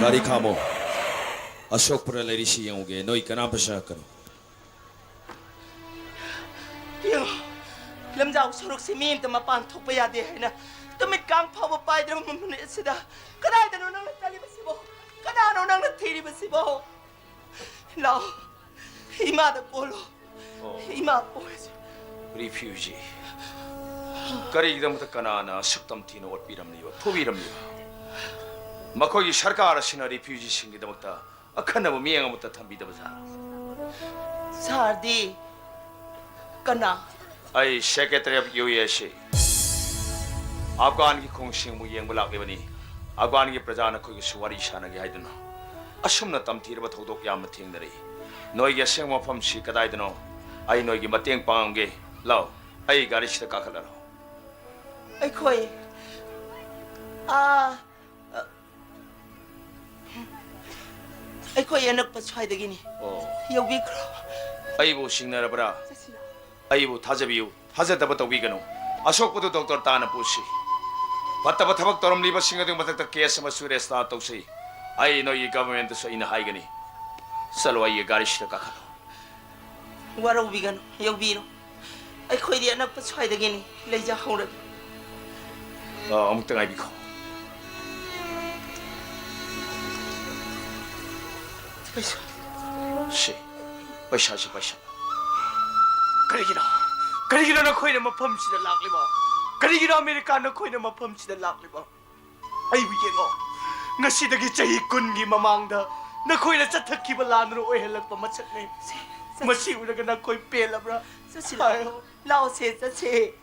ꯒꯥꯔꯤ ꯈꯥꯝꯃꯣ꯫ ꯑꯁꯣꯛꯄꯗ ꯂꯩꯔꯤꯁꯤ ꯌꯦꯡꯉꯨꯒꯦ꯫ ꯅꯣꯏ ꯀꯅꯥꯝꯇ ꯆꯪꯉꯛꯀꯅꯨ꯫ ꯌꯦꯡꯉꯣ, ꯂꯝꯖꯥꯎ ꯁꯣꯔꯣꯛꯁꯤ ꯃꯤ ꯑꯃꯇ ꯃꯄꯥꯟ ꯊꯣꯛꯄ ꯌꯥꯗꯦ ꯍꯥꯏꯅ ꯇꯨꯃꯤꯠ ꯀꯥꯡ ꯐꯥꯎꯕ ꯄꯥꯏꯗ꯭ꯔꯕ ꯃꯤꯅꯤꯠ ꯑꯁꯤꯗ ꯀꯗꯥꯏꯗꯅꯣ ꯅꯪꯅ ꯆꯠꯂꯤꯕꯁꯤꯕꯣ? ꯀꯅꯥꯅꯣ ꯅꯪꯅ ꯊꯤꯔꯤꯕꯁꯤꯕꯣ? ꯂꯥꯛꯑꯣ, ꯏꯃꯥꯗ ꯀꯣꯜꯂꯣ꯫ ꯑꯣ꯫ ꯏꯃꯥ ꯀꯣꯜꯂꯁꯤ꯫ ꯔꯤꯐ꯭ꯌꯨꯖꯤ꯫ ꯀꯔꯤꯒꯤꯗꯃꯛꯇ ꯀꯅꯥꯅ ꯑꯁꯨꯛ ꯇꯝꯊꯤꯅ ꯑꯣꯠꯄꯤꯔꯝꯂꯤꯕ, ꯐꯨꯕꯤꯔꯝꯂꯤꯕ? ꯃꯈꯣꯏꯒꯤ ꯁꯔꯀꯥꯔ ꯑꯁꯤꯅ ꯔꯤꯐ꯭ꯌꯨꯖꯤꯁꯤꯡꯒꯤꯗꯃꯛꯇ ꯑꯈꯟꯅꯕ ꯃꯤꯠꯌꯦꯡ ꯑꯃꯠꯇ ꯊꯝꯕꯤꯗꯕ ꯖꯥꯠꯂ? ꯁꯥꯔꯗꯤ ꯀꯅꯥ? ꯑꯩ Secretary of U S A꯫ ꯑꯐꯒꯥꯟꯒꯤ ꯈꯣꯡꯁꯤꯡꯕꯨ ꯌꯦꯡꯕ ꯂꯥꯛꯂꯤꯕꯅꯤ꯫ ꯑꯐꯒꯥꯟꯒꯤ ꯄ꯭ꯔꯖꯥ ꯅꯈꯣꯏꯒꯁꯨ ꯋꯥꯔꯤ ꯁꯥꯟꯅꯒꯦ ꯍꯥꯏꯗꯨꯅ꯫ ꯑꯁꯨꯝꯅ ꯇꯝꯊꯤꯔꯕ ꯊꯧꯗꯣꯛ ꯌꯥꯝꯅ ꯊꯦꯡꯅꯔꯛꯏ꯫ ꯅꯣꯏꯒꯤ ꯑꯁꯦꯡꯕ ꯃꯐꯝꯁꯤ ꯀꯗꯥꯏꯗꯅꯣ? ꯑꯩ ꯅꯣꯏꯒꯤ ꯃꯇꯦꯡ ꯄꯥꯡꯉꯝꯒꯦ꯫ ꯂꯥꯎ, ꯑꯩ ꯒꯥꯔꯤꯁꯤꯗ ꯀꯥꯈꯠꯂꯔꯣ꯫ ꯑꯩꯈꯣꯏ, ꯑꯥ, ꯑꯩꯈꯣꯏ ꯑꯅꯛꯄ ꯁ꯭ꯋꯥꯏꯗꯒꯤꯅꯤ꯫ ꯑꯣ꯫ ꯌꯧꯕꯤꯈ꯭ꯔꯣ꯫ ꯑꯩꯕꯨ ꯁꯤꯡꯅꯔꯕ꯭ꯔꯥ? ꯆꯠꯁꯤꯔꯥ? ꯑꯩꯕꯨ ꯊꯥꯖꯕꯤꯌꯨ, ꯊꯥꯖꯗꯕ ꯇꯧꯕꯤꯒꯅꯨ꯫ ꯑꯁꯣꯛꯄꯗꯨ ꯗꯣꯛꯇꯔ ꯇꯥꯟꯅ ꯄꯨꯁꯤ꯫ ꯐꯠꯇꯕ ꯊꯕꯛ ꯇꯧꯔꯝꯂꯤꯕꯁꯤꯡ ꯑꯗꯨꯒꯤ ꯃꯊꯛꯇ ꯀꯦꯁ ꯑꯃꯁꯨ ꯔꯦꯖꯤꯁꯇꯥꯔ ꯇꯧꯁꯤ꯫ ꯑꯩ ꯅꯣꯏꯒꯤ ꯒꯚꯔꯟꯃꯦꯟꯠꯇꯁꯨ ꯑꯩꯅ ꯍꯥꯏꯒꯅꯤ꯫ ꯆꯠꯂꯣ, ꯑꯩꯒꯤ ꯒꯥꯔꯤꯁꯤꯗ ꯀꯥꯈꯠꯂꯣ꯫ ꯋꯥꯔꯧꯕꯤꯒꯅꯨ, ꯌꯧꯕꯤꯔꯣ꯫ ꯑꯩꯈꯣꯏꯗꯤ ꯑꯅꯛꯄ ꯁ꯭ꯋꯥꯏꯗꯒꯤꯅꯤ, ꯂꯩꯖꯍꯧꯔꯒꯦ꯫ ꯑ, ꯑꯃꯨꯛꯇ ꯉꯥꯏꯕꯤꯈꯣ꯫ ꯄꯩꯁꯥ꯫ ꯁꯤ, ꯄꯩꯁꯥꯁꯤ, ꯄꯩꯁꯥ꯫ ꯀꯔꯤꯒꯤꯅꯣ? ꯀꯔꯤꯒꯤꯅꯣ ꯅꯈꯣꯏꯅ ꯃꯐꯝꯁꯤꯗ ꯂꯥꯛꯂꯤꯕ? ꯀꯔꯤꯒꯤꯅꯣ ꯑꯃꯦꯔꯤꯀꯥ ꯅꯈꯣꯏꯅ ꯃꯐꯝꯁꯤꯗ ꯂꯥꯛꯂꯤꯕ? ꯑꯩꯕꯨ ꯌꯦꯡꯉꯣ꯫ ꯉꯁꯤꯗꯒꯤ ꯆꯍꯤ ꯀꯨꯟꯒꯤ ꯃꯃꯥꯡꯗ ꯅꯈꯣꯏꯅ ꯆꯠꯊꯈꯤꯕ ꯂꯥꯟꯗꯨꯅ ꯑꯣꯏꯍꯜꯂꯛꯄ ꯃꯁꯛꯅꯤ꯫ ꯆꯠꯁꯤ꯫ ꯃꯁꯤ ꯎꯔꯒ ꯅꯈꯣꯏ ꯄꯦꯜꯂꯕ꯭ꯔꯥ? ꯆꯠꯁꯤ, ꯍꯥꯏꯌꯣ꯫ ꯂꯥꯛꯑꯣꯁꯦ, ꯆꯠꯁꯤ꯫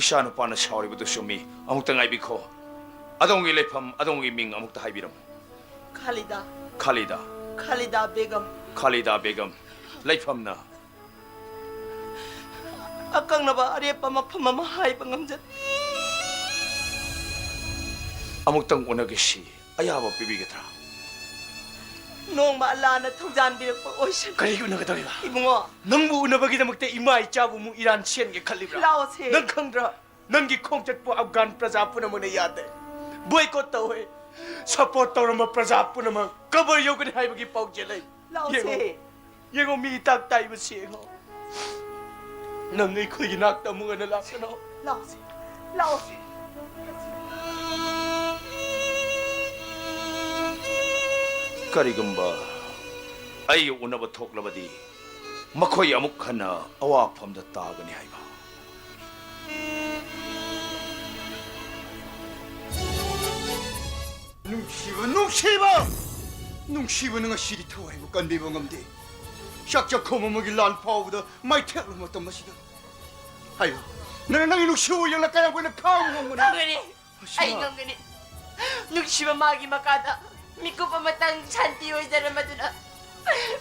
ꯏꯆꯥꯅꯨꯄꯥꯅ ꯁꯥꯎꯔꯤꯕꯗꯨ ꯆꯨꯝꯃꯤ꯫ ꯑꯃꯨꯛꯇ ꯉꯥꯏꯕꯤꯈꯣ꯫ ꯑꯗꯣꯝꯒꯤ ꯂꯩꯐꯝ, ꯑꯗꯣꯝꯒꯤ ꯃꯤꯡ ꯑꯃꯨꯛꯇ ꯍꯥꯏꯕꯤꯔꯝꯃꯨ꯫ ꯈꯥꯂꯤꯗꯥ꯫ ꯈꯥꯂꯤꯗꯥ꯫ ꯈꯥꯂꯤꯗꯥ ꯕꯦꯒꯝ꯫ ꯈꯥꯂꯤꯗꯥ ꯕꯦꯒꯝ꯫ ꯂꯩꯐꯝꯅ? ꯑꯀꯛꯅꯕ ꯑꯔꯦꯞꯄ ꯃꯐꯝ ꯑꯃ ꯍꯥꯏꯕ ꯉꯝꯖꯗꯦ꯫ ꯑꯃꯨꯛꯇꯪ ꯎꯅꯒꯦꯁꯤ꯫ ꯑꯌꯥꯕ ꯄꯤꯕꯤꯒꯗ꯭ꯔꯥ? ꯅꯣꯡꯃ ꯑꯜꯂꯥꯅ ꯊꯧꯖꯥꯟꯕꯤꯔꯛꯄ ꯑꯣꯏꯁꯅꯨ꯫ ꯀꯔꯤꯒꯤ ꯎꯅꯒꯗꯧꯔꯤꯕ? ꯏꯕꯨꯡꯉꯣ꯫ ꯅꯪꯕꯨ ꯎꯅꯕꯒꯤꯗꯃꯛꯇ ꯏꯃꯥ ꯏꯆꯥꯕꯨ ꯑꯃꯨꯛ ꯏꯔꯥꯟ ꯁꯦꯟꯒꯦ ꯈꯜꯂꯤꯕ꯭ꯔꯥ? ꯂꯥꯛꯑꯣꯁꯦ꯫ ꯅꯪ ꯈꯪꯗ꯭ꯔꯥ? ꯅꯪꯒꯤ ꯈꯣꯡꯆꯠꯄꯨ ꯑꯐꯒꯥꯟ ꯄ꯭ꯔꯖꯥ ꯄꯨꯝꯅꯃꯛꯅ ꯌꯥꯗꯦ꯫ ꯕꯣꯏꯀꯣꯠ ꯇꯧꯋꯦ꯫ ꯁꯄꯣꯔꯠ ꯇꯧꯔꯝꯕ ꯄ꯭ꯔꯖꯥ ꯄꯨꯝꯅꯃꯛ ꯀꯕꯔ ꯌꯧꯒꯅꯤ ꯍꯥꯏꯕꯒꯤ ꯄꯥꯎꯖꯦꯜ ꯂꯩ꯫ ꯂꯥꯛꯑꯣꯁꯦ꯫ ꯌꯦꯡꯉꯣ꯫ ꯌꯦꯡꯉꯣ, ꯃꯤ ꯏꯇꯥꯛ ꯇꯥꯏꯕꯁꯤ ꯌꯦꯡꯉꯣ꯫ ꯅꯪ ꯑꯩꯈꯣꯏꯒꯤ ꯅꯥꯛꯇ ꯑꯃꯨꯛ ꯍꯟꯅ ꯂꯥꯛꯀꯅꯨ꯫ ꯂꯥꯛꯑꯣꯁꯦ, ꯂꯥꯛꯑꯣꯁꯦ꯫ ꯀꯔꯤꯒꯨꯝꯕ ꯑꯩꯒ ꯎꯅꯕ ꯊꯣꯛꯂꯕꯗꯤ ꯃꯈꯣꯏ ꯑꯃꯨꯛ ꯍꯟꯅ ꯑꯋꯥꯐꯝꯗ ꯇꯥꯒꯅꯤ ꯍꯥꯏꯕ꯫ ꯅꯨꯡꯁꯤꯕ, ꯅꯨꯡꯁꯤꯕ! ꯅꯨꯡꯁꯤꯕꯅ ꯉꯁꯤꯗꯤ ꯊꯋꯥꯏꯕꯨ ꯀꯟꯕꯤꯕ ꯉꯝꯗꯦ꯫ ꯆꯥꯛ ꯆꯥꯛꯈꯣꯝ ꯑꯃꯒꯤ ꯂꯥꯟ ꯐꯥꯎꯕꯗ ꯃꯥꯏꯊꯦꯛꯂꯕ ꯃꯇꯝ ꯑꯁꯤꯗ꯫ ꯍꯥꯏꯌꯨ, ꯅꯪꯅ ꯅꯪꯒꯤ ꯅꯨꯡꯁꯤꯕ ꯌꯦꯡꯂꯒ ꯀꯌꯥꯝ ꯀꯨꯏꯅ ꯈꯥꯡꯕ ꯉꯝꯒꯅꯤ? ꯉꯝꯒꯅꯤ꯫ ꯑꯩ ꯉꯝꯒꯅꯤ꯫ ꯅꯨꯡꯁꯤꯕ ꯃꯥꯒꯤ ꯃꯈꯥꯗ ꯃꯤꯀꯨꯞ ꯑꯃꯇꯪ ꯁꯥꯟꯇꯤ ꯑꯣꯏꯖꯔꯝꯃꯗꯨꯅ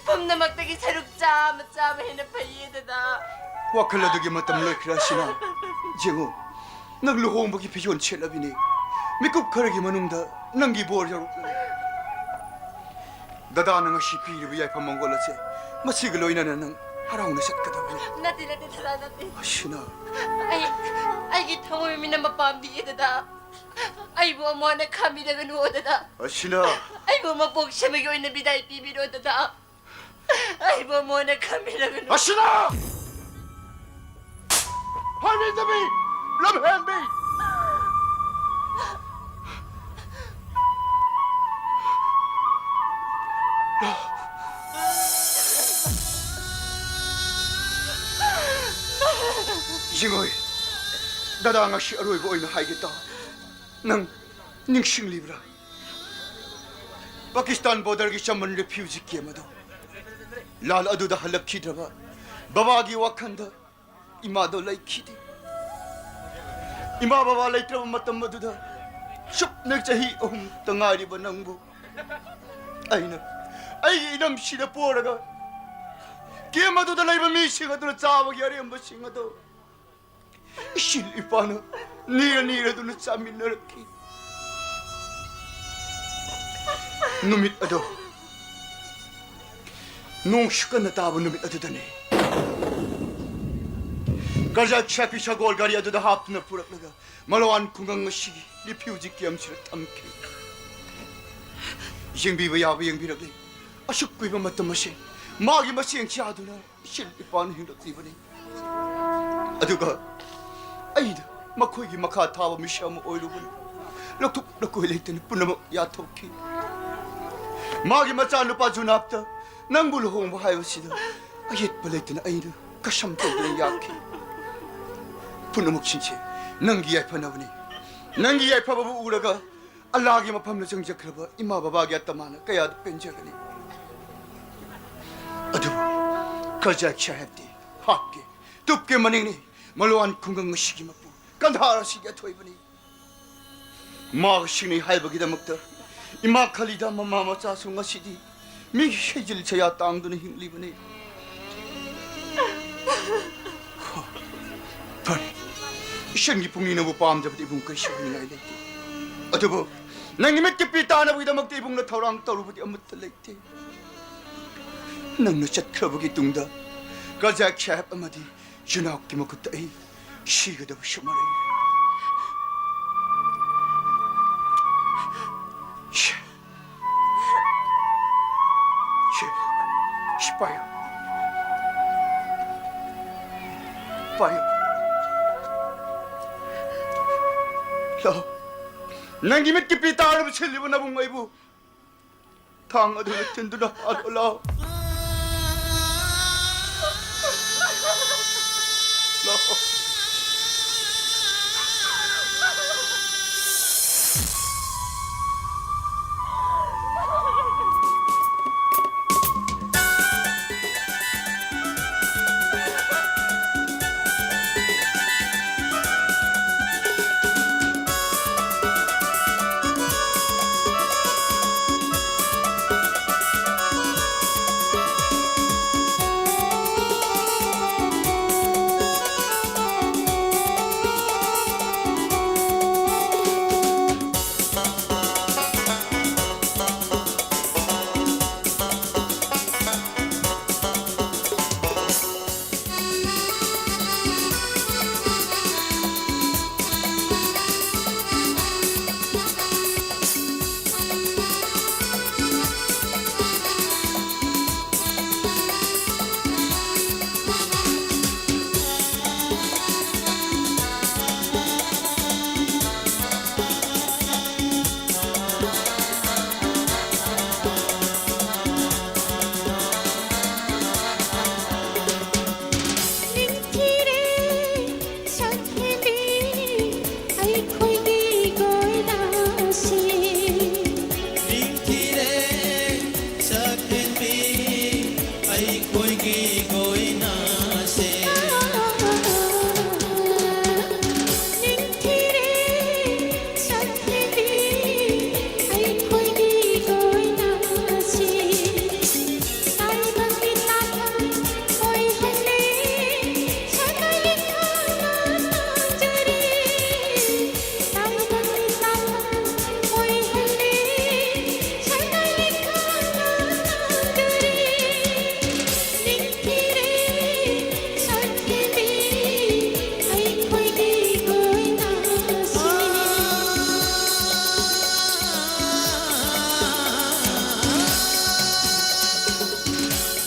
ꯄꯨꯝꯅꯃꯛꯇꯒꯤ ꯁꯔꯨꯛ ꯆꯥꯝꯃ, ꯆꯥꯝꯃ ꯍꯦꯟꯅ ꯐꯩꯌꯦ, ꯗꯗꯥ꯫ ꯋꯥꯈꯜ ꯑꯗꯨꯒꯤ ꯃꯇꯝ ꯂꯣꯏꯈ꯭ꯔꯦ, ꯑꯁꯤꯅ꯫ ꯌꯦꯡꯉꯨ, ꯅꯪ ꯂꯨꯍꯣꯡꯕꯒꯤ ꯐꯤꯖꯣꯜ ꯁꯦꯠꯂꯕꯤꯅꯤ꯫ ꯃꯤꯀꯨꯞ ꯈꯔꯒꯤ ꯃꯅꯨꯡꯗ ꯅꯪꯒꯤ ꯕꯣꯔ ꯌꯧꯔꯛꯂꯅꯤ꯫ ꯗꯗꯥꯅ ꯉꯁꯤ ꯄꯤꯔꯤꯕ ꯌꯥꯏꯐ ꯃꯪꯒꯣꯜ ꯑꯁꯦ ꯃꯁꯤꯒ ꯂꯣꯏꯅꯅ ꯅꯪ ꯍꯔꯥꯎꯅ ꯆꯠꯀꯗꯕꯅꯤ꯫ ꯅꯠꯇꯦ, ꯅꯠꯇꯦ, ꯗꯗꯥ, ꯅꯠꯇꯦ꯫ ꯑꯁꯤꯅ꯫ ꯑꯩ, ꯑꯩꯒꯤ ꯊꯃꯣꯏ ꯃꯤꯅꯝ ꯑꯃ ꯄꯥꯝꯕꯤꯌꯦ, ꯗꯗꯥ꯫ ꯑꯩꯕꯨ ꯑꯃꯨꯛ ꯍꯟꯅ ꯈꯥꯝꯕꯤꯔꯒꯅꯨ, ꯗꯗꯥ꯫ ꯑꯁꯤꯅ꯫ ꯑꯩꯕꯨ ꯃꯄꯣꯛ ꯁꯦꯝꯕꯒꯤ ꯑꯣꯏꯅ ꯕꯤꯗꯥꯏ ꯄꯤꯕꯤꯔꯣ, ꯗꯗꯥ꯫ ꯑꯩꯕꯨ ꯑꯃꯨꯛ ꯍꯟꯅ ꯈꯥꯝꯕꯤꯔꯒꯅꯨ꯫ ꯑꯁꯤꯅ! ꯍꯥꯏꯕꯤꯗꯕꯤ! ꯂꯝꯍꯦꯟꯕꯤ! ꯖꯤꯡꯉꯨꯏ, ꯗꯗꯥ ꯉꯁꯤ ꯑꯔꯣꯏꯕ ꯑꯣꯏꯅ ꯍꯥꯏꯒꯦ ꯇꯥꯎ꯫ ꯅꯪ ꯅꯤꯡꯁꯤꯡꯂꯤꯕ꯭ꯔꯥ? ꯄꯥꯀꯤꯁꯇꯥꯟ ꯕꯣꯔꯗꯔꯒꯤ ꯆꯃꯟ ꯔꯤꯐ꯭ꯌꯨꯖꯤ ꯀꯦꯝ ꯑꯗꯣ, ꯂꯥꯜ ꯑꯗꯨꯗ ꯍꯜꯂꯛꯈꯤꯗ꯭ꯔꯕ ꯕꯕꯥꯒꯤ ꯋꯥꯈꯜꯗ ꯏꯃꯥꯗꯣ ꯂꯩꯈꯤꯗꯦ꯫ ꯏꯃꯥ ꯕꯕꯥ ꯂꯩꯇ꯭ꯔꯕ ꯃꯇꯝ ꯑꯗꯨꯗ ꯆꯨꯞꯅ ꯆꯍꯤ ꯑꯍꯨꯝꯇ ꯉꯥꯏꯔꯤꯕ ꯅꯪꯕꯨ ꯑꯩꯅ ꯑꯩꯒꯤ ꯏꯅꯝꯁꯤꯗ ꯄꯣꯔꯒ ꯀꯦꯝ ꯑꯗꯨꯗ ꯂꯩꯕ ꯃꯤꯁꯤꯡ ꯑꯗꯨꯅ ꯆꯥꯕꯒꯤ ꯑꯔꯦꯝꯕꯁꯤꯡ ꯑꯗꯣ ꯏꯆꯤꯜ ꯏꯄꯥꯅ ꯅꯤꯔ ꯅꯤꯔꯗꯨꯅ ꯆꯥꯃꯤꯟꯅꯔꯛꯈꯤ꯫ ꯅꯨꯃꯤꯠ ꯑꯗꯣ ꯅꯣꯡꯁꯨ ꯀꯟꯅ ꯇꯥꯕ ꯅꯨꯃꯤꯠ ꯑꯗꯨꯗꯅꯤ꯫ ꯀꯔꯖꯥꯛ ꯁꯥꯄꯤ ꯁꯒꯣꯜ ꯒꯥꯔꯤ ꯑꯗꯨꯗ ꯍꯥꯞꯇꯨꯅ ꯄꯨꯔꯛꯂꯒ ꯃꯂꯋꯥꯟ ꯈꯨꯡꯒꯪ ꯑꯁꯤꯒꯤ ꯔꯤꯐ꯭ꯌꯨꯖꯤ ꯀꯦꯝꯁꯤꯗ ꯊꯝꯈꯤ꯫ ꯌꯦꯡꯕꯤꯕ ꯌꯥꯕ ꯌꯦꯡꯕꯤꯔꯛꯂꯤ꯫ ꯑꯁꯨꯛ ꯀꯨꯏꯕ ꯃꯇꯝ ꯑꯁꯤ ꯃꯥꯒꯤ ꯃꯆꯦꯡ ꯆꯥꯗꯨꯅ ꯏꯆꯤꯜ ꯏꯄꯥꯅ ꯍꯤꯡꯂꯛꯂꯤꯕꯅꯤ꯫ ꯑꯗꯨꯒ ꯑꯩꯅ ꯃꯈꯣꯏꯒꯤ ꯃꯈꯥ ꯊꯥꯕ ꯃꯤꯁꯛ ꯑꯃ ꯑꯣꯏꯔꯨꯕꯅ ꯂꯧꯊꯣꯛ ꯂꯧꯀꯣꯏ ꯂꯩꯇꯅ ꯄꯨꯝꯅꯃꯛ ꯌꯥꯊꯣꯛꯈꯤ꯫ ꯃꯥꯒꯤ ꯃꯆꯥꯅꯨꯄꯥ ꯖꯨꯅꯥꯞꯇ ꯅꯪꯕꯨ ꯂꯨꯍꯣꯡꯕ ꯍꯥꯏꯕꯁꯤꯗ ꯑꯌꯦꯠꯄ ꯂꯩꯇꯅ ꯑꯩꯅ ꯀꯁꯝ ꯇꯧꯗꯨꯅ ꯌꯥꯈꯤ꯫ ꯄꯨꯝꯅꯃꯛꯁꯤꯡꯁꯦ ꯅꯪꯒꯤ ꯌꯥꯏꯐꯅꯕꯅꯤ꯫ ꯅꯪꯒꯤ ꯌꯥꯏꯐꯕꯕꯨ ꯎꯔꯒ ꯑꯜꯂꯥꯒꯤ ꯃꯐꯝꯗ ꯆꯪꯖꯈ꯭ꯔꯕ ꯏꯃꯥ ꯕꯕꯥꯒꯤ ꯑꯇꯃꯥꯅ ꯀꯌꯥꯗ ꯄꯦꯟꯖꯒꯅꯤ꯫ ꯑꯗꯨꯕꯨ ꯀꯔꯖꯥꯛ ꯁꯥꯍꯦꯕꯇꯤ ꯍꯥꯠꯀꯦ ꯇꯨꯞꯀꯦ ꯃꯅꯤꯡꯅꯤ꯫ ꯃꯂꯋꯥꯟ ꯈꯨꯡꯒꯪ ꯑꯁꯤꯒꯤ ꯃꯄꯨ, ꯀꯟꯙꯥꯔ ꯑꯁꯤꯒꯤ ꯑꯊꯣꯏꯕꯅꯤ꯫ ꯃꯥꯒ ꯁꯤꯡꯅꯩ ꯍꯥꯏꯕꯒꯤꯗꯃꯛꯇ ꯏꯃꯥ ꯈꯂꯤꯗꯥ ꯃꯃꯥ ꯃꯆꯥꯁꯨ ꯉꯁꯤꯗꯤ ꯃꯤ ꯁꯩꯖꯤꯜ ꯁꯌꯥ ꯇꯥꯡꯗꯨꯅ ꯍꯤꯡꯂꯤꯕꯅꯤ꯫ ꯍꯣ, ꯐꯔꯦ, ꯏꯆꯟꯒꯤ ꯄꯨꯛꯅꯤꯡꯅꯕꯨ ꯄꯥꯝꯗꯕꯗꯤ ꯏꯕꯨꯡ ꯀꯔꯤꯁꯨ ꯍꯥꯏꯅꯤꯡꯉꯥꯏ ꯂꯩꯇꯦ꯫ ꯑꯗꯨꯕꯨ ꯅꯪꯒꯤ ꯃꯤꯠꯀꯤ ꯄꯤ ꯇꯥꯅꯕꯒꯤꯗꯃꯛꯇ ꯏꯕꯨꯡꯅ ꯊꯧꯔꯥꯡ ꯇꯧꯔꯨꯕꯗꯤ ꯑꯃꯠꯇ ꯂꯩꯇꯦ꯫ ꯅꯪꯅ ꯆꯠꯈ꯭ꯔꯕꯒꯤ ꯇꯨꯡꯗ ꯀꯔꯖꯥꯛ ꯁꯥꯍꯦꯕ ꯑꯃꯗꯤ ꯖꯨꯅꯥꯞꯀꯤ ꯃꯈꯨꯠꯇ ꯑꯩ ꯁꯤꯒꯗꯕꯁꯨ ꯃꯔꯩ꯫ ꯁꯦ, ꯁꯦ, ꯁꯤ ꯄꯥꯏꯌꯨ꯫ ꯄꯥꯏꯌꯨ꯫ ꯂꯥꯛꯑꯣ꯫ ꯅꯪꯒꯤ ꯃꯤꯠꯀꯤ ꯄꯤ ꯇꯥꯔꯕ ꯁꯤꯜꯂꯤꯕ ꯅꯕꯨꯡ ꯑꯩꯕꯨ ꯊꯥꯡ ꯑꯗꯨꯅ ꯊꯤꯟꯗꯨꯅ ꯍꯥꯠꯂꯣ, ꯂꯥꯛꯑꯣ꯫ ꯂꯥꯛꯑꯣ꯫ ꯑꯩꯈꯣꯏꯒꯤ ꯀꯣꯏꯅꯁꯦ꯫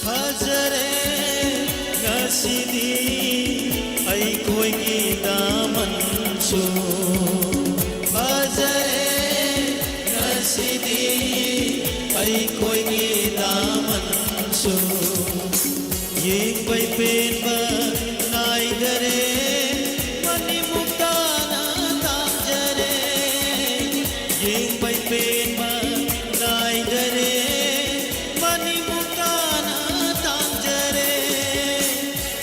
ꯐꯖꯔꯦ ꯉꯁꯤꯗꯤ ꯑꯩꯈꯣꯏꯒꯤ ꯗꯥꯃꯟꯁꯨ꯫ ꯐꯖꯔꯦ ꯉꯁꯤꯗꯤ ꯑꯩꯈꯣꯏꯒꯤ ꯗꯥꯃꯟꯁꯨ꯫ ꯌꯦꯡꯕꯩ ꯄꯦꯟꯕ ꯅꯥꯏꯗꯔꯦ, ꯃꯅꯤꯃꯨꯛꯇꯥꯅ ꯇꯥꯡꯖꯔꯦ꯫ ꯌꯦꯡꯕꯩ ꯄꯦꯟꯕ ꯅꯥꯏꯗꯔꯦ, ꯃꯅꯤꯃꯨꯛꯇꯥꯅ ꯇꯥꯡꯖꯔꯦ꯫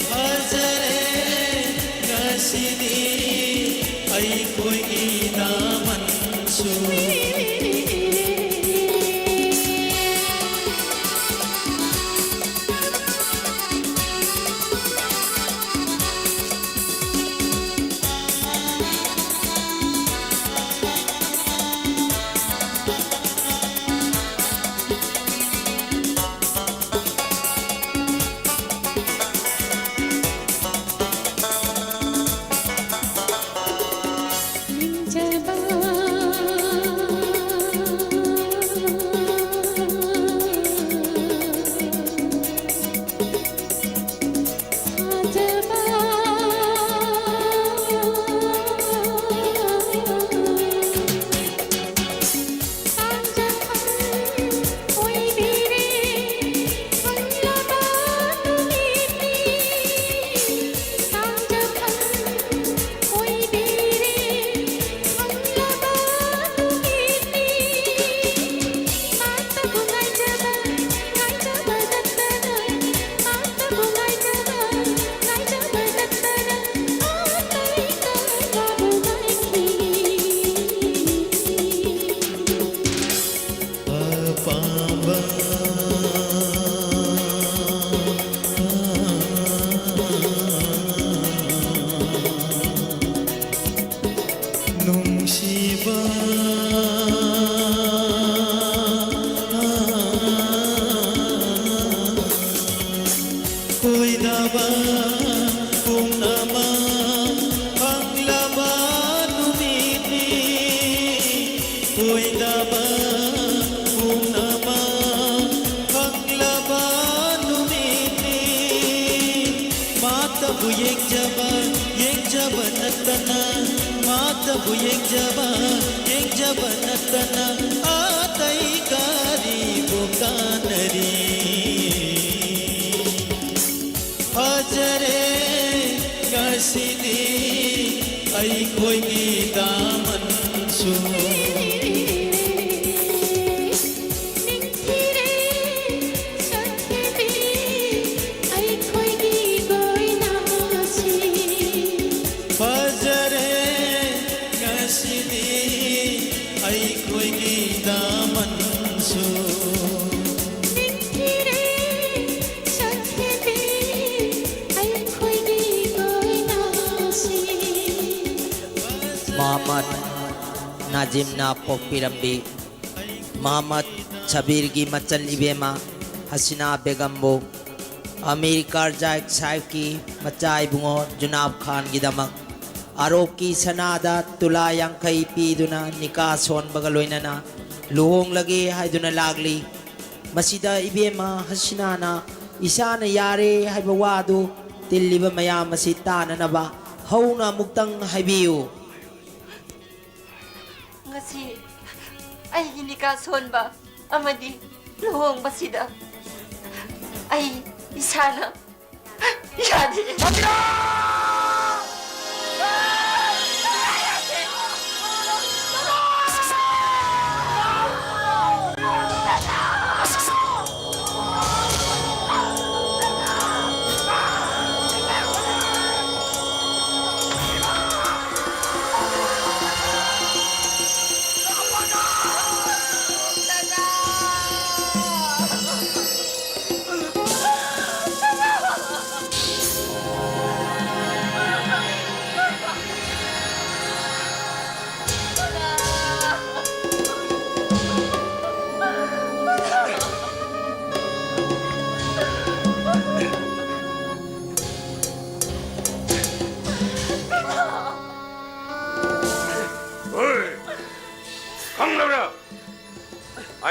ꯐꯖꯔꯦ ꯉꯁꯤꯗꯤ ꯑꯩꯈꯣꯏꯒꯤ ꯗꯥꯃꯟꯁꯨ꯫ ꯑꯣꯏꯗꯕ ꯄꯨꯝꯅꯃꯛ ꯐꯪꯂꯕ ꯅꯨꯃꯤꯠꯅꯤ꯫ ꯑꯣꯏꯗꯕ ꯄꯨꯝꯅꯃꯛ ꯐꯪꯂꯕ ꯅꯨꯃꯤꯠꯅꯤ꯫ ꯃꯥꯇꯕꯨ ꯌꯦꯡꯖꯕ, ꯌꯦꯡꯖꯕ ꯅꯠꯇꯅ, ꯃꯥꯇꯕꯨ ꯌꯦꯡꯖꯕ, ꯌꯦꯡꯖꯕ ꯅꯠꯇꯅ ꯑꯇꯩ ꯀꯔꯤꯕꯨ ꯀꯥꯟꯅꯔꯤ? ꯐꯖꯔꯦ ꯉꯁꯤꯗꯤ ꯑꯩꯈꯣꯏꯒꯤ ꯗꯥꯃꯟꯁꯨ꯫ ꯅꯤꯡꯊꯤꯔꯦ ꯁꯛꯍꯦꯟꯕꯤ ꯑꯩꯈꯣꯏꯒꯤ ꯀꯣꯏꯅꯥꯁꯤ꯫ ꯐꯖꯔꯦ ꯉꯁꯤꯗꯤ ꯑꯩꯈꯣꯏꯒꯤ ꯗꯥꯃꯟꯁꯨ꯫ ꯅꯤꯡꯊꯤꯔꯦ ꯁꯛꯍꯦꯟꯕꯤ ꯑꯩꯈꯣꯏꯒꯤ ꯀꯣꯏꯅꯥꯁꯤ꯫ ꯃꯣꯍꯝꯃꯗ ꯅꯥꯖꯤꯝꯅ ꯄꯣꯛꯄꯤꯔꯝꯕꯤ ꯃꯣꯍꯝꯃꯗ ꯁꯕꯤꯔꯒꯤ ꯃꯆꯜ ꯏꯕꯦꯝꯃ ꯍꯁꯤꯅꯥ ꯕꯦꯒꯝꯕꯨ ꯑꯃꯤꯔ ꯀꯥꯔꯖꯥꯏ ꯁꯥꯍꯤꯕꯀꯤ ꯃꯆꯥ ꯏꯕꯨꯡꯉꯣ ꯖꯨꯅꯥꯕ ꯈꯥꯟꯒꯤꯗꯃꯛ ꯑꯔꯣꯛꯀꯤ ꯁꯅꯥꯗ ꯇꯨꯂꯥ ꯌꯥꯡꯈꯩ ꯄꯤꯗꯨꯅ ꯅꯤꯀꯥ ꯁꯣꯟꯕꯒ ꯂꯣꯏꯅꯅ ꯂꯨꯍꯣꯡꯂꯒꯦ ꯍꯥꯏꯗꯨꯅ ꯂꯥꯛꯂꯤ꯫ ꯃꯁꯤꯗ ꯏꯕꯦꯝꯃ ꯍꯁꯤꯅꯥꯅ ꯏꯁꯥꯅ ꯌꯥꯔꯦ ꯍꯥꯏꯕ ꯋꯥꯗꯨ ꯇꯤꯜꯂꯤꯕ ꯃꯌꯥꯝ ꯑꯁꯤ ꯇꯥꯅꯅꯕ ꯍꯧꯅ ꯑꯃꯨꯛꯇꯪ ꯍꯥꯏꯕꯤꯌꯨ꯫ ꯉꯁꯤ ꯑꯩꯒꯤ ꯅꯤꯀꯥ ꯁꯣꯟꯕ ꯑꯃꯗꯤ ꯂꯨꯍꯣꯡꯕꯁꯤꯗ ꯑꯩ ꯏꯁꯥꯅ ꯌꯥꯗꯦ꯫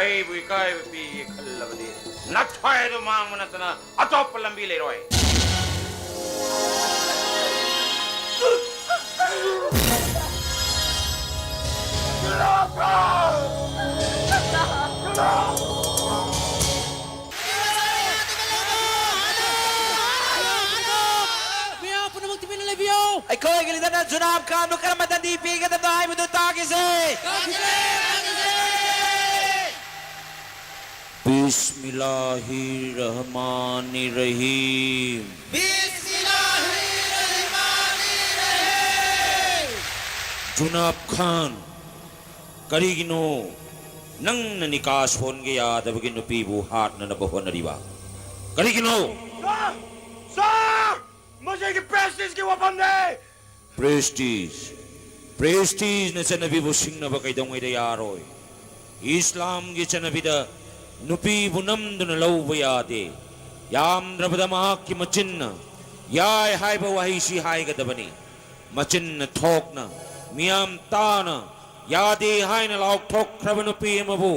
ꯑꯩꯕꯨ ꯏꯀꯥꯏꯕ ꯄꯤꯒꯦ ꯈꯜꯂꯕꯗꯤ ꯅꯊ꯭ꯋꯥꯏꯗꯣ ꯃꯥꯡꯕ ꯅꯠꯇꯅ ꯑꯇꯣꯞꯄ ꯂꯝꯕꯤ ꯂꯩꯔꯣꯏ꯫ ꯃꯤꯌꯥꯝ ꯄꯨꯝꯅꯃꯛ ꯇꯨꯃꯤꯟꯅ ꯂꯩꯕꯤꯌꯨ꯫ ꯑꯩꯈꯣꯏꯒꯤ ꯂꯤꯗꯔꯅ ꯖꯨꯅꯥꯕ ꯈꯥꯟꯕꯨ ꯀꯔꯝꯕ ꯗꯟꯗꯤ ꯄꯤꯒꯗꯕꯅꯣ ꯍꯥꯏꯕꯗꯨ ꯇꯥꯈꯤꯁꯦ꯫ ꯕꯤꯁꯃꯤꯜꯂꯥꯍꯤꯔ ꯔꯍꯃꯥꯅꯤꯔ ꯔꯍꯤꯝ꯫ ꯕꯤꯁꯃꯤꯜꯂꯥꯍꯤꯔ ꯔꯍꯃꯥꯅꯤꯔ ꯔꯍꯤꯝ꯫ ꯖꯨꯅꯥꯕ ꯈꯥꯟ, ꯀꯔꯤꯒꯤꯅꯣ ꯅꯪꯅ ꯅꯤꯀꯥ ꯁꯣꯟꯒꯦ ꯌꯥꯗꯕꯒꯤ ꯅꯨꯄꯤꯕꯨ ꯍꯥꯠꯅꯅꯕ ꯍꯣꯠꯅꯔꯤꯕ? ꯀꯔꯤꯒꯤꯅꯣ? ꯁꯥꯔ! ꯁꯥꯔ! ꯃꯁꯤꯒꯤ ꯄ꯭ꯔꯦꯁꯇꯤꯖꯀꯤ ꯋꯥꯐꯝꯅꯦ! ꯄ꯭ꯔꯦꯁꯇꯤꯖ? ꯄ꯭ꯔꯦꯁꯇꯤꯖꯅ ꯆꯠꯅꯕꯤꯕꯨ ꯁꯤꯡꯅꯕ ꯀꯩꯗꯧꯉꯩꯗ ꯌꯥꯔꯣꯏ? ꯏꯁꯂꯥꯝꯒꯤ ꯆꯠꯅꯕꯤꯗ ꯅꯨꯄꯤꯕꯨ ꯅꯝꯗꯨꯅ ꯂꯧꯕ ꯌꯥꯗꯦ꯫ ꯌꯥꯝꯗ꯭ꯔꯕꯗ ꯃꯍꯥꯛꯀꯤ ꯃꯆꯤꯟꯅ ꯌꯥꯏ ꯍꯥꯏꯕ ꯋꯥꯍꯩꯁꯤ ꯍꯥꯏꯒꯗꯕꯅꯤ꯫ ꯃꯆꯤꯟꯅ ꯊꯣꯛꯅ ꯃꯤꯌꯥꯝ ꯇꯥꯅ ꯌꯥꯗꯦ ꯍꯥꯏꯅ ꯂꯥꯎꯊꯣꯛꯈ꯭ꯔꯕ ꯅꯨꯄꯤ ꯑꯃꯕꯨ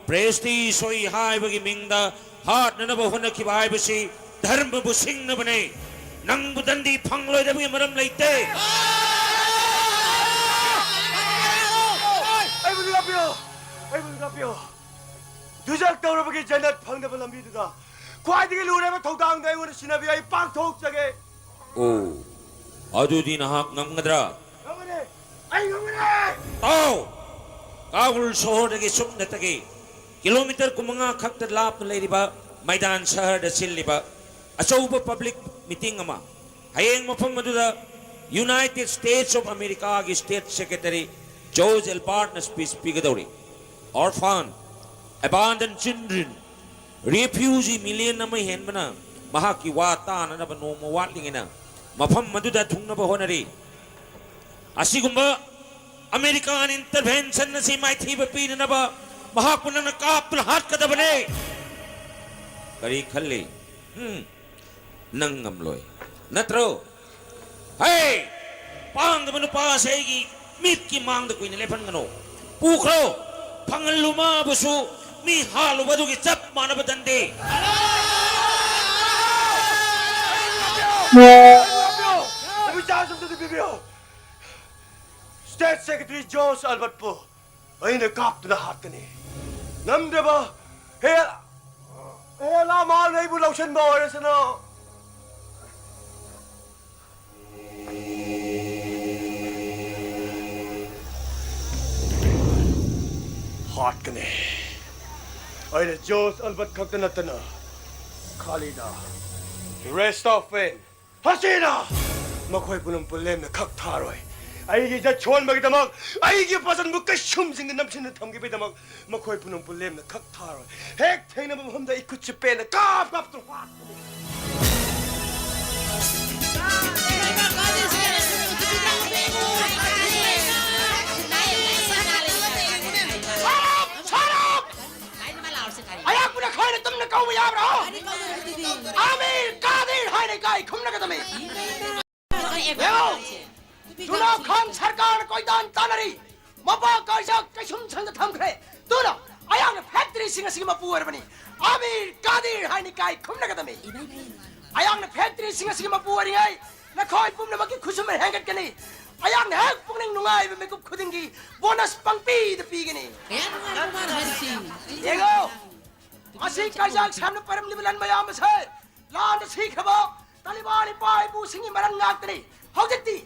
ꯄ꯭ꯔꯦꯁꯇꯤꯖ ꯁꯣꯏ ꯍꯥꯏꯕꯒꯤ ꯃꯤꯡꯗ ꯍꯥꯠꯅꯅꯕ ꯍꯣꯠꯅꯈꯤꯕ ꯍꯥꯏꯕꯁꯤ ꯙꯔꯃꯕꯨ ꯁꯤꯡꯅꯕꯅꯦ꯫ ꯅꯪꯕꯨ ꯗꯟꯗꯤ ꯐꯪꯂꯣꯏꯗꯕꯒꯤ ꯃꯔꯝ ꯂꯩꯇꯦ꯫ ꯑꯩꯕꯨ ꯉꯥꯛꯄꯤꯌꯨ! ꯑꯩꯕꯨ ꯉꯥꯛꯄꯤꯌꯨ! ꯗꯨꯖꯈ ꯇꯧꯔꯕꯒꯤ ꯖꯟꯅꯠ ꯐꯪꯅꯕ ꯂꯝꯕꯤꯗꯨꯗ ꯈ꯭ꯋꯥꯏꯗꯒꯤ ꯂꯨꯔꯕ ꯊꯧꯗꯥꯡꯗ ꯑꯩꯉꯣꯟꯗ ꯁꯤꯟꯅꯕꯤꯌꯨ꯫ ꯑꯩ ꯄꯥꯡꯊꯣꯛꯆꯒꯦ꯫ ꯑꯣ, ꯑꯗꯨꯗꯤ ꯅꯍꯥꯛ ꯉꯝꯒꯗ꯭ꯔꯥ? ꯉꯝꯒꯅꯤ! ꯑꯩ ꯉꯝꯒꯅꯤ! ꯇꯥꯎ! ꯀꯥꯕꯨꯜ ꯁꯣꯍꯣꯔꯗꯒꯤ ꯁꯨꯞꯅꯇꯒꯤ ꯀꯤꯂꯣꯃꯤꯇꯔ ꯀꯨꯟꯃꯉꯥ ꯈꯛꯇ ꯂꯥꯞꯅ ꯂꯩꯔꯤꯕ ꯃꯩꯗꯥꯟ ꯁꯍꯔꯗ ꯁꯤꯜꯂꯤꯕ ꯑꯆꯧꯕ ꯄꯕ꯭ꯂꯤꯛ ꯃꯤꯇꯤꯡ ꯑꯃ, ꯍꯌꯦꯡ ꯃꯐꯝ ꯑꯗꯨꯗ United States of Americaꯒꯤ State Secretary George Albertꯅ ꯁ꯭ꯄꯤꯆ ꯄꯤꯒꯗꯧꯔꯤ꯫ Orphan, abandoned children, refugee million ꯑꯃ ꯍꯦꯟꯕꯅ ꯃꯍꯥꯛꯀꯤ ꯋꯥ ꯇꯥꯅꯅꯕ ꯅꯣꯡꯃ ꯋꯥꯠꯂꯤꯉꯩꯅ ꯃꯐꯝ ꯑꯗꯨꯗ ꯊꯨꯡꯅꯕ ꯍꯣꯠꯅꯔꯤ꯫ ꯑꯁꯤꯒꯨꯝꯕ American intervention ꯑꯁꯤ ꯃꯥꯏꯊꯤꯕ ꯄꯤꯅꯅꯕ ꯃꯍꯥꯛꯄꯨ ꯅꯪꯅ ꯀꯥꯞꯇꯨꯅ ꯍꯥꯠꯀꯗꯕꯅꯦ꯫ ꯀꯔꯤ ꯈꯜꯂꯤ? ꯎꯝ? ꯅꯪ ꯉꯝꯂꯣꯏ, ꯅꯠꯇ꯭ꯔꯣ? ꯍꯦ! ꯄꯥꯡꯗꯕ ꯅꯨꯄꯥ ꯑꯁꯦ ꯑꯩꯒꯤ ꯃꯤꯠꯀꯤ ꯃꯥꯡꯗ ꯀꯨꯏꯅ ꯂꯦꯞꯍꯟꯒꯅꯨ꯫ ꯄꯨꯈ꯭ꯔꯣ! ꯐꯪꯍꯜꯂꯨ ꯃꯥꯕꯨꯁꯨ꯫ ꯃꯤ ꯍꯥꯠꯂꯨꯕꯗꯨꯒꯤ ꯆꯞ ꯃꯥꯟꯅꯕ ꯗꯟꯗꯤ꯫ ꯅꯨꯃꯤꯠ ꯆꯥ ꯁꯨꯝꯇꯗꯤ ꯄꯤꯕꯤꯌꯨ꯫ ꯁ꯭ꯇꯦꯠ ꯁꯦꯀ꯭ꯔꯦꯇꯔꯤ ꯖꯣꯔꯖ ꯑꯜꯕꯔꯠꯄꯨ ꯑꯩꯅ ꯀꯥꯞꯇꯨꯅ ꯍꯥꯠꯀꯅꯤ꯫ ꯉꯝꯗ꯭ꯔꯕ ꯍꯦ, ꯍꯦ, ꯂꯥ ꯃꯍꯥꯛꯅ ꯑꯩꯕꯨ ꯂꯧꯁꯤꯟꯕ ꯑꯣꯏꯔꯁꯅꯨ꯫ ꯍꯥꯠꯀꯅꯤ꯫ ꯑꯩꯅ ꯖꯣꯔꯖ ꯑꯜꯕꯔꯠ ꯈꯛꯇ ꯅꯠꯇꯅ ꯈꯥꯂꯤꯗ, ꯔꯦꯁꯇꯣꯐꯤꯟ, ꯍꯁꯤꯅꯥ, ꯃꯈꯣꯏ ꯄꯨꯝꯅꯃꯛꯄꯨ ꯂꯦꯝꯅ ꯈꯛ ꯊꯥꯔꯣꯏ꯫ ꯑꯩꯒꯤ ꯏꯖꯠ ꯁꯣꯟꯕꯒꯤꯗꯃꯛ, ꯑꯩꯒꯤ ꯄꯥꯖꯟꯕꯨ ꯀꯩꯁꯨꯝꯁꯤꯡꯗ ꯅꯝꯁꯤꯟꯅ ꯊꯝꯈꯤꯕꯒꯤꯗꯃꯛ ꯃꯈꯣꯏ ꯄꯨꯝꯅꯃꯛꯄꯨ ꯂꯦꯝꯅ ꯈꯛ ꯊꯥꯔꯣꯏ꯫ ꯍꯦꯛ ꯊꯦꯡꯅꯕ ꯃꯐꯝꯗ ꯑꯩ ꯈꯨꯠꯁꯦ ꯄꯦꯟꯅ ꯀꯥꯞ ꯀꯥꯞꯇꯨꯅ ꯍꯥꯠꯀꯅꯤ꯫ Shut up! Shut up! ꯑꯩꯍꯥꯛꯄꯨ ꯅꯈꯣꯏꯅ ꯇꯨꯝꯅ ꯀꯧꯕ ꯌꯥꯕ꯭ꯔꯣ? ꯑꯃꯤꯔ ꯀꯥꯗꯤꯔ ꯍꯥꯏꯅ ꯏꯀꯥꯏ ꯈꯨꯝꯅꯒꯗꯕꯅꯤ꯫ ꯌꯦꯡꯉꯣ, ꯆꯨꯅꯥꯎ ꯈꯥꯟ ꯁꯔꯀꯥꯔꯅ ꯀꯣꯏꯇꯥꯟ ꯇꯥꯟꯅꯔꯤ꯫ ꯃꯄꯥ ꯀꯥꯏꯖꯥꯛ ꯀꯩꯁꯨꯝ ꯁꯪꯗ ꯊꯝꯈ꯭ꯔꯦ꯫ ꯑꯗꯨꯅ ꯑꯩꯍꯥꯛꯅ ꯐꯦꯛꯇꯔꯤꯁꯤꯡ ꯑꯁꯤꯒꯤ ꯃꯄꯨ ꯑꯣꯏꯔꯕꯅꯤ꯫ ꯑꯃꯤꯔ ꯀꯥꯗꯤꯔ ꯍꯥꯏꯅ ꯏꯀꯥꯏ ꯈꯨꯝꯅꯒꯗꯕꯅꯤ꯫ ꯑꯩꯍꯥꯛꯅ ꯐꯦꯛꯇꯔꯤꯁꯤꯡ ꯑꯁꯤꯒꯤ ꯃꯄꯨ ꯑꯣꯏꯔꯤꯉꯩ ꯅꯈꯣꯏ ꯄꯨꯝꯅꯃꯛꯀꯤ ꯈꯨꯠꯁꯨꯃꯟ ꯍꯦꯟꯒꯠꯀꯅꯤ꯫ ꯑꯩꯍꯥꯛꯅ ꯍꯦꯛ ꯄꯨꯛꯅꯤꯡ ꯅꯨꯡꯉꯥꯏꯕ ꯃꯤꯀꯨꯞ ꯈꯨꯗꯤꯡꯒꯤ ꯕꯣꯅꯁ ꯄꯪꯄꯤꯗ ꯄꯤꯒꯅꯤ꯫ ꯀꯌꯥ ꯅꯨꯡꯉꯥꯏꯔꯕ ꯃꯥꯅ ꯍꯥꯏꯔꯤꯁꯤ? ꯌꯦꯡꯉꯣ, ꯃꯁꯤ ꯀꯥꯏꯖꯥꯛ ꯁꯥꯝꯅ ꯄꯥꯏꯔꯝꯂꯤꯕ ꯂꯟ ꯃꯌꯥꯝ ꯑꯁꯦ ꯂꯥꯟꯗ ꯁꯤꯈ꯭ꯔꯕ ꯇꯥꯂꯤꯕꯥꯟ ꯏꯄꯥ ꯏꯄꯨꯁꯤꯡꯒꯤ ꯃꯔꯟ ꯉꯥꯛꯇꯅꯤ꯫ ꯍꯧꯖꯤꯛꯇꯤ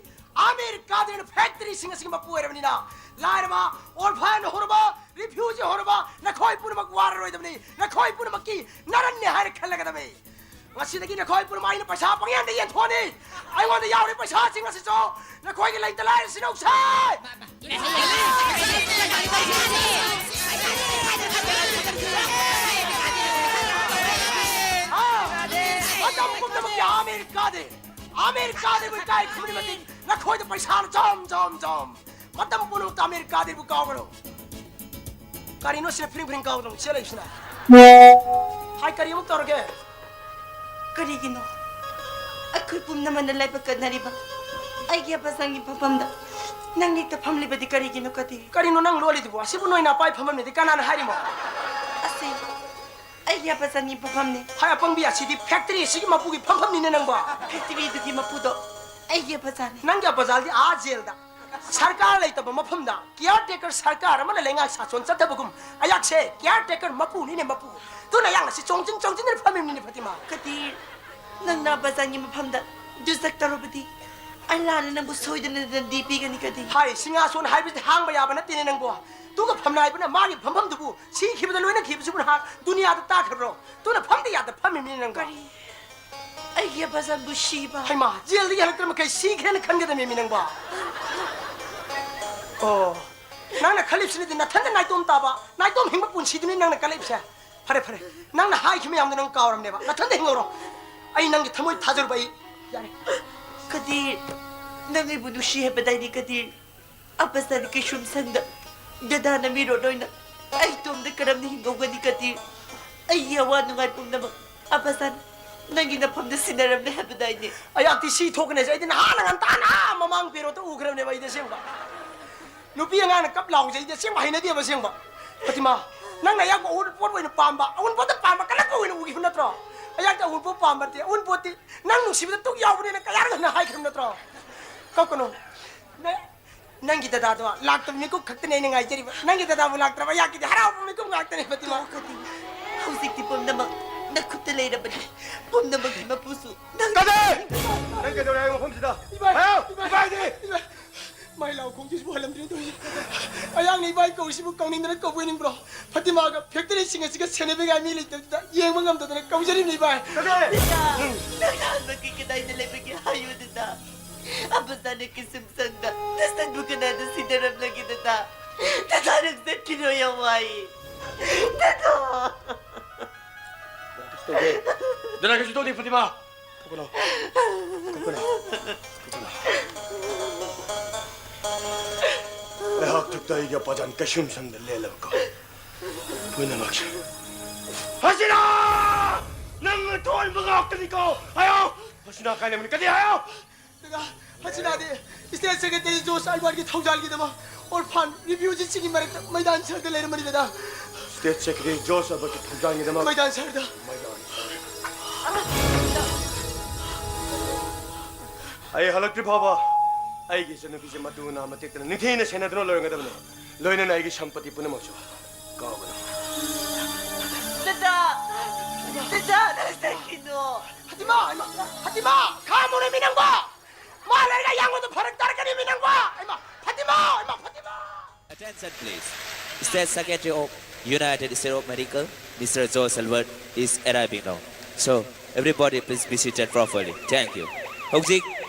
ꯑꯃꯤꯔ ꯀꯥꯗꯤꯔꯅ ꯐꯦꯛꯇꯔꯤꯁꯤꯡ ꯑꯁꯤꯒꯤ ꯃꯄꯨ ꯑꯣꯏꯔꯕꯅꯤꯅ, ꯂꯥꯏꯔꯕ, ꯑꯣꯔꯐꯥꯟ ꯍꯧꯔꯕ, ꯔꯤꯐ꯭ꯌꯨꯖꯤ ꯍꯧꯔꯕ ꯅꯈꯣꯏ ꯄꯨꯝꯅꯃꯛ ꯋꯥꯔꯔꯣꯏꯗꯕꯅꯤ꯫ ꯅꯈꯣꯏ ꯄꯨꯝꯅꯃꯛꯀꯤ ꯅꯔꯟꯅꯤ ꯍꯥꯏꯅ ꯈꯜꯂꯒꯗꯕꯅꯤ꯫ ꯉꯁꯤꯗꯒꯤ ꯅꯈꯣꯏ ꯄꯨꯝꯅꯃꯛ ꯑꯩꯅ ꯄꯩꯁꯥ ꯄꯪꯌꯦꯟꯗ ꯌꯦꯟꯊꯣꯛꯑꯅꯤ꯫ ꯑꯩꯉꯣꯟꯗ ꯌꯥꯎꯔꯤ ꯄꯩꯁꯥꯁꯤꯡ ꯑꯁꯤꯁꯨ ꯅꯈꯣꯏꯒꯤ ꯂꯩꯇ ꯂꯥꯏꯔ ꯁꯤꯅꯧꯁꯦ꯫ ꯑꯥ, ꯃꯇꯝ ꯄꯨꯝꯅꯃꯛꯀꯤ ꯑꯃꯤꯔ ꯀꯥꯗꯤꯔ, ꯑꯃꯤꯔ ꯀꯥꯗꯤꯔꯕꯨ ꯏꯀꯥꯏ ꯈꯨꯝꯅꯤꯡꯕꯗꯤ ꯅꯈꯣꯏꯗ ꯄꯩꯁꯥꯅ ꯖꯣꯝ, ꯖꯣꯝ, ꯖꯣꯝ꯫ ꯃꯇꯝ ꯄꯨꯝꯅꯃꯛꯇ ꯑꯃꯤꯔ ꯀꯥꯗꯤꯔꯕꯨ ꯀꯥꯎꯒꯅꯨ꯫ ꯀꯔꯤꯅꯣ ꯁꯤꯅ ꯐꯤꯔꯤꯡ ꯐꯤꯔꯤꯡ ꯀꯥꯎꯗꯅ ꯆꯦꯜꯂꯛꯏꯁꯤꯅ? ꯍꯥꯏ, ꯀꯔꯤ ꯑꯃꯨꯛ ꯇꯧꯔꯒꯦ? ꯀꯔꯤꯒꯤꯅꯣ? ꯑꯩꯈꯣꯏ ꯄꯨꯝꯅꯃꯛꯅ ꯂꯥꯏꯕꯛ ꯀꯠꯅꯔꯤꯕ ꯑꯩꯒꯤ ꯑꯄꯥꯁꯪꯒꯤ ꯐꯝꯐꯝꯗ ꯅꯪ ꯂꯦꯛꯇ ꯐꯝꯂꯤꯕꯗꯤ ꯀꯔꯤꯒꯤꯅꯣ, ꯀꯗꯤ? ꯀꯔꯤꯅꯣ ꯅꯪ ꯂꯣꯜꯂꯤꯗꯨꯕꯨ? ꯑꯁꯤꯕꯨ ꯅꯣꯏ ꯅꯥꯄꯥꯏ ꯐꯝꯐꯝꯅꯤꯗꯤ ꯀꯅꯥꯅ ꯍꯥꯏꯔꯤꯃꯣ? ꯌꯥꯕ ꯆꯅꯤ ꯄꯣꯛꯐꯝꯅꯤ꯫ ꯍꯥꯏ ꯑꯄꯪꯕꯤ, ꯑꯁꯤꯗꯤ ꯐꯦꯛꯇꯔꯤ ꯑꯁꯤꯒꯤ ꯃꯄꯨꯒꯤ ꯐꯝꯐꯝꯅꯤꯅꯦ ꯅꯪꯕꯣ꯫ ꯐꯦꯛꯇꯔꯤꯗꯨꯒꯤ ꯃꯄꯨꯗꯣ ꯑꯩꯒꯤ ꯕꯖꯥꯔꯅꯤ꯫ ꯅꯪꯒꯤ ꯕꯖꯥꯔꯗꯤ ꯑꯥ ꯖꯦꯜꯗ꯫ ꯁꯔꯀꯥꯔ ꯂꯩꯇꯕ ꯃꯐꯝꯗ ꯀꯤꯌꯥꯔ ꯇꯦꯀꯔ ꯁꯔꯀꯥꯔ ꯑꯃꯅ ꯂꯩꯉꯥꯛ ꯁꯥꯁꯣꯟ ꯆꯠꯊꯕꯒꯨꯝ ꯑꯌꯥꯛꯁꯦ ꯀꯤꯌꯥꯔ ꯇꯦꯀꯔ ꯃꯄꯨꯅꯤꯅꯦ ꯃꯄꯨ꯫ ꯑꯗꯨꯅ ꯑꯌꯥꯛꯅ ꯁꯤ ꯆꯣꯡꯁꯤꯟ ꯆꯣꯡꯁꯤꯟꯗꯅ ꯐꯝꯃꯤꯕꯅꯤꯅꯦ ꯐꯇꯤꯃꯥ꯫ ꯀꯗꯤꯔ, ꯅꯪꯅ ꯕꯖꯥꯔꯒꯤ ꯃꯐꯝꯗ ꯗꯨꯁꯛ ꯇꯧꯔꯕꯗꯤ ꯑꯜꯂꯥꯅ ꯅꯪꯕꯨ ꯁꯣꯏꯗꯅ ꯗꯟꯗꯤ ꯄꯤꯒꯅꯤ ꯀꯗꯤꯔ꯫ ꯍꯥꯏ, ꯁꯤꯡꯍꯥꯁꯣꯟ ꯍꯥꯏꯕꯁꯤꯗꯤ ꯍꯥꯡꯕ ꯌꯥꯕ ꯅꯠꯇꯦꯅꯦ ꯅꯪꯕꯣ꯫ ꯑꯗꯨꯒ ꯐꯝꯅꯥꯏꯕꯅ ꯃꯥꯒꯤ ꯐꯝꯐꯝꯗꯨꯕꯨ ꯁꯤꯈꯤꯕꯗ ꯂꯣꯏꯅꯈꯤꯕꯁꯤꯕꯨ ꯅꯍꯥꯛ ꯗꯨꯅꯤꯌꯥꯗ ꯇꯥꯈ꯭ꯔꯕ꯭ꯔꯣ? ꯑꯗꯨꯅ ꯐꯝꯗ ꯌꯥꯗ ꯐꯝꯃꯤꯕꯅꯤ ꯅꯪꯕꯣ꯫ ꯀꯔꯤ? ꯑꯩꯒꯤ ꯑꯕꯖꯥꯟꯕꯨ ꯁꯤꯕ? ꯍꯩꯃꯥ, ꯖꯦꯜꯗꯒꯤ ꯍꯜꯂꯛꯇꯅ ꯃꯈꯩ ꯁꯤꯈ꯭ꯔꯦꯅ ꯈꯟꯒꯗꯕꯅꯦꯃꯤ ꯅꯪꯕꯣ꯫ ꯑꯣ, ꯅꯪꯅ ꯈꯜꯂꯤꯕꯁꯤꯅꯗꯤ ꯅꯊꯟꯗ ꯅꯥꯏꯇꯣꯝ ꯇꯥꯕ, ꯅꯥꯏꯇꯣꯝ ꯍꯤꯡꯕ ꯄꯨꯟꯁꯤꯗꯨꯅꯤ ꯅꯪꯅ ꯀꯜꯂꯛꯏꯕꯁꯦ꯫ ꯐꯔꯦ, ꯐꯔꯦ, ꯅꯪꯅ ꯍꯥꯏꯈꯤꯕ ꯃꯌꯥꯝꯗꯣ ꯅꯪ ꯀꯥꯎꯔꯝꯅꯦꯕ꯫ ꯅꯊꯟꯗ ꯍꯤꯡꯍꯧꯔꯣ꯫ ꯑꯩ ꯅꯪꯒꯤ ꯊꯃꯣꯏ ꯊꯥꯖꯔꯨꯕ ꯑꯩ ꯌꯥꯔꯦ꯫ ꯀꯗꯤꯔ, ꯅꯪ ꯑꯩꯕꯨ ꯅꯨꯡꯁꯤ ꯍꯥꯏꯕꯗꯥꯏꯅꯦ ꯀꯗꯤꯔ? ꯑꯕꯖꯥꯟ ꯀꯩꯁꯨꯝꯁꯪꯗ ꯗꯗꯥꯅ ꯃꯤꯔꯣꯠ ꯑꯣꯏꯅ ꯑꯩ ꯏꯇꯣꯝꯗ ꯀꯔꯝꯅ ꯍꯤꯡꯍꯧꯒꯅꯤ ꯀꯗꯤꯔ? ꯑꯩꯒꯤ ꯑꯋꯥ ꯅꯨꯡꯉꯥꯏ ꯄꯨꯝꯅꯃꯛ ꯑꯕꯖꯥꯟ ꯅꯪꯒꯤ ꯅꯐꯝꯗ ꯁꯤꯟꯅꯔꯝꯂꯦ ꯍꯥꯏꯕꯗꯥꯏꯅꯦ? ꯑꯩꯍꯥꯛꯇꯤ ꯁꯤ ꯊꯣꯛꯀꯅꯦꯁꯦ ꯑꯩꯗꯤ ꯅꯍꯥꯟꯅ ꯉꯟꯇꯥꯅ ꯃꯃꯥꯡ ꯄꯦꯔꯣꯠꯇ ꯎꯈ꯭ꯔꯕꯅꯦꯕ ꯑꯩꯗꯤ ꯑꯁꯦꯡꯕ꯫ ꯅꯨꯄꯤ ꯑꯉꯥꯡꯅ ꯀꯞ ꯂꯥꯎꯕꯁꯦ ꯑꯩꯗꯤ ꯑꯁꯦꯡꯕ ꯍꯩꯅꯗꯦꯕ ꯑꯁꯦꯡꯕ꯫ ꯐꯇꯤꯃꯥ, ꯅꯪꯅ ꯑꯌꯥꯛꯄ ꯑꯎꯟꯄꯣꯠ ꯑꯣꯏꯅ ꯄꯥꯝꯕ, ꯑꯎꯟꯄꯣꯠꯇ ꯄꯥꯝꯕ ꯀꯜꯂꯛꯄ ꯑꯣꯏꯅ ꯎꯈꯤꯕ ꯅꯠꯇ꯭ꯔꯣ? ꯑꯌꯥꯛꯇ ꯑꯎꯟꯄꯣꯠ ꯄꯥꯝꯕ ꯅꯠꯇꯦ, ꯑꯎꯟꯄꯣꯠꯇꯤ ꯅꯪ ꯅꯨꯡꯁꯤꯕꯗ ꯇꯨꯛ ꯌꯥꯎꯕꯅꯦꯅ ꯀꯌꯥꯔꯛ ꯍꯟꯅ ꯍꯥꯏꯈ꯭ꯔꯕ ꯅꯠꯇ꯭ꯔꯣ? ꯀꯞꯀꯅꯨ꯫ ꯅ-, ꯅꯪꯒꯤ ꯗꯗꯥꯗꯣ ꯂꯥꯛꯇꯕ ꯃꯤꯀꯨꯞ ꯈꯛꯇꯅꯦ ꯑꯩꯅ ꯉꯥꯏꯖꯔꯤꯕ꯫ ꯅꯪꯒꯤ ꯗꯗꯥꯕꯨ ꯂꯥꯛꯇ꯭ꯔꯕ ꯑꯌꯥꯛꯀꯤꯗꯤ ꯍꯔꯥꯎꯕ ꯃꯤꯀꯨꯞ ꯉꯥꯛꯇꯅꯦ ꯐꯇꯤꯃꯥ꯫ ꯇꯣꯛꯑꯣ ꯀꯗꯤꯔ꯫ ꯍꯧꯖꯤꯛꯇꯤ ꯄꯨꯝꯅꯃꯛ ꯅꯈꯨꯠꯇ ꯂꯩꯔꯕꯅꯤ꯫ ꯄꯨꯝꯅꯃꯛꯀꯤ ꯃꯄꯨꯁꯨ ꯅꯪ꯫ ꯀꯗꯤꯔ! ꯅꯪ ꯀꯩꯗꯧꯔꯦ ꯍꯥꯏꯌꯣ ꯃꯐꯝꯁꯤꯗ? ꯏꯕꯥꯏ! ꯍꯥꯏꯌꯣ! ꯏꯕꯥꯏ! ꯏꯕꯥꯏꯗꯤ! ꯏꯕꯥꯏ! ꯃꯥꯏ ꯂꯥꯎ ꯈꯣꯡꯁꯤꯁꯨ ꯍꯜꯂꯝꯗ꯭ꯔꯦ ꯇꯧꯔꯤꯁꯦ꯫ ꯑꯌꯥꯛꯅ ꯏꯕꯥꯏ ꯀꯧꯔꯤꯁꯤꯕꯨ ꯀꯧꯅꯤꯡꯗꯅ ꯀꯧꯕ ꯑꯣꯏꯅꯤꯡꯕ꯭ꯔꯣ? ꯐꯇꯤꯃꯥꯒ ꯐꯦꯛꯇꯔꯤꯁꯤꯡ ꯑꯁꯤꯒ ꯁꯦꯟꯅꯕꯤꯉꯥꯏ ꯃꯤ ꯂꯩꯇꯕꯗꯨꯗ ꯌꯦꯡꯕ ꯉꯝꯗꯗꯅ ꯀꯧꯖꯔꯤꯕꯅꯤ ꯏꯕꯥꯏ꯫ ꯗꯗꯥ! ꯅꯪ ꯍꯥꯟꯕꯒꯤ ꯀꯗꯥꯏꯗ ꯂꯩꯕꯒꯦ ꯍꯥꯏꯌꯨ ꯗꯗꯥ꯫ ꯑꯕꯖꯥꯟꯅ ꯀꯩꯁꯨꯝꯁꯪꯗ ꯅꯁꯟꯕꯨ ꯀꯅꯥꯗ ꯁꯤꯟꯅꯔꯝꯂꯒꯦ ꯗꯗꯥ? ꯗꯗꯥ ꯅꯪ ꯆꯠꯈꯤꯔꯣ ꯌꯥꯝ ꯋꯥꯏ꯫ ꯗꯗꯥ! ꯀꯩꯁꯨ ꯇꯧꯗꯦ꯫ ꯗꯗꯥ ꯀꯩꯁꯨ ꯇꯧꯗꯦ ꯐꯇꯤꯃꯥ꯫ ꯀꯞꯀꯅꯣ꯫ ꯀꯞꯀꯅꯣ꯫ ꯀꯞꯀꯅꯣ꯫ ꯑꯩꯍꯥꯛ ꯊꯛꯇ ꯑꯩꯒꯤ ꯑꯄꯥꯖꯥꯟ ꯀꯩꯁꯨꯝꯁꯪꯗ ꯂꯦꯜꯂꯕꯀꯣ꯫ ꯄꯨꯝꯅꯃꯛꯁꯦ꯫ ꯍꯁꯤꯅꯥ! ꯅꯪ ꯑꯊꯣꯟꯕ ꯉꯥꯛꯇꯅꯤꯀꯣ꯫ ꯍꯥꯏꯌꯣ! ꯍꯁꯤꯅꯥ ꯀꯥꯏꯅꯕꯅꯤ꯫ ꯀꯔꯤ ꯍꯥꯏꯌꯣ? ꯗꯗꯥ, ꯍꯁꯤꯅꯥꯗꯤ state secretary ꯖꯣꯁ ꯑꯜꯕꯥꯔꯠꯀꯤ ꯊꯧꯖꯥꯜꯒꯤꯗꯃꯛ orphan refugeeꯁꯤꯡꯒꯤ ꯃꯔꯛꯇ ꯃꯩꯗꯥꯟ ꯁꯔꯛꯇ ꯂꯩꯔꯝꯕꯅꯤ ꯗꯗꯥ꯫ ꯁ꯭ꯇꯦꯠ ꯁꯦꯀ꯭ꯔꯦꯇꯔꯤ ꯖꯣꯔꯖ ꯑꯜꯕꯔꯠꯀꯤ ꯊꯧꯖꯥꯜꯒꯤꯗꯃꯛ ꯃꯩꯗꯥꯟ ꯁꯍꯔꯗ ꯃꯩꯗꯥꯟ ꯁꯍꯔ꯫ ꯑꯩ ꯍꯜꯂꯛꯇ꯭ꯔꯤ ꯐꯥꯎꯕ ꯑꯩꯒꯤ ꯏꯆꯟꯅꯨꯄꯤꯁꯦ ꯃꯇꯨ ꯅꯥꯝꯃ ꯇꯦꯛꯇꯅ ꯅꯤꯡꯊꯤꯅ ꯁꯦꯟꯅꯗꯨꯅ ꯂꯣꯏꯔꯝꯒꯗꯕꯅꯤ꯫ ꯂꯣꯏꯅꯅ ꯑꯩꯒꯤ ꯁꯝꯄꯇꯤ ꯄꯨꯝꯅꯃꯛꯁꯨ ꯀꯥꯎꯒꯅꯨ꯫ ꯗꯗꯥ! ꯗꯗꯥ, ꯅꯪ ꯆꯠꯈꯤꯅꯣ! ꯐꯥꯇꯤꯃꯥ! ꯏꯃꯥ! ꯐꯥꯇꯤꯃꯥ! ꯈꯥꯝꯃꯨꯅꯦ ꯃꯤ ꯅꯪꯕꯣ! ꯃꯥ ꯂꯩꯔꯒ ꯌꯥꯡꯕꯗꯣ ꯐꯔꯛ ꯇꯥꯔꯛꯀꯅꯤ ꯃꯤ ꯅꯪꯕꯣ! ꯏꯃꯥ! ꯐꯥꯇꯤꯃꯥ! ꯏꯃꯥ! Fatima! Attention please. State Secretary of United States of America, Mister Joe Salvat is arriving now. So, everybody please be seated properly. Thank you. ꯍꯧꯖꯤꯛ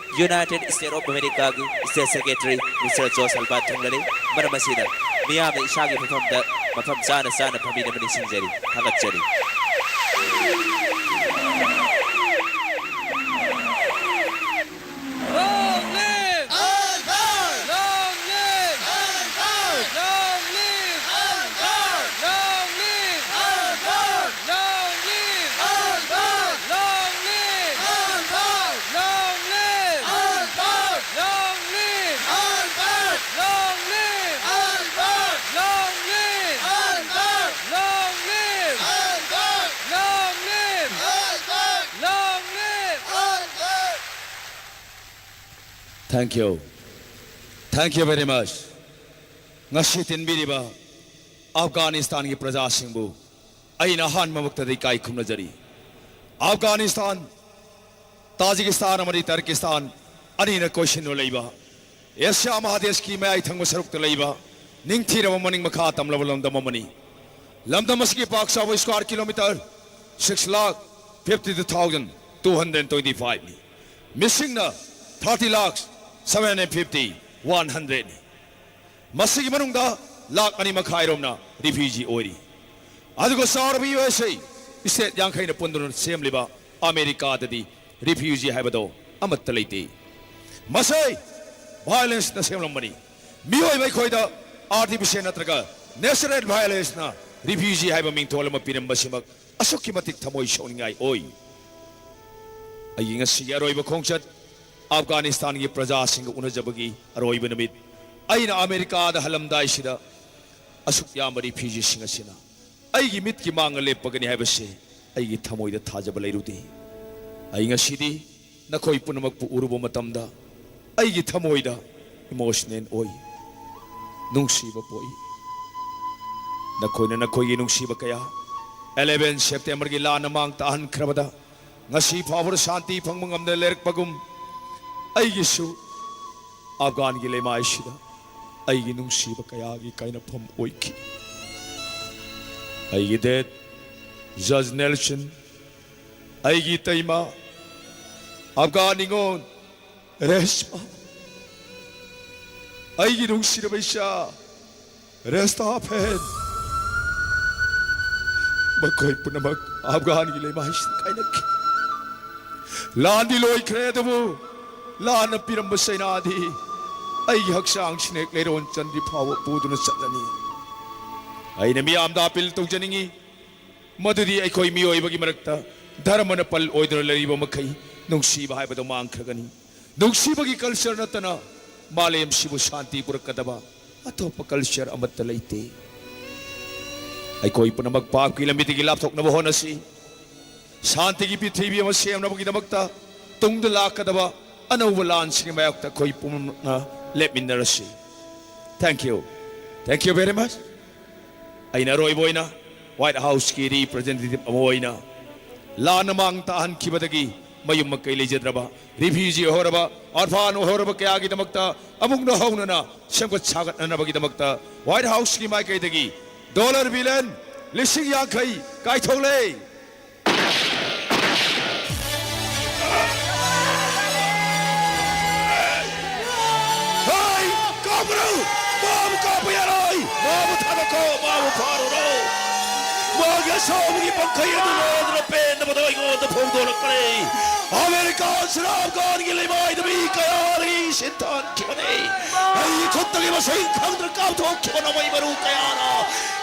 United States of Americaꯒꯤ State Secretary Mister Joe Salvat ꯊꯨꯡꯂꯔꯦ꯫ ꯃꯔꯝ ꯑꯁꯤꯅ ꯃꯤꯌꯥꯝꯅ ꯏꯁꯥꯒꯤ ꯃꯐꯝꯗ ꯃꯐꯝ ꯆꯥꯅ ꯆꯥꯅ ꯐꯝꯕꯤꯅꯕ ꯅꯤꯡꯁꯤꯡꯖꯔꯤ, ꯊꯥꯒꯠꯆꯔꯤ꯫ Long live! Albert! Long live! Albert! Long live! Albert! Long live! Albert! Long live! Albert! Long live! Albert! Long live! Albert! Long live! Albert! Long live! Albert! Long live! Albert! Long live! Albert! Long live! Albert! Thank you. Thank you very much. ꯉꯁꯤ ꯇꯤꯟꯕꯤꯔꯤꯕ ꯑꯐꯒꯥꯅꯤꯁꯇꯥꯟꯒꯤ ꯄ꯭ꯔꯖꯥꯁꯤꯡꯕꯨ ꯑꯩꯅ ꯑꯍꯥꯟꯕꯃꯛꯇꯗ ꯏꯀꯥꯏ ꯈꯨꯝꯅꯖꯔꯤ꯫ Afghanistan, Tajikistan ꯑꯃꯗꯤ ꯇꯔꯀꯤꯁꯇꯥꯟ ꯑꯅꯤꯅ ꯀꯣꯏꯁꯤꯟꯗꯨꯅ ꯂꯩꯕ Asia ꯃꯍꯥꯗꯦꯁꯀꯤ ꯃꯌꯥꯏ ꯊꯪꯕ ꯁꯔꯨꯛꯇ ꯂꯩꯕ ꯅꯤꯡꯊꯤꯔꯕ ꯃꯅꯤꯡ ꯃꯈꯥ ꯇꯝꯂꯕ ꯂꯝꯗꯝ ꯑꯃꯅꯤ꯫ ꯂꯝꯗꯝ ꯑꯁꯤꯒꯤ ꯄꯥꯛ ꯆꯥꯎꯕ square kilometre six lakh fifty two thousand two hundred twenty five ꯅꯤ꯫ ꯃꯤꯁꯤꯡꯅ thirty lakh seven hundred fifty one hundred ꯅꯤ꯫ ꯃꯁꯤꯒꯤ ꯃꯅꯨꯡꯗ ꯂꯥꯈ ꯑꯅꯤ ꯃꯈꯥꯏꯔꯣꯝꯅ refugee ꯑꯣꯏꯔꯤ꯫ ꯑꯗꯨꯒ ꯆꯥꯎꯔꯕ ꯌꯨ ꯑꯦꯁ ꯑꯦ, state ꯌꯥꯡꯈꯩꯅ ꯄꯨꯟꯗꯨꯅ ꯁꯦꯝꯂꯤꯕ ꯑꯃꯦꯔꯤꯀꯥꯗꯗꯤ refugee ꯍꯥꯏꯕꯗꯣ ꯑꯃꯠꯇ ꯂꯩꯇꯦ꯫ ꯃꯁꯤ violence ꯅ ꯁꯦꯝꯂꯝꯕꯅꯤ꯫ ꯃꯤꯑꯣꯏꯕ ꯑꯩꯈꯣꯏꯗ artificial ꯅꯠꯇ꯭ꯔꯒ natural violence ꯅ refugee ꯍꯥꯏꯕ ꯃꯤꯡꯊꯣꯜ ꯑꯃ ꯄꯤꯔꯝꯕꯁꯤꯃꯛ ꯑꯁꯨꯛꯀꯤ ꯃꯇꯤꯛ ꯊꯃꯣꯏ ꯁꯣꯛꯅꯤꯡꯉꯥꯏ ꯑꯣꯏ꯫ ꯑꯩꯒꯤ ꯉꯁꯤꯒꯤ ꯑꯔꯣꯏꯕ ꯈꯣꯡꯆꯠ, ꯑꯐꯒꯥꯅꯤꯁꯇꯥꯟꯒꯤ ꯄ꯭ꯔꯖꯥꯁꯤꯡꯒ ꯎꯅꯖꯕꯒꯤ ꯑꯔꯣꯏꯕ ꯅꯨꯃꯤꯠ꯫ ꯑꯩꯅ ꯑꯃꯦꯔꯤꯀꯥꯗ ꯍꯜꯂꯝꯗꯥꯏꯁꯤꯗ ꯑꯁꯨꯛ ꯌꯥꯝꯕ refugee ꯁꯤꯡ ꯑꯁꯤꯅ ꯑꯩꯒꯤ ꯃꯤꯠꯀꯤ ꯃꯥꯡꯗ ꯂꯦꯞꯄꯒꯅꯤ ꯍꯥꯏꯕꯁꯦ ꯑꯩꯒꯤ ꯊꯃꯣꯏꯗ ꯊꯥꯖꯕ ꯂꯩꯔꯨꯗꯦ꯫ ꯑꯩ ꯉꯁꯤꯗꯤ ꯅꯈꯣꯏ ꯄꯨꯝꯅꯃꯛꯄꯨ ꯎꯔꯨꯕ ꯃꯇꯝꯗ ꯑꯩꯒꯤ ꯊꯃꯣꯏꯗ emotional ꯑꯣꯏ, ꯅꯨꯡꯁꯤꯕ ꯄꯣꯛꯏ꯫ ꯅꯈꯣꯏꯅ ꯅꯈꯣꯏꯒꯤ ꯅꯨꯡꯁꯤꯕ ꯀꯌꯥ eleven Septemberꯒꯤ ꯂꯥꯟꯅ ꯃꯥꯡ ꯇꯥꯛꯍꯟꯈ꯭ꯔꯕꯗ ꯉꯁꯤ ꯐꯥꯎꯕꯗ ꯁꯥꯟꯇꯤ ꯐꯪꯕ ꯉꯝꯗꯅ ꯂꯩꯔꯛꯄꯒꯨꯝ, ꯑꯩꯒꯤꯁꯨ ꯑꯐꯒꯥꯟꯒꯤ ꯂꯩꯃꯥꯏꯁꯤꯗ ꯑꯩꯒꯤ ꯅꯨꯡꯁꯤꯕ ꯀꯌꯥꯒꯤ ꯀꯥꯏꯅꯐꯝ ꯑꯣꯏꯈꯤ꯫ ꯑꯩꯒꯤ dad, Judge Nelson, ꯑꯩꯒꯤ ꯏꯇꯩꯃ, ꯑꯐꯒꯥꯟ ꯅꯤꯉꯣꯜ ꯔꯦꯁꯃꯥ, ꯑꯩꯒꯤ ꯅꯨꯡꯁꯤꯔꯕ ꯏꯆꯥ ꯔꯦꯁꯇꯥꯐꯦꯟ, ꯃꯈꯣꯏ ꯄꯨꯝꯅꯃꯛ ꯑꯐꯒꯥꯟꯒꯤ ꯂꯩꯃꯥꯏꯁꯤꯗ ꯀꯥꯏꯅꯈꯤ꯫ ꯂꯥꯟꯗꯤ ꯂꯣꯏꯈ꯭ꯔꯦ, ꯑꯗꯨꯕꯨ ꯂꯥꯟꯅ ꯄꯤꯔꯝꯕ ꯆꯩꯅꯥꯗꯤ ꯑꯩꯒꯤ ꯍꯛꯆꯥꯡꯁꯤꯅ ꯍꯦꯛ ꯂꯩꯔꯣꯟ ꯆꯟꯗ꯭ꯔꯤ ꯐꯥꯎꯕ ꯄꯨꯗꯨꯅ ꯆꯠꯂꯅꯤ꯫ ꯑꯩꯅ ꯃꯤꯌꯥꯝꯗ appeal ꯇꯧꯖꯅꯤꯡꯏ, ꯃꯗꯨꯗꯤ ꯑꯩꯈꯣꯏ ꯃꯤꯑꯣꯏꯕꯒꯤ ꯃꯔꯛꯇ ꯙꯔꯃꯅ ꯄꯜ ꯑꯣꯏꯗꯨꯅ ꯂꯩꯔꯤꯕ ꯃꯈꯩ ꯅꯨꯡꯁꯤꯕ ꯍꯥꯏꯕꯗꯨ ꯃꯥꯡꯈ꯭ꯔꯒꯅꯤ꯫ ꯅꯨꯡꯁꯤꯕꯒꯤ culture ꯅꯠꯇꯅ ꯃꯥꯂꯦꯝꯁꯤꯕꯨ ꯁꯥꯟꯇꯤ ꯄꯨꯔꯛꯀꯗꯕ ꯑꯇꯣꯞꯄ culture ꯑꯃꯠꯇ ꯂꯩꯇꯦ꯫ ꯑꯩꯈꯣꯏ ꯄꯨꯝꯅꯃꯛ ꯄꯥꯞꯀꯤ ꯂꯝꯕꯤꯗꯒꯤ ꯂꯥꯞꯊꯣꯛꯅꯕ ꯍꯣꯠꯅꯁꯤ꯫ ꯁꯥꯟꯇꯤꯒꯤ ꯄ꯭ꯔꯤꯊꯤꯕꯤ ꯑꯃ ꯁꯦꯝꯅꯕꯒꯤꯗꯃꯛꯇ ꯇꯨꯡꯗ ꯂꯥꯛꯀꯗꯕ ꯑꯅꯧꯕ ꯂꯥꯟꯁꯤꯡꯒꯤ ꯃꯥꯌꯣꯛꯇ ꯑꯩꯈꯣꯏ ꯄꯨꯝꯅꯃꯛꯅ ꯂꯦꯞꯃꯤꯟꯅꯔꯁꯤ꯫ Thank you. Thank you very much. ꯑꯩꯅ ꯑꯔꯣꯏꯕ ꯑꯣꯏꯅ White Houseꯀꯤ representative ꯑꯃ ꯑꯣꯏꯅ ꯂꯥꯟꯅ ꯃꯥꯡ ꯇꯥꯍꯟꯈꯤꯕꯗꯒꯤ ꯃꯌꯨꯝ ꯃꯀꯩ ꯂꯩꯖꯗ꯭ꯔꯕ, refugee ꯑꯣꯏꯍꯧꯔꯕ, orphan ꯑꯣꯏꯍꯧꯔꯕ ꯀꯌꯥꯒꯤꯗꯃꯛꯇ ꯑꯃꯨꯛ ꯍꯧꯅꯅ ꯁꯦꯝꯒꯠ ꯁꯥꯒꯠꯅꯅꯕꯒꯤꯗꯃꯛꯇ White Houseꯀꯤ ꯃꯥꯏꯀꯩꯗꯒꯤ dollar billion ꯂꯤꯁꯤꯡ ꯌꯥꯡꯈꯩ ꯀꯥꯏꯊꯣꯛꯂꯦ꯫ ꯍꯩ! ꯀꯥꯞꯀꯅꯨ! ꯃꯥꯕꯨ ꯀꯥꯞꯄ ꯌꯥꯔꯣꯏ! ꯃꯥꯕꯨ ꯊꯥꯗꯣꯛꯈꯣ! ꯃꯥꯕꯨ ꯐꯥꯔꯨꯔꯣ! ꯃꯥꯒꯤ ꯑꯁꯥꯎꯕꯒꯤ ꯄꯪꯈꯩ ꯑꯗꯨ ꯂꯣꯏꯗꯅ ꯄꯦꯟꯗꯕꯗꯣ ꯑꯩꯉꯣꯟꯗ ꯐꯣꯡꯗꯣꯔꯛꯄꯅꯤ꯫ ꯑꯃꯦꯔꯤꯀꯥ ꯁꯔꯥꯞꯀꯥꯟꯒꯤ ꯂꯩꯃꯥꯏꯗ ꯃꯤ ꯀꯌꯥꯗꯒꯤ ꯁꯤꯟꯊꯥꯟꯈꯤꯕꯅꯤ꯫ ꯑꯩꯒꯤ ꯈꯨꯠꯇꯒꯤ ꯃꯁꯤꯡ ꯈꯪꯗꯅ ꯀꯥꯞꯊꯣꯛꯈꯤꯕ ꯅꯣꯡꯃꯩ ꯃꯔꯨ ꯀꯌꯥꯅ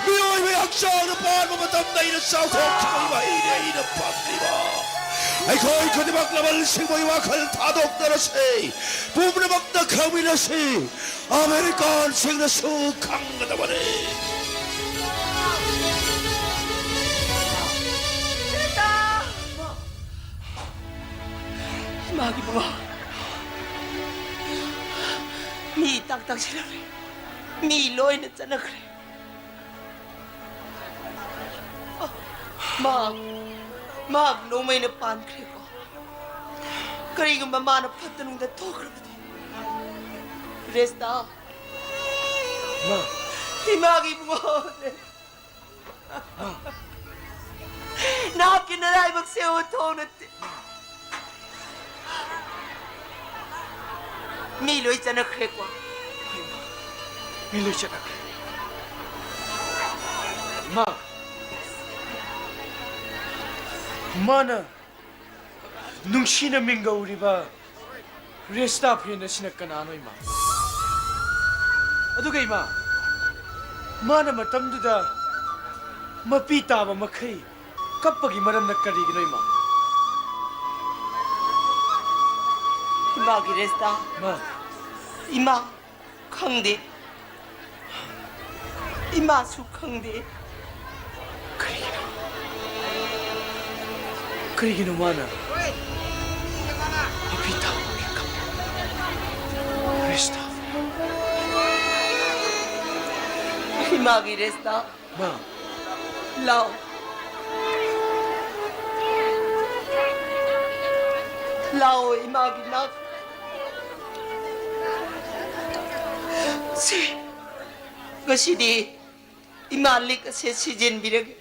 ꯃꯤꯑꯣꯏꯕꯒꯤ ꯍꯛꯆꯥꯡꯗ ꯄꯥꯟꯕ ꯃꯇꯝꯗ ꯑꯩꯅ ꯆꯥꯎꯊꯣꯛꯈꯤꯕꯒꯤ ꯃꯍꯩꯅꯤ ꯑꯩꯅ ꯐꯪꯂꯤꯕ꯫ ꯑꯩꯈꯣꯏ ꯈꯨꯗꯤꯡꯃꯛ ꯂꯃꯟꯁꯤꯡꯕꯒꯤ ꯋꯥꯈꯜ ꯊꯥꯗꯣꯛꯅꯔꯁꯤ꯫ ꯄꯨꯝꯅꯃꯛꯅ ꯈꯪꯃꯤꯟꯅꯁꯤ꯫ ꯑꯃꯦꯔꯤꯀꯥꯟꯁꯤꯡꯅꯁꯨ ꯈꯪꯒꯗꯕꯅꯤ꯫ ꯃꯥꯒꯤ ꯃꯉꯥ꯫ ꯃꯤ ꯇꯥꯛ ꯇꯥꯛꯁꯤꯜꯂꯛꯂꯦ꯫ ꯃꯤ ꯂꯣꯏꯅ ꯆꯠꯅꯈ꯭ꯔꯦ꯫ ꯃꯥ, ꯃꯥ ꯅꯣꯡꯃꯩꯅ ꯄꯥꯟꯈ꯭ꯔꯦꯀꯣ꯫ ꯀꯔꯤꯒꯨꯝꯕ ꯃꯥꯅ ꯐꯠꯇ ꯅꯨꯡꯗ ꯊꯣꯛꯈ꯭ꯔꯕꯗꯤ? ꯔꯦꯁꯇꯥ꯫ ꯃꯥ꯫ ꯏꯃꯥꯒꯤ ꯏꯕꯨꯡꯉꯣꯅꯦ꯫ ꯅꯍꯥꯛꯀꯤ ꯅꯔꯥꯏꯕꯛꯁꯦ ꯎꯊꯣꯛꯅ ꯇꯦ-, ꯃꯤ ꯂꯣꯏ ꯆꯠꯅꯈ꯭ꯔꯦꯀꯣ꯫ ꯃꯤ ꯂꯣꯏ ꯆꯠꯅꯈ꯭ꯔꯦ꯫ ꯃꯥ, ꯃꯥꯅ ꯅꯨꯡꯁꯤꯅ ꯃꯤꯡꯒꯧꯔꯤꯕ ꯔꯦꯁꯇꯥ ꯐꯦꯟ ꯑꯁꯤꯅ ꯀꯅꯥꯅꯣ, ꯏꯃꯥ? ꯑꯗꯨꯒ ꯏꯃꯥ, ꯃꯥꯅ ꯃꯇꯝꯗꯨꯗ ꯃꯄꯤ ꯇꯥꯕ ꯃꯈꯩ ꯀꯞꯄꯒꯤ ꯃꯔꯝꯅ ꯀꯔꯤꯒꯤꯅꯣ, ꯏꯃꯥ? ꯏꯃꯥꯒꯤ ꯔꯦꯁꯇꯥ꯫ ꯃꯥ꯫ ꯏꯃꯥ ꯈꯪꯗꯦ꯫ ꯏꯃꯥꯁꯨ ꯈꯪꯗꯦ꯫ ꯀꯔꯤꯒꯤꯅꯣ? ꯀꯔꯤꯒꯤꯅꯣ ꯃꯥꯅ ꯃꯄꯤ ꯇꯥꯕꯒꯤ ꯀꯞꯄ? ꯔꯦꯁꯇꯥ꯫ ꯏꯃꯥꯒꯤ ꯔꯦꯁꯇꯥ꯫ ꯃꯥ꯫ ꯂꯥꯎ꯫ ꯂꯥꯎ, ꯏꯃꯥꯒꯤ ꯅꯥꯛ꯫ ꯁꯤ, ꯉꯁꯤꯗꯤ ꯏꯃꯥ ꯂꯤꯛ ꯑꯁꯦ ꯁꯤꯖꯤꯟꯕꯤꯔꯒꯦ꯫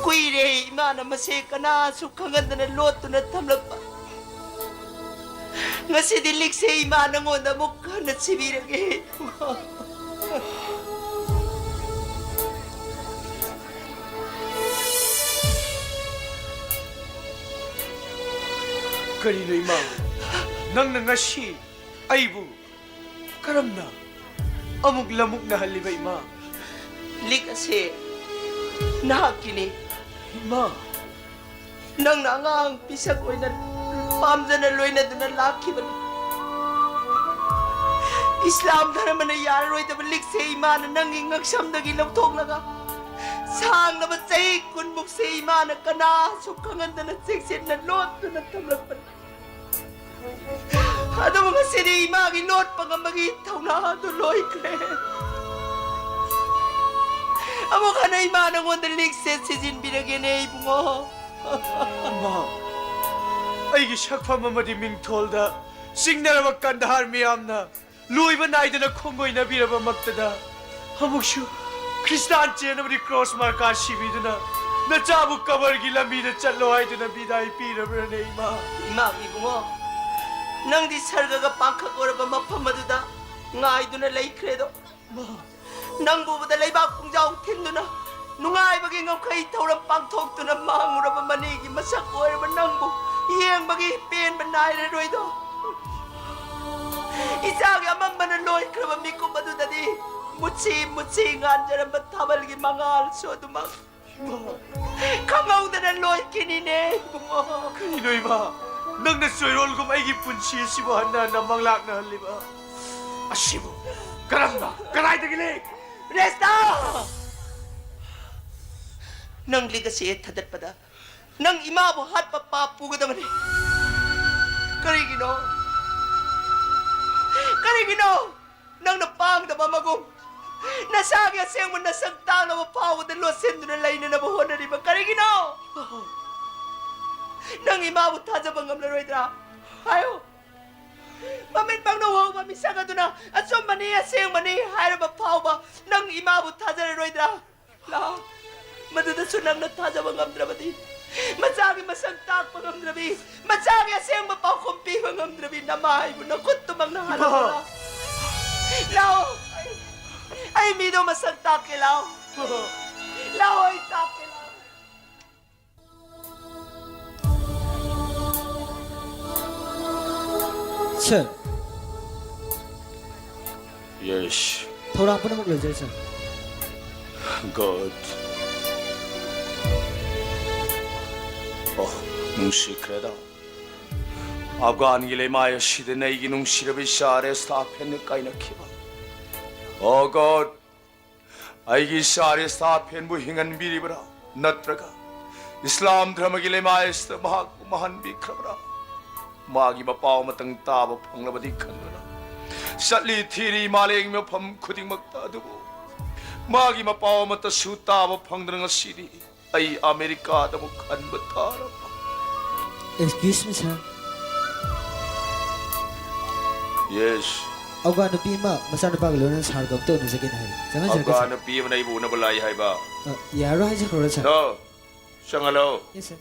ꯀꯨꯏꯔꯦ ꯏꯃꯥꯅ ꯃꯁꯦ ꯀꯅꯥꯁꯨ ꯈꯪꯍꯟꯗꯅ ꯂꯣꯠꯇꯨꯅ ꯊꯝꯂꯛꯄ꯫ ꯉꯁꯤꯗꯤ ꯂꯤꯛꯁꯦ ꯏꯃꯥ ꯅꯉꯣꯟꯗ ꯑꯃꯨꯛ ꯍꯟꯅ ꯁꯤꯕꯤꯔꯒꯦ꯫ ꯀꯔꯤꯅꯣ ꯏꯃꯥ? ꯅꯪꯅ ꯉꯁꯤ ꯑꯩꯕꯨ ꯀꯔꯝꯅ ꯑꯃꯨꯛ ꯂꯃꯨꯛꯅꯍꯜꯂꯤꯕ, ꯏꯃꯥ? ꯂꯤꯛ ꯑꯁꯦ ꯅꯍꯥꯛꯀꯤꯅꯤ꯫ ꯏꯃꯥ! ꯅꯪꯅ ꯑꯉꯥꯡ ꯄꯤꯁꯛ ꯑꯣꯏꯅ ꯄꯥꯝꯖꯅ ꯂꯣꯏꯅꯗꯨꯅ ꯂꯥꯛꯈꯤꯕꯅꯤ꯫ ꯏꯁꯂꯥꯝ ꯙꯔꯃꯅ ꯌꯥꯔꯔꯣꯏꯗꯕ ꯂꯤꯛꯁꯦ ꯏꯃꯥꯅ ꯅꯪꯒꯤ ꯉꯛꯁꯝꯗꯒꯤ ꯂꯧꯊꯣꯛꯂꯒ ꯁꯥꯡꯂꯕ ꯆꯍꯤ ꯀꯨꯟꯃꯨꯛꯁꯦ ꯏꯃꯥꯅ ꯀꯅꯥꯁꯨ ꯈꯪꯍꯟꯗꯅ ꯆꯦꯛꯁꯤꯟꯅ ꯂꯣꯠꯇꯨꯅ ꯊꯝꯂꯛꯄꯅꯤ꯫ ꯑꯗꯨꯕꯨ ꯉꯁꯤꯗꯤ ꯏꯃꯥꯒꯤ ꯂꯣꯠꯄ ꯉꯝꯕꯒꯤ ꯊꯧꯅꯥ ꯑꯗꯨ ꯂꯣꯏꯈ꯭ꯔꯦ꯫ ꯑꯃꯨꯛ ꯍꯟꯅ ꯏꯃꯥ ꯅꯉꯣꯟꯗ ꯂꯤꯛꯁꯦ ꯁꯤꯖꯤꯟꯕꯤꯔꯒꯦꯅꯦ ꯏꯕꯨꯡꯉꯣ꯫ ꯏꯃꯥ, ꯑꯩꯒꯤ ꯁꯛꯐꯝ ꯑꯃꯗꯤ ꯃꯤꯡꯊꯣꯜꯗ ꯆꯤꯡꯅꯔꯕ ꯀꯟꯗꯍꯥꯔ ꯃꯤꯌꯥꯝꯅ ꯂꯣꯏꯕ ꯅꯥꯏꯗꯅ ꯈꯣꯡꯒꯣꯏꯅꯕꯤꯔꯕ ꯃꯛꯇꯗ, ꯑꯃꯨꯛꯁꯨ ꯈ꯭ꯔꯤꯁꯇꯥꯟ ꯆꯦꯟꯅꯕꯗꯤ ꯀ꯭ꯔꯣꯁ ꯃꯥꯔꯀꯥ ꯁꯤꯕꯤꯗꯨꯅ ꯅꯆꯥꯕꯨ ꯀꯕꯔꯒꯤ ꯂꯝꯕꯤꯗ ꯆꯠꯂꯣ ꯍꯥꯏꯗꯨꯅ ꯕꯤꯗꯥꯏ ꯄꯤꯔꯕ꯭ꯔꯅꯦ ꯏꯃꯥ? ꯏꯃꯥ ꯏꯕꯨꯡꯉꯣ, ꯅꯪꯗꯤ ꯁꯔꯒꯒ ꯄꯥꯡꯈꯛ ꯑꯣꯏꯔꯕ ꯃꯐꯝ ꯑꯗꯨꯗ ꯉꯥꯏꯗꯨꯅ ꯂꯩꯈ꯭ꯔꯦꯗꯣ꯫ ꯏꯃꯥ, ꯅꯪꯕꯨ ꯎꯕꯗ ꯂꯩꯕꯥꯛ ꯄꯨꯡꯖꯥꯎ ꯊꯤꯟꯗꯨꯅ ꯅꯨꯡꯉꯥꯏꯕꯒꯤ ꯉꯝꯈꯩ ꯊꯧꯔꯝ ꯄꯥꯡꯊꯣꯛꯇꯨꯅ ꯃꯥꯡꯂꯨꯔꯕ ꯃꯅꯦꯒꯤ ꯃꯁꯛ ꯑꯣꯏꯔꯕ ꯅꯪꯕꯨ ꯌꯦꯡꯕꯒꯤ ꯄꯦꯟꯕ ꯅꯥꯏꯔꯔꯣꯏꯗꯣ꯫ ꯏꯆꯥꯒꯤ ꯑꯃꯝꯕꯅ ꯂꯣꯏꯈ꯭ꯔꯕ ꯃꯤꯀꯨꯞ ꯑꯗꯨꯗꯗꯤ ꯃꯨꯠꯁꯤ ꯃꯨꯠꯁꯤ ꯉꯥꯟꯖꯔꯝꯕ ꯊꯥꯕꯜꯒꯤ ꯃꯉꯥꯜꯁꯨ ꯑꯗꯨꯃꯛ ꯈꯪꯍꯧꯗꯅ ꯂꯣꯏꯈꯤꯅꯤꯅꯦ ꯏꯕꯨꯡꯉꯣ꯫ ꯀꯔꯤꯅꯣ ꯏꯃꯥ? ꯅꯪꯅ ꯆꯣꯏꯔꯣꯜꯒꯨꯝ ꯑꯩꯒꯤ ꯄꯨꯟꯁꯤ ꯑꯁꯤꯕꯨ ꯍꯟꯅ ꯍꯟꯅ ꯃꯪꯂꯥꯛꯅꯍꯜꯂꯤꯕ ꯑꯁꯤꯕꯨ? ꯀꯔꯝꯅ? ꯀꯗꯥꯏꯗꯒꯤ ꯂꯤꯛ? ꯔꯦꯁꯇꯥ! ꯅꯪ ꯂꯤꯛ ꯑꯁꯤ ꯊꯥꯗꯠꯄꯗ ꯅꯪ ꯏꯃꯥꯕꯨ ꯍꯥꯠꯄ ꯄꯥꯞ ꯄꯨꯒꯗꯕꯅꯤ꯫ ꯀꯔꯤꯒꯤꯅꯣ? ꯀꯔꯤꯒꯤꯅꯣ? ꯅꯪꯅ ꯄꯥꯡꯗꯕ ꯑꯃꯒꯨꯝ ꯅꯁꯥꯒꯤ ꯑꯁꯦꯡꯕ ꯅꯁꯛ ꯇꯥꯛꯅꯕ ꯐꯥꯎꯕꯗ ꯂꯣꯠꯁꯤꯟꯗꯨꯅ ꯂꯩꯅꯅꯕ ꯍꯣꯠꯅꯔꯤꯕ ꯀꯔꯤꯒꯤꯅꯣ? ꯅꯪ ꯏꯃꯥꯕꯨ ꯊꯥꯖꯕ ꯉꯝꯂꯔꯣꯏꯗ꯭ꯔꯥ? ꯍꯥꯏꯌꯨ꯫ ꯃꯃꯤꯠ ꯄꯪꯅ ꯎꯍꯧꯕ ꯃꯤꯁꯛ ꯑꯗꯨꯅ ꯑꯆꯨꯝꯕꯅꯤ, ꯑꯁꯦꯡꯕꯅꯤ ꯍꯥꯏꯔꯕ ꯐꯥꯎꯕ ꯅꯪ ꯏꯃꯥꯕꯨ ꯊꯥꯖꯔꯔꯣꯏꯗ꯭ꯔꯥ? ꯂꯥꯎ꯫ ꯃꯗꯨꯗꯁꯨ ꯅꯪꯅ ꯊꯥꯖꯕ ꯉꯝꯗ꯭ꯔꯕꯗꯤ, ꯃꯆꯥꯒꯤ ꯃꯁꯛ ꯇꯥꯛꯄ ꯉꯝꯗ꯭ꯔꯕꯤ, ꯃꯆꯥꯒꯤ ꯑꯁꯦꯡꯕ ꯄꯥꯎꯈꯨꯝ ꯄꯤꯕ ꯉꯝꯗ꯭ꯔꯕꯤ, ꯅꯃꯥꯏꯕꯨ ꯅꯈꯨꯠꯇꯨꯃꯛꯅ ꯍꯜꯂꯣ꯫ ꯂꯥꯎ꯫ ꯑꯩ, ꯑꯩ ꯃꯤꯗꯣ ꯃꯁꯛ ꯇꯥꯛꯀꯦ, ꯂꯥꯎ꯫ ꯂꯥꯎ, ꯑꯩ ꯇꯥꯛꯀꯦ, ꯂꯥꯎ꯫ ꯁꯔ꯫ ꯌꯦꯁ꯫ ꯊꯧꯔꯥꯡ ꯄꯨꯝꯅꯃꯛ ꯂꯣꯏꯖꯔꯦ, ꯁꯔ꯫ ꯒꯨꯗ꯫ ꯑꯣ, ꯅꯨꯡꯁꯤꯈ꯭ꯔꯦꯗ꯫ ꯑꯐꯒꯥꯟꯒꯤ ꯂꯩꯃꯥꯏ ꯑꯁꯤꯗ ꯅꯩꯒꯤ ꯅꯨꯡꯁꯤꯔꯕ ꯏꯆꯥ ꯔꯦꯁꯇꯥ ꯐꯦꯟꯅ ꯀꯥꯏꯅꯈꯤꯕ꯫ ꯑꯣ ꯒꯣꯗ, ꯑꯩꯒꯤ ꯏꯆꯥ ꯔꯦꯁꯇꯥꯐꯦꯟꯕꯨ ꯍꯤꯡꯍꯟꯕꯤꯔꯤꯕ꯭ꯔꯥ? ꯅꯠꯇ꯭ꯔꯒ ꯏꯁꯂꯥꯝ ꯙꯔꯃꯒꯤ ꯂꯩꯃꯥꯏ ꯑꯁꯤꯗ ꯃꯍꯥꯛꯄꯨ ꯃꯥꯡꯍꯟꯕꯤꯈ꯭ꯔꯕ꯭ꯔꯥ? ꯃꯥꯒꯤ ꯃꯄꯥꯎ ꯑꯃꯇꯪ ꯇꯥꯕ ꯐꯪꯂꯕꯗꯤ ꯈꯟꯗꯨꯅ ꯆꯠꯂꯤ ꯊꯤꯔꯤ ꯃꯥꯂꯦꯝꯒꯤ ꯃꯐꯝ ꯈꯨꯗꯤꯡꯃꯛꯇ, ꯑꯗꯨꯕꯨ ꯃꯥꯒꯤ ꯃꯄꯥꯎ ꯑꯃꯠꯇꯁꯨ ꯇꯥꯕ ꯐꯪꯗꯅ ꯉꯁꯤꯗꯤ ꯑꯩ ꯑꯃꯦꯔꯤꯀꯥꯗ ꯑꯃꯨꯛ ꯍꯟꯕ ꯇꯥꯔꯕ꯫ Excuse me, sir. Yes. ꯑꯐꯒꯥꯟ ꯅꯨꯄꯤ ꯑꯃ ꯃꯆꯥꯅꯨꯄꯥꯒ ꯂꯣꯏꯅꯅ ꯁꯥꯔꯒ ꯑꯝꯇ ꯎꯅꯖꯒꯦꯅ ꯍꯥꯏ꯫ ꯆꯪꯍꯟꯖꯔꯛꯀꯦ, ꯑꯐꯒꯥꯟ sir. ꯅꯨꯄꯤ ꯑꯃꯅ ꯑꯩꯕꯨ ꯎꯅꯕ ꯂꯥꯛꯏ ꯍꯥꯏꯕ꯫ ꯑ, ꯌꯥꯔꯣꯏ ꯍꯥꯏꯖꯈ꯭ꯔꯣꯔꯥ, sir? ꯅꯣ, ꯆꯪꯍꯜꯂꯣ꯫ Yes, sir.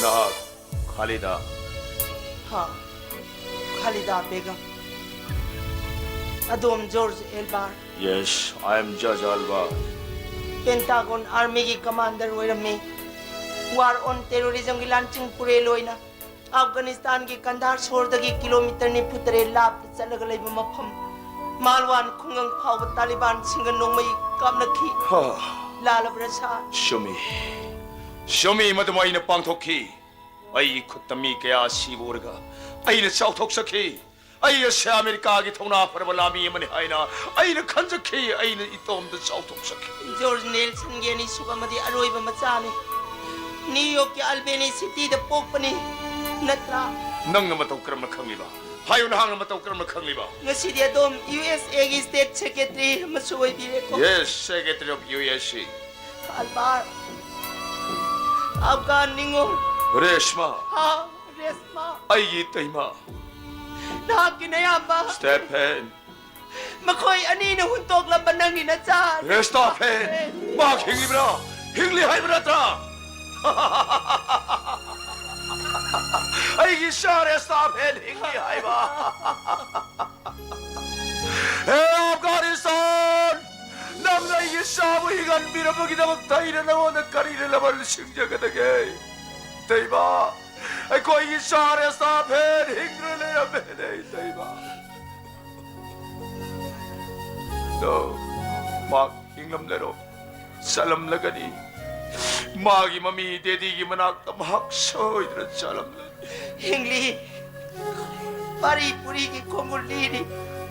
ꯅꯍꯥꯛ ꯈꯥꯂꯤꯗꯥ? ꯍꯥ, ꯈꯥꯂꯤꯗꯥ ꯕꯦꯒꯝ꯫ ꯑꯗꯣꯝ George Alba. Yes, I am Judge Alba. Pentagon ꯑꯥꯔꯃꯤꯒꯤ ꯀꯃꯥꯟꯗꯔ ꯑꯣꯏꯔꯝꯃꯤ꯫ War on Terrorismꯒꯤ ꯂꯥꯟꯆꯤꯡ ꯄꯨꯔꯦꯜ ꯑꯣꯏꯅ ꯑꯐꯒꯥꯅꯤꯁꯇꯥꯟꯒꯤ ꯀꯟꯙꯥꯔ ꯁꯣꯔꯗꯒꯤ ꯀꯤꯂꯣꯃꯤꯇꯔ ꯅꯤꯐꯨ ꯇꯔꯦꯠ ꯂꯥꯞꯅ ꯆꯠꯂꯒ ꯂꯩꯕ ꯃꯐꯝ ꯃꯥꯜꯋꯥꯟ ꯈꯨꯡꯒꯪ ꯐꯥꯎꯕ ꯇꯥꯂꯤꯕꯥꯟꯁꯤꯡꯒ ꯅꯣꯡꯃꯩ ꯀꯥꯞꯅꯈꯤ꯫ ꯍꯥ, ꯂꯥꯜꯂꯕ꯭ꯔꯥ, ꯁꯥꯔ? ꯆꯨꯝꯃꯤ꯫ ꯆꯨꯝꯃꯤ, ꯃꯗꯨꯃ ꯑꯩꯅ ꯄꯥꯡꯊꯣꯛꯈꯤ꯫ ꯑꯩꯒꯤ ꯈꯨꯠꯇ ꯃꯤ ꯀꯌꯥ ꯁꯤꯕ ꯎꯔꯒ ꯑꯩꯅ ꯆꯥꯎꯊꯣꯛꯆꯈꯤ꯫ ꯑꯩ ꯑꯁꯤ ꯑꯃꯦꯔꯤꯀꯥꯒꯤ ꯊꯧꯅꯥ ꯐꯔꯕ ꯂꯥꯟꯃꯤ ꯑꯃꯅꯤ ꯍꯥꯏꯅ ꯑꯩꯅ ꯈꯟꯖꯈꯤ꯫ ꯑꯩꯅ ꯏꯇꯣꯝꯇ ꯆꯥꯎꯊꯣꯛꯆꯈꯤ꯫ ꯖꯣꯔꯖ ꯅꯦꯜꯁꯟꯒꯤ ꯑꯅꯤꯁꯨꯕ ꯑꯃꯗꯤ ꯑꯔꯣꯏꯕ ꯃꯆꯥꯅꯤ꯫ ꯅ꯭ꯌꯨ ꯌꯣꯔꯛꯀꯤ ꯑꯜꯕꯦꯅꯤ ꯁꯤꯇꯤꯗ ꯄꯣꯛꯄꯅꯤ, ꯅꯠꯇ꯭ꯔꯥ? ꯅꯪꯅ ꯃꯇꯧ ꯀꯔꯝꯅ ꯈꯪꯂꯤꯕ? ꯍꯥꯏꯌꯨ, ꯅꯍꯥꯛꯅ ꯃꯇꯧ ꯀꯔꯝꯅ ꯈꯪꯂꯤꯕ? ꯉꯁꯤꯗꯤ ꯑꯗꯣꯝ ꯌꯨ ꯑꯦꯁ ꯑꯦꯒꯤ ꯁ꯭ꯇꯦꯠ ꯁꯦꯀ꯭ꯔꯦꯇꯔꯤ ꯑꯃꯁꯨ ꯑꯣꯏꯕꯤꯔꯦꯀꯣ꯫ Yes, Secretary of U S C. ꯑꯜꯕꯥꯔ, ꯑꯐꯒꯥꯟ ꯅꯤꯉꯣꯜ꯫ ꯔꯦꯁꯃꯥ, ꯍꯥꯎ, ꯔꯦꯁꯃꯥ꯫ ꯑꯩꯒꯤ ꯏꯇꯩꯃ꯫ ꯅꯍꯥꯛꯀꯤ ꯅꯌꯥꯝꯕ꯫ ꯁ꯭ꯇꯦꯐꯦꯟ꯫ ꯃꯈꯣꯏ ꯑꯅꯤꯅ ꯍꯨꯟꯇꯣꯛꯂꯝꯕ ꯅꯪꯒꯤ ꯅꯆꯥ꯫ ꯔꯦꯁꯇꯥꯐꯦꯟ, ꯃꯍꯥꯛ ꯍꯤꯡꯂꯤꯕ꯭ꯔꯥ? ꯍꯤꯡꯂꯤ ꯍꯥꯏꯕ ꯅꯠꯇ꯭ꯔꯥ? ꯑꯩꯒꯤ ꯏꯆꯥ ꯔꯦꯁꯇꯥꯐꯦꯟ ꯍꯤꯡꯂꯤ ꯍꯥꯏꯕ꯫ ꯍꯦ ꯑꯐꯒꯥꯅꯤꯁꯇꯥꯟ! ꯅꯪꯅ ꯑꯩꯒꯤ ꯏꯆꯥꯕꯨ ꯍꯤꯡꯍꯟꯕꯤꯔꯕꯒꯤꯗꯃꯛꯇ ꯑꯩꯅ ꯅꯉꯣꯟꯗ ꯀꯔꯤꯅ ꯂꯃꯟ ꯁꯤꯡꯖꯒꯗꯒꯦ? ꯏꯇꯩꯃ, ꯑꯩꯈꯣꯏꯒꯤ ꯏꯆꯥ ꯔꯦꯁꯇꯥꯐꯦꯟ ꯍꯤꯡꯗꯨꯅ ꯂꯩꯔꯝꯃꯦꯅꯦ, ꯏꯇꯩꯃ꯫ ꯃꯍꯥꯛ ꯍꯤꯡꯂꯝꯂꯔꯣꯏ, ꯆꯠꯂꯝꯂꯒꯅꯤ꯫ ꯃꯥꯒꯤ ꯃꯃꯤ ꯗꯦꯗꯤꯒꯤ ꯃꯅꯥꯛꯇ ꯃꯍꯥꯛ ꯁꯣꯏꯗꯅ ꯆꯠꯂꯝꯂꯅꯤ꯫ ꯍꯤꯡꯂꯤ꯫ ꯄꯥꯔꯤ ꯄꯨꯔꯤꯒꯤ ꯈꯣꯡꯒꯨꯜ ꯂꯤꯔꯤ꯫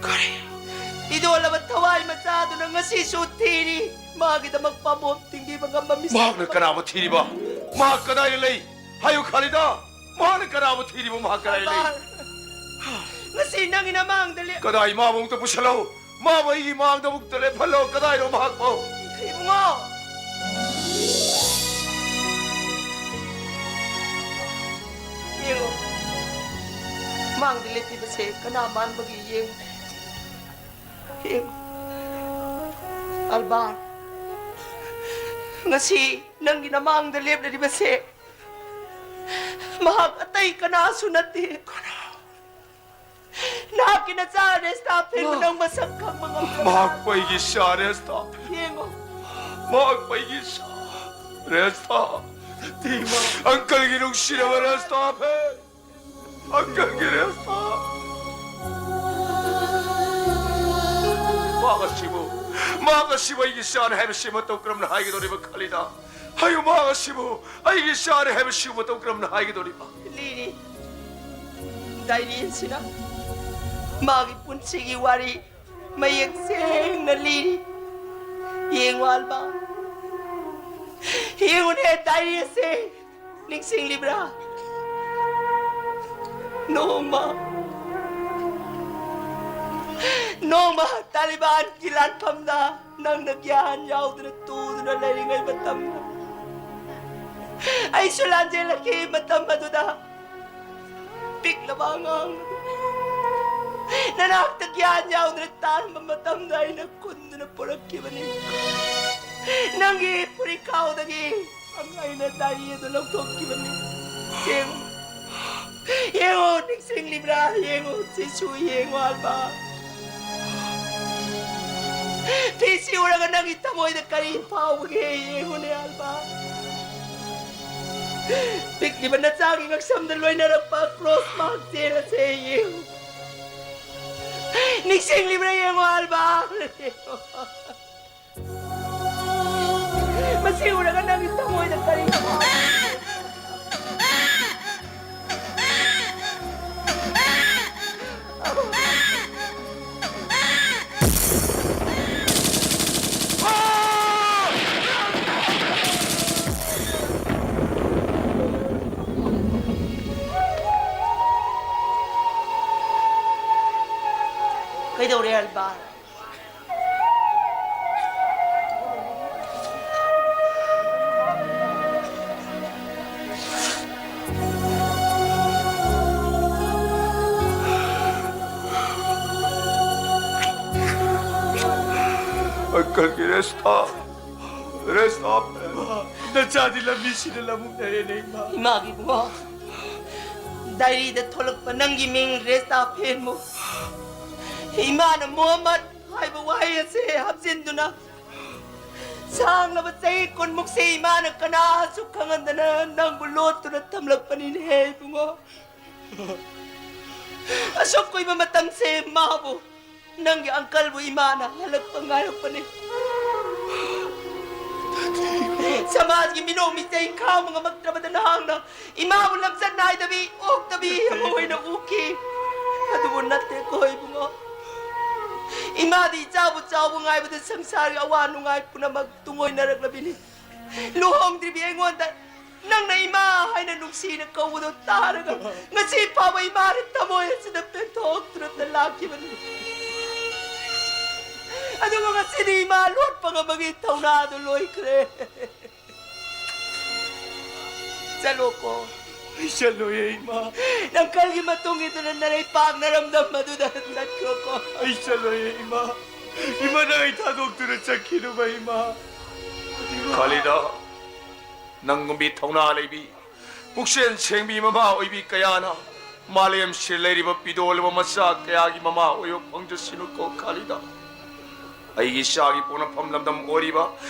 ꯀꯔꯤ? ꯃꯤꯗꯣꯜꯂꯕ ꯊꯋꯥꯏ ꯃꯆꯥꯗꯨꯅ ꯉꯁꯤꯁꯨ ꯊꯤꯔꯤ꯫ ꯃꯥꯒꯤꯗꯃꯛ ꯄꯥꯝꯕꯣꯝ ꯇꯤꯡꯕꯤꯕ ꯉꯝꯕ ꯃꯤꯁꯛ ꯃꯍꯥꯛꯅ ꯑꯃ꯫ ꯀꯅꯥꯕꯨ ꯊꯤꯔꯤꯕ? ꯃꯍꯥꯛ ꯀꯗꯥꯏꯗ ꯂꯩ? ꯍꯥꯏꯌꯨ, ꯈꯥꯂꯤꯗꯥ꯫ ꯃꯍꯥꯛꯅ ꯀꯅꯥꯕꯨ ꯊꯤꯔꯤꯕ? ꯃꯍꯥꯛ ꯀꯗꯥꯏꯗ ꯂꯩ? ꯉꯁꯤ ꯅꯪꯒꯤ ꯅꯃꯥꯡꯗ ꯂꯦꯞ- ꯀꯗꯥꯏ? ꯃꯥꯕꯨ ꯑꯃꯨꯛꯇ ꯄꯨꯁꯤꯜꯂꯛꯎ꯫ ꯃꯥꯕꯨ ꯑꯩꯒꯤ ꯃꯥꯡꯗ ꯑꯃꯨꯛꯇ ꯂꯦꯞꯍꯜꯂꯣ꯫ ꯀꯗꯥꯏꯅꯣ ꯃꯍꯥꯛꯄꯨ? ꯏꯕꯨꯡꯉꯣ! ꯌꯦꯡꯉꯣ꯫ ꯃꯥꯡꯗ ꯂꯦꯞꯄꯤꯕꯁꯦ ꯀꯅꯥ ꯃꯥꯟꯕꯒꯦ ꯌꯦꯡꯉꯨ꯫ ꯌꯦꯡꯉꯨ꯫ ꯑꯜꯕꯥꯔꯠ, ꯉꯁꯤ ꯅꯪꯒꯤ ꯅꯃꯥꯡꯗ ꯂꯦꯞꯂꯤꯕꯁꯦ ꯃꯍꯥꯛ ꯑꯇꯩ ꯀꯅꯥꯁꯨ ꯅꯠꯇꯦ꯫ ꯅꯍꯥꯛꯀꯤ ꯅꯆꯥ ꯔꯦꯁꯇꯥ ꯐꯦꯡꯕ ꯅꯪ ꯃꯁꯛ ꯈꯪꯕ ꯉꯝꯗ꯭ꯔꯕ? ꯃꯍꯥꯛꯄꯨ ꯑꯩꯒꯤ ꯏꯆꯥ ꯔꯦꯁꯇꯥ ꯐꯦꯡ-꯫ ꯌꯦꯡꯉꯣ꯫ ꯃꯍꯥꯛꯄꯨ ꯑꯩꯒꯤ ꯏꯆꯥ ꯔꯦꯁꯇꯥ꯫ ꯅꯠꯇꯦ, ꯏꯃꯥ꯫ ꯑꯪꯀꯜꯒꯤ ꯅꯨꯡꯁꯤꯔꯕ ꯔꯦꯁꯇꯥ ꯐꯦꯡ-꯫ ꯑꯪꯀꯜꯒꯤ ꯔꯦꯁꯇꯥ꯫ ꯃꯍꯥꯛ ꯑꯁꯤꯕꯨ, ꯃꯍꯥꯛ ꯑꯁꯤꯕꯨ ꯑꯩꯒꯤ ꯏꯆꯥꯅꯤ ꯍꯥꯏꯕꯁꯤ ꯃꯇꯧ ꯀꯔꯝꯅ ꯍꯥꯏꯒꯗꯧꯔꯤꯕ, ꯈꯥꯂꯤꯗꯥ? ꯍꯥꯏꯌꯨ, ꯃꯍꯥꯛ ꯑꯁꯤꯕꯨ ꯑꯩꯒꯤ ꯏꯆꯥꯅꯤ ꯍꯥꯏꯕꯁꯤꯕꯨ ꯃꯇꯧ ꯀꯔꯝꯅ ꯍꯥꯏꯒꯗꯧꯔꯤꯕ? ꯂꯤꯔꯤ꯫ ꯗꯥꯏꯔꯤ ꯑꯁꯤꯅ ꯃꯥꯒꯤ ꯄꯨꯟꯁꯤꯒꯤ ꯋꯥꯔꯤ ꯃꯌꯦꯛ ꯁꯦꯡꯅ ꯂꯤꯔꯤ꯫ ꯌꯦꯡꯉꯨ, ꯑꯜꯕꯥ꯫ ꯌꯦꯡꯉꯨꯅꯦ, ꯗꯥꯏꯔꯤ ꯑꯁꯦ꯫ ꯅꯤꯡꯁꯤꯡꯂꯤꯕ꯭ꯔꯥ? ꯅꯣꯡꯃ, ꯅꯣꯡꯃ ꯇꯥꯂꯤꯕꯥꯟꯒꯤ ꯂꯥꯟꯐꯝꯗ ꯅꯪꯅ ꯒ꯭ꯌꯥꯟ ꯌꯥꯎꯗꯅ ꯇꯨꯗꯨꯅ ꯂꯩꯔꯤꯉꯩ ꯃꯇꯝꯗ, ꯑꯩꯁꯨ ꯂꯥꯟꯖꯦꯜꯂꯛꯈꯤ꯫ ꯃꯇꯝ ꯑꯗꯨꯗ ꯄꯤꯛꯂꯕ ꯑꯉꯥꯡ ꯑꯗꯨ ꯅꯅꯥꯛꯇ ꯒ꯭ꯌꯥꯟ ꯌꯥꯎꯗꯅ ꯇꯥꯔꯝꯕ ꯃꯇꯝꯗ ꯑꯩꯅ ꯈꯨꯟꯗꯨꯅ ꯄꯨꯔꯛꯈꯤꯕꯅꯤ꯫ ꯅꯪꯒꯤ ꯐꯨꯔꯤꯠꯈꯥꯎꯗꯒꯤ ꯑꯩꯅ ꯗꯥꯏꯔꯤ ꯑꯗꯨ ꯂꯧꯊꯣꯛꯈꯤꯕꯅꯤ꯫ ꯌꯦꯡꯉꯨ, ꯌꯦꯡꯉꯨ, ꯅꯤꯡꯁꯤꯡꯂꯤꯕ꯭ꯔꯥ? ꯌꯦꯡꯉꯨ, ꯁꯤꯁꯨ ꯌꯦꯡꯉꯨ, ꯑꯜꯕꯥ꯫ ꯐꯤꯁꯤ ꯎꯔꯒ ꯅꯪꯒꯤ ꯊꯃꯣꯏꯗ ꯀꯔꯤ ꯐꯥꯎꯕꯒꯦ? ꯌꯦꯡꯉꯨꯅꯦ, ꯑꯜꯕꯥ꯫ ꯄꯤꯛꯂꯤꯕ ꯅꯆꯥꯒꯤ ꯉꯛꯁꯝꯗ ꯂꯣꯏꯅꯔꯛꯄ ꯀ꯭ꯔꯣꯁ ꯃꯥꯔꯛ ꯆꯦꯜ ꯑꯁꯦ ꯌꯦꯡꯉꯨ꯫ ꯅꯤꯡꯁꯤꯡꯂꯤꯕ꯭ꯔꯥ ꯌꯦꯡꯉꯣ, ꯑꯜꯕꯥ꯫ ꯃꯁꯤ ꯎꯔꯒ ꯅꯪꯒꯤ ꯊꯃꯣꯏꯗ ꯀꯔꯤ ꯐꯥꯎꯏ? ꯀꯩꯗꯧꯔꯦ, ꯑꯜꯕꯥ? ꯑꯪꯀꯜꯒꯤ ꯔꯦꯁꯇꯥ, ꯔꯦꯁꯇꯥ, ꯅꯆꯥꯗꯤ ꯂꯝꯕꯤꯁꯤꯗ ꯂꯃꯨꯛꯅꯔꯦꯅꯦ, ꯏꯃꯥ꯫ ꯏꯃꯥꯒꯤ ꯏꯕꯨꯡꯉꯣ, ꯗꯥꯏꯔꯤꯗ ꯊꯣꯛꯂꯛꯄ ꯅꯪꯒꯤ ꯃꯤꯡ ꯔꯦꯁꯇꯥ ꯐꯦꯟꯃꯨ ꯏꯃꯥꯅ ꯃꯣꯍꯝꯃꯗ ꯍꯥꯏꯕ ꯋꯥꯍꯩ ꯑꯁꯤ ꯍꯥꯞꯆꯤꯟꯗꯨꯅ ꯁꯥꯡꯂꯕ ꯆꯍꯤ ꯀꯨꯟꯃꯨꯛꯁꯦ ꯏꯃꯥꯅ ꯀꯅꯥꯁꯨ ꯈꯪꯍꯟꯗꯅ ꯅꯪꯕꯨ ꯂꯣꯠꯇꯨꯅ ꯊꯝꯂꯛꯄꯅꯤꯅꯦ ꯏꯕꯨꯡꯉꯣ꯫ ꯑꯁꯨꯛ ꯀꯨꯏꯕ ꯃꯇꯝꯁꯦ ꯃꯥꯕꯨ, ꯅꯪꯒꯤ ꯑꯪꯀꯜꯕꯨ ꯏꯃꯥꯅ ꯍꯜꯂꯛꯄ ꯉꯥꯏꯔꯛꯄꯅꯤ꯫ ꯁꯃꯥꯖꯒꯤ ꯃꯤꯅꯣꯛ ꯃꯤꯆꯩ ꯈꯥꯡꯕ ꯉꯝꯃꯛꯇ꯭ꯔꯕꯗ ꯅꯍꯥꯛꯅ ꯏꯃꯥꯕꯨ ꯂꯝꯆꯠ ꯅꯥꯏꯗꯕꯤ, ꯑꯣꯛꯇꯕꯤ ꯑꯃ ꯑꯣꯏꯅ ꯎꯈꯤ꯫ ꯑꯗꯨꯕꯨ ꯅꯠꯇꯦꯀꯣ ꯏꯕꯨꯡꯉꯣ꯫ ꯏꯃꯥꯗꯤ ꯏꯆꯥꯕꯨ ꯆꯥꯎꯕ ꯉꯥꯏꯕꯗ ꯁꯪꯁꯥꯔꯒꯤ ꯑꯋꯥ ꯅꯨꯡꯉꯥꯏ ꯄꯨꯝꯅꯃꯛ ꯇꯨꯡꯑꯣꯏꯅꯔꯛꯂꯕꯤꯅꯤ꯫ ꯂꯨꯍꯣꯡꯗ꯭ꯔꯤꯕꯤ ꯑꯩꯉꯣꯟꯗ ꯅꯪꯅ ꯏꯃꯥ ꯍꯥꯏꯅ ꯅꯨꯡꯁꯤꯅ ꯀꯧꯕꯗꯣ ꯇꯥꯔꯒ ꯉꯁꯤ ꯐꯥꯎꯕ ꯏꯃꯥꯅ ꯊꯃꯣꯏ ꯑꯁꯤꯗ ꯄꯦꯟꯊꯣꯛꯇꯨꯅꯇ ꯂꯥꯛꯈꯤꯕꯅꯤ꯫ ꯑꯗꯨꯕꯨ ꯉꯁꯤꯗꯤ ꯏꯃꯥ ꯂꯣꯠꯄ ꯉꯝꯕꯒꯤ ꯊꯧꯅꯥꯗꯨ ꯂꯣꯏꯈ꯭ꯔꯦ꯫ ꯆꯠꯂꯣꯀꯣ꯫ ꯑꯩ ꯆꯠꯂꯣꯏꯌꯦ, ꯏꯃꯥ꯫ ꯅꯪꯀꯜꯒꯤ ꯃꯇꯨꯡ ꯏꯟꯗꯨꯅ ꯅꯔꯩꯄꯥꯛ ꯅꯔꯝꯗꯝ ꯑꯗꯨꯗ ꯆꯠꯈ꯭ꯔꯣꯀꯣ꯫ ꯑꯩ ꯆꯠꯂꯣꯏꯌꯦ, ꯏꯃꯥ꯫ ꯏꯃꯥ, ꯅꯪ ꯑꯩ ꯊꯥꯗꯣꯛꯇꯨꯅ ꯆꯠꯈꯤꯅꯨꯕ, ꯏꯃꯥ꯫ ꯈꯥꯂꯤꯗꯥ, ꯅꯪꯒꯨꯝꯕꯤ ꯊꯧꯅꯥ ꯂꯩꯕꯤ, ꯄꯨꯛꯆꯦꯜ ꯁꯦꯡꯕꯤ ꯃꯃꯥ ꯑꯣꯏꯕꯤ ꯀꯌꯥꯅ ꯃꯥꯂꯦꯝꯁꯤꯗ ꯂꯩꯔꯤꯕ ꯄꯤꯗꯣꯜꯂꯕ ꯃꯆꯥ ꯀꯌꯥꯒꯤ ꯃꯃꯥ ꯑꯣꯏꯕ ꯐꯪꯖꯁꯅꯨꯀꯣ, ꯈꯥꯂꯤꯗꯥ꯫ ꯑꯩꯒꯤ ꯏꯆꯥꯒꯤ ꯄꯣꯛꯅꯐꯝ ꯂꯝꯗꯝ ꯑꯣꯏꯔꯤꯕ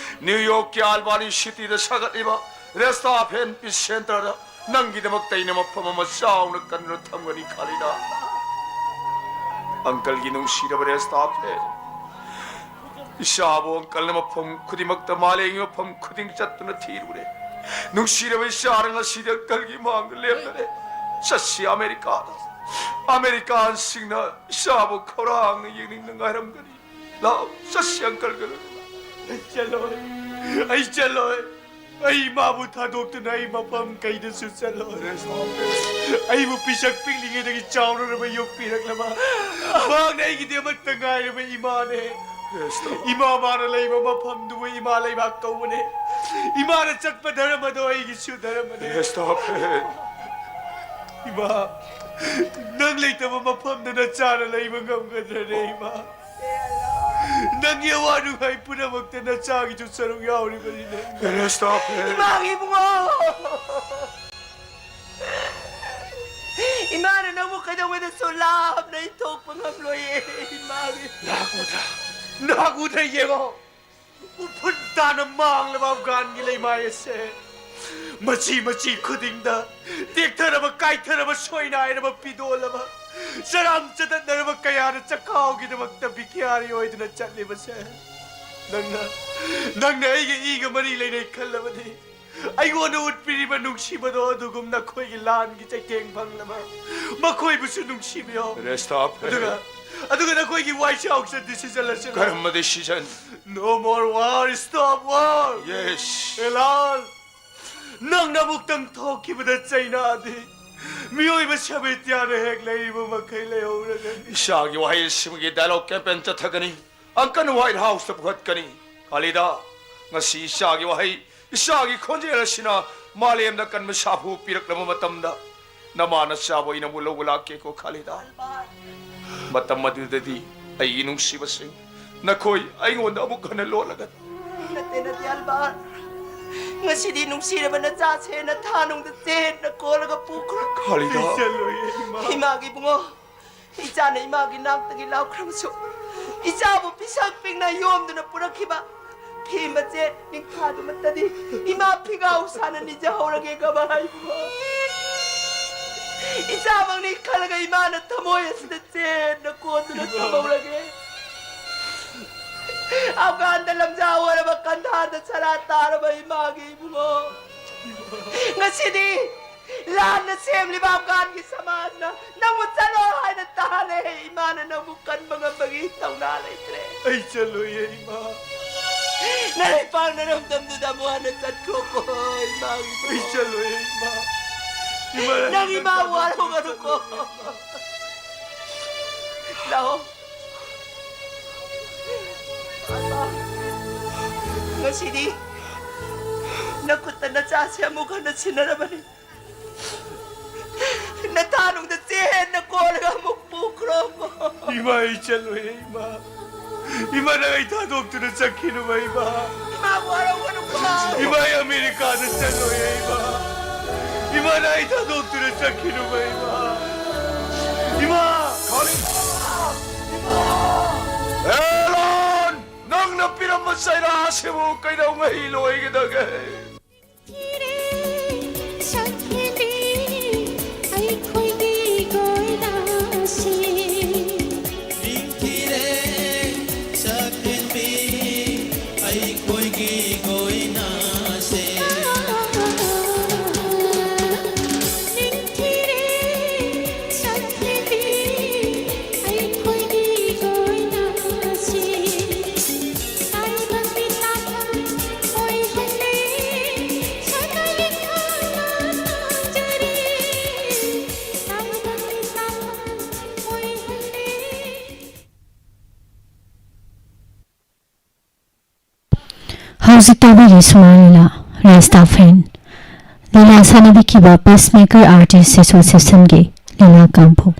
ꯅ꯭ꯌꯨ ꯌꯣꯔꯛꯀꯤ ꯑꯜꯕꯥꯅꯤ ꯁꯤꯇꯤꯗ ꯁꯥꯒꯠꯂꯤꯕ ꯔꯦꯁꯇꯥ ꯐꯦꯟ ꯄꯤꯁ ꯁꯦꯟꯇꯔꯗ ꯅꯪꯒꯤꯗꯃꯛꯇ ꯑꯩꯅ ꯃꯐꯝ ꯑꯃ ꯆꯥꯎꯅ ꯀꯟꯗꯨꯅ ꯊꯝꯒꯅꯤ, ꯈꯥꯂꯤꯗꯥ꯫ ꯑꯪꯀꯜꯒꯤ ꯅꯨꯡꯁꯤꯔꯕ ꯔꯦꯁꯇꯥꯐꯦ, ꯏꯆꯥꯕꯨ ꯑꯪꯀꯜꯅ ꯃꯐꯝ ꯈꯨꯗꯤꯡꯃꯛꯇ, ꯃꯥꯂꯦꯝꯒꯤ ꯃꯐꯝ ꯈꯨꯗꯤꯡ ꯆꯠꯇꯨꯅ ꯊꯤꯔꯨꯔꯦ꯫ ꯅꯨꯡꯁꯤꯔꯕ ꯏꯆꯥꯅ ꯉꯁꯤꯗꯤ ꯑꯪꯀꯜꯒꯤ ꯃꯥꯡꯗ ꯂꯦꯞꯂꯔꯦ꯫ ꯆꯠꯁꯤ ꯑꯃꯦꯔꯤꯀꯥꯗ꯫ ꯑꯃꯦꯔꯤꯀꯥꯟꯁꯤꯡꯅ ꯏꯆꯥꯕꯨ ꯈꯧꯔꯥꯡꯅ ꯌꯦꯡꯅꯤꯡꯅ ꯉꯥꯏꯔꯝꯒꯅꯤ꯫ ꯂꯥꯛꯑꯣ, ꯆꯠꯁꯤ ꯑꯪꯀꯜꯒ ꯂꯣꯏꯅꯅ꯫ ꯑꯩ ꯆꯠꯂꯣꯏ꯫ ꯑꯩ ꯆꯠꯂꯣꯏ꯫ ꯑꯩ ꯏꯃꯥꯕꯨ ꯊꯥꯗꯣꯛꯇꯨꯅ ꯑꯩ ꯃꯐꯝ ꯀꯩꯗꯁꯨ ꯆꯠꯂꯣꯏ꯫ ꯑꯩꯕꯨ ꯄꯤꯁꯛ ꯄꯤꯛꯂꯤꯉꯩꯗꯒꯤ ꯆꯥꯎꯔꯨꯔꯕ, ꯌꯣꯛꯄꯤꯔꯛꯂꯕ, ꯃꯍꯥꯛꯅ ꯑꯩꯒꯤꯗꯃꯛꯇ ꯉꯥꯏꯔꯕ ꯏꯃꯥꯅꯦ꯫ ꯏꯃꯥ ꯃꯥꯅ ꯂꯩꯕ ꯃꯐꯝꯗꯨꯕꯨ ꯏꯃꯥ ꯂꯩꯕꯥꯛ ꯀꯧꯕꯅꯦ꯫ ꯏꯃꯥꯅ ꯆꯠꯄ ꯙꯔꯃꯗꯣ ꯑꯩꯒꯤꯁꯨ ꯙꯔꯃꯅꯦ꯫ ꯏꯃꯥ, ꯅꯪ ꯂꯩꯇꯕ ꯃꯐꯝꯗ ꯅꯆꯥꯅ ꯂꯩꯕ ꯉꯝꯒꯗ꯭ꯔꯅꯦ ꯏꯃꯥ? ꯅꯪꯒꯤ ꯑꯋꯥ ꯅꯨꯡꯉꯥꯏ ꯄꯨꯝꯅꯃꯛꯇ ꯅꯆꯥꯒꯤꯁꯨ ꯁꯔꯨꯛ ꯌꯥꯎꯔꯤꯕꯅꯤꯅꯦ꯫ ꯏꯃꯥꯒꯤ ꯏꯕꯨꯡꯉꯣ! ꯏꯃꯥꯅ ꯅꯪꯕꯨ ꯀꯩꯗꯧꯉꯩꯗꯁꯨ ꯂꯥꯞꯅ ꯏꯟꯊꯣꯛꯄ ꯉꯝꯂꯣꯏꯌꯦ, ꯏꯃꯥꯒꯤ꯫ ꯅꯍꯥꯛ ꯎꯗ꯭ꯔꯥ? ꯅꯍꯥꯛ ꯎꯗ꯭ꯔꯥ ꯌꯦꯡꯉꯣ꯫ ꯎꯐꯨꯟ ꯇꯥꯅ ꯃꯥꯡꯂꯕ ꯑꯐꯒꯥꯟꯒꯤ ꯂꯩꯃꯥꯏ ꯑꯁꯦ ꯃꯆꯤ ꯃꯆꯤ ꯈꯨꯗꯤꯡꯗ ꯇꯦꯛꯊꯔꯕ, ꯀꯥꯏꯊꯔꯕ, ꯁꯣꯏꯅꯥꯏꯔꯕ, ꯄꯤꯗꯣꯜꯂꯕ, ꯆꯔꯥꯝ ꯆꯗꯠꯅꯔꯕ ꯀꯌꯥꯅ ꯆꯈꯥꯎꯒꯤꯗꯃꯛꯇ ꯚꯤꯈꯥꯔꯤ ꯑꯣꯏꯗꯨꯅ ꯆꯠꯂꯤꯕꯁꯦ ꯅꯪꯅ, ꯅꯪꯅ ꯑꯩꯒ ꯏꯒ ꯃꯔꯤ ꯂꯩꯅꯩ ꯈꯜꯂꯕꯗꯤ, ꯑꯩꯉꯣꯟꯗ ꯎꯠꯄꯤꯔꯤꯕ ꯅꯨꯡꯁꯤꯕꯗꯣ ꯑꯗꯨꯒꯨꯝ ꯅꯈꯣꯏꯒꯤ ꯂꯥꯟꯒꯤ ꯆꯩꯊꯦꯡ ꯐꯪꯂꯕ ꯃꯈꯣꯏꯕꯨꯁꯨ ꯅꯨꯡꯁꯤꯕꯤꯌꯣ꯫ ꯔꯦꯁꯇꯥꯐꯦ꯫ ꯑꯗꯨꯒ, ꯑꯗꯨꯒ ꯅꯈꯣꯏꯒꯤ ꯋꯥꯏꯁꯤ ꯑꯥꯎꯁ ꯗꯤꯁꯤꯖꯟ ꯑꯁꯤ ꯂꯧ꯫ ꯀꯔꯝꯕ decision? No more war, stop war! Yes. Alan, ꯅꯪꯅ ꯑꯃꯨꯛꯇꯪ ꯊꯣꯛꯈꯤꯕꯗ ꯆꯩꯅꯥꯗꯤ ꯃꯤꯑꯣꯏꯕ ꯁꯥꯕꯦꯇꯤꯌꯥꯅ ꯍꯦꯛ ꯂꯩꯔꯤꯕ ꯃꯈꯩ ꯂꯩꯍꯧꯔꯒꯅꯤ꯫ ꯏꯆꯥꯒꯤ ꯋꯥꯍꯩ ꯑꯁꯤꯃꯒꯤ ꯗꯥꯏꯂꯣꯒ ꯀꯦꯝꯄꯦꯟ ꯆꯠꯊꯒꯅꯤ꯫ ꯑꯪꯀꯜ ꯋꯥꯏꯠ ꯍꯥꯎꯁꯇ ꯄꯨꯈꯠꯀꯅꯤ꯫ ꯈꯥꯂꯤꯗꯥ, ꯉꯁꯤ ꯏꯆꯥꯒꯤ ꯋꯥꯍꯩ, ꯏꯆꯥꯒꯤ ꯈꯣꯟꯖꯦꯜ ꯑꯁꯤꯅ ꯃꯥꯂꯦꯝꯗ ꯀꯟꯕ ꯁꯥꯐꯨ ꯄꯤꯔꯛꯂꯕ ꯃꯇꯝꯗ, ꯅꯃꯥ ꯅꯆꯥꯕꯨ ꯑꯩꯅ ꯑꯃꯨꯛ ꯂꯧꯕ ꯂꯥꯛꯀꯦꯀꯣ, ꯈꯥꯂꯤꯗꯥ꯫ ꯃꯇꯝ ꯑꯗꯨꯗꯗꯤ, ꯑꯩꯒꯤ ꯅꯨꯡꯁꯤꯕꯁꯤꯡ, ꯅꯈꯣꯏ ꯑꯩꯉꯣꯟꯗ ꯑꯃꯨꯛ ꯍꯟꯅ ꯂꯣꯠꯂꯒꯅꯤ꯫ ꯅꯠꯇꯦ, ꯅꯠꯇꯦ, ꯑꯜꯕꯥꯔꯠ꯫ ꯉꯁꯤꯗꯤ ꯅꯨꯡꯁꯤꯔꯕ ꯅꯆꯥꯁꯦ ꯅꯊꯥꯅꯨꯡꯗ ꯆꯦꯠꯅ ꯀꯣꯜꯂꯒ ꯄꯨꯈ꯭ꯔꯣ꯫ ꯈꯥꯂꯤꯗꯥ꯫ ꯏꯃꯥꯒꯤ ꯏꯕꯨꯡꯉꯣ, ꯏꯆꯥꯅ ꯏꯃꯥꯒꯤ ꯅꯥꯛꯇꯒꯤ ꯂꯥꯎꯈ꯭ꯔꯕꯁꯨ, ꯏꯆꯥꯕꯨ ꯄꯤꯁꯛ ꯄꯤꯛꯅ ꯌꯣꯝꯗꯨꯅ ꯄꯨꯔꯛꯈꯤꯕ ꯐꯤ ꯃꯆꯦꯠ ꯅꯤꯡꯊꯥꯗꯨꯃꯛꯇꯗꯤ ꯏꯃꯥ ꯐꯤꯒꯥꯎ ꯁꯥꯅ ꯅꯤꯖꯍꯧꯔꯒꯦ, ꯒꯕꯥꯏ ꯏꯕꯨꯡꯉꯣ꯫ ꯏꯆꯥꯃꯛꯅꯤ ꯈꯜꯂꯒ ꯏꯃꯥꯅ ꯊꯃꯣꯏ ꯑꯁꯤꯗ ꯆꯦꯠꯅ ꯀꯣꯟꯗꯨꯅ ꯊꯝꯍꯧꯔꯒꯦ꯫ ꯑꯐꯒꯥꯟꯗ ꯂꯝꯖꯥ ꯑꯣꯏꯔꯕ, ꯀꯟꯙꯥꯔꯗ ꯁꯔꯥ ꯇꯥꯔꯕ ꯏꯃꯥꯒꯤ ꯏꯕꯨꯡꯉꯣ, ꯉꯁꯤꯗꯤ ꯂꯥꯟꯅ ꯁꯦꯝꯂꯤꯕ ꯑꯐꯒꯥꯟꯒꯤ ꯁꯃꯥꯖꯅ ꯅꯪꯕꯨ ꯆꯠꯂꯣ ꯍꯥꯏꯅ ꯇꯥꯍꯜꯂꯦ꯫ ꯏꯃꯥꯅ ꯅꯪꯕꯨ ꯀꯟꯕ ꯉꯝꯕꯒꯤ ꯊꯧꯅꯥ ꯂꯩꯇ꯭ꯔꯦ꯫ ꯑꯩ ꯆꯠꯂꯣꯏꯌꯦ, ꯏꯃꯥ꯫ ꯅꯔꯩꯄꯥꯛ ꯅꯔꯝꯗꯝꯗꯨꯗ ꯑꯃꯨꯛ ꯍꯟꯅ ꯆꯠꯈ꯭ꯔꯣꯀꯣ, ꯏꯃꯥꯒꯤ ꯏꯕꯨꯡꯉꯣ꯫ ꯑꯩ ꯆꯠꯂꯣꯏꯌꯦ, ꯏꯃꯥ꯫ ꯏꯃꯥ, ꯅꯪ ꯏꯃꯥ ꯅꯪ ꯋꯥꯔꯧꯒꯅꯨꯀꯣ꯫ ꯂꯥꯛꯑꯣ꯫ ꯉꯁꯤꯗꯤ ꯅꯈꯨꯠꯇ ꯅꯆꯥꯁꯦ ꯑꯃꯨꯛ ꯍꯟꯅ ꯁꯤꯟꯅꯔꯕꯅꯤ꯫ ꯅꯊꯥꯅꯨꯡꯗ ꯆꯦꯟꯅ ꯀꯣꯜꯂꯒ ꯑꯃꯨꯛ ꯄꯨꯈ꯭ꯔꯣ꯫ ꯏꯃꯥ, ꯑꯩ ꯆꯠꯂꯣꯏꯌꯦ, ꯏꯃꯥ꯫ ꯏꯃꯥ, ꯅꯪ ꯑꯩ ꯊꯥꯗꯣꯛꯇꯨꯅ ꯆꯠꯈꯤꯅꯨꯕ, ꯏꯃꯥ꯫ ꯏꯃꯥ, ꯋꯥꯔꯧꯒꯅꯨꯀꯣ꯫ ꯏꯃꯥ, ꯑꯩ ꯑꯃꯦꯔꯤꯀꯥꯗ ꯆꯠꯂꯣꯏꯌꯦ, ꯏꯃꯥ꯫ ꯏꯃꯥ, ꯅꯪ ꯑꯩ ꯊꯥꯗꯣꯛꯇꯨꯅ ꯆꯠꯈꯤꯅꯨꯕ, ꯏꯃꯥ꯫ ꯏꯃꯥ! ꯏꯃꯥ! ꯑꯦꯂꯣꯟ! ꯅꯪꯅ ꯄꯤꯔꯝꯕ ꯆꯩꯔꯥꯁꯤꯕꯨ ꯀꯩꯗꯧꯉꯩ ꯂꯣꯏꯒꯗꯒꯦ? ꯁꯛꯍꯦꯟꯕꯤ ꯑꯩꯈꯣꯏꯒꯤ ꯀꯣꯏꯅꯥꯁꯤ꯫ ꯅꯤꯡꯊꯤꯔꯦ ꯁꯛꯍꯦꯟꯕꯤ ꯑꯩꯈꯣꯏꯒꯤ ꯀꯣꯏꯅꯥꯁꯦ꯫ ꯅꯤꯡꯊꯤꯔꯦ ꯁꯛꯍꯦꯟꯕꯤ ꯑꯩꯈꯣꯏꯒꯤ ꯀꯣꯏꯅꯥꯁꯤ꯫ ꯍꯧꯖꯤꯛ ꯇꯥꯕꯤꯔꯤ ꯁꯨꯃꯥꯡ ꯂꯤꯂꯥ, ꯔꯥꯁꯇꯥꯐꯦꯟ꯫ ꯂꯤꯂꯥ ꯁꯥꯟꯅꯕꯤꯈꯤꯕ Peacemaker Artist Associationꯒꯤ ꯂꯤꯂꯥ ꯀꯥꯡꯕꯨ꯫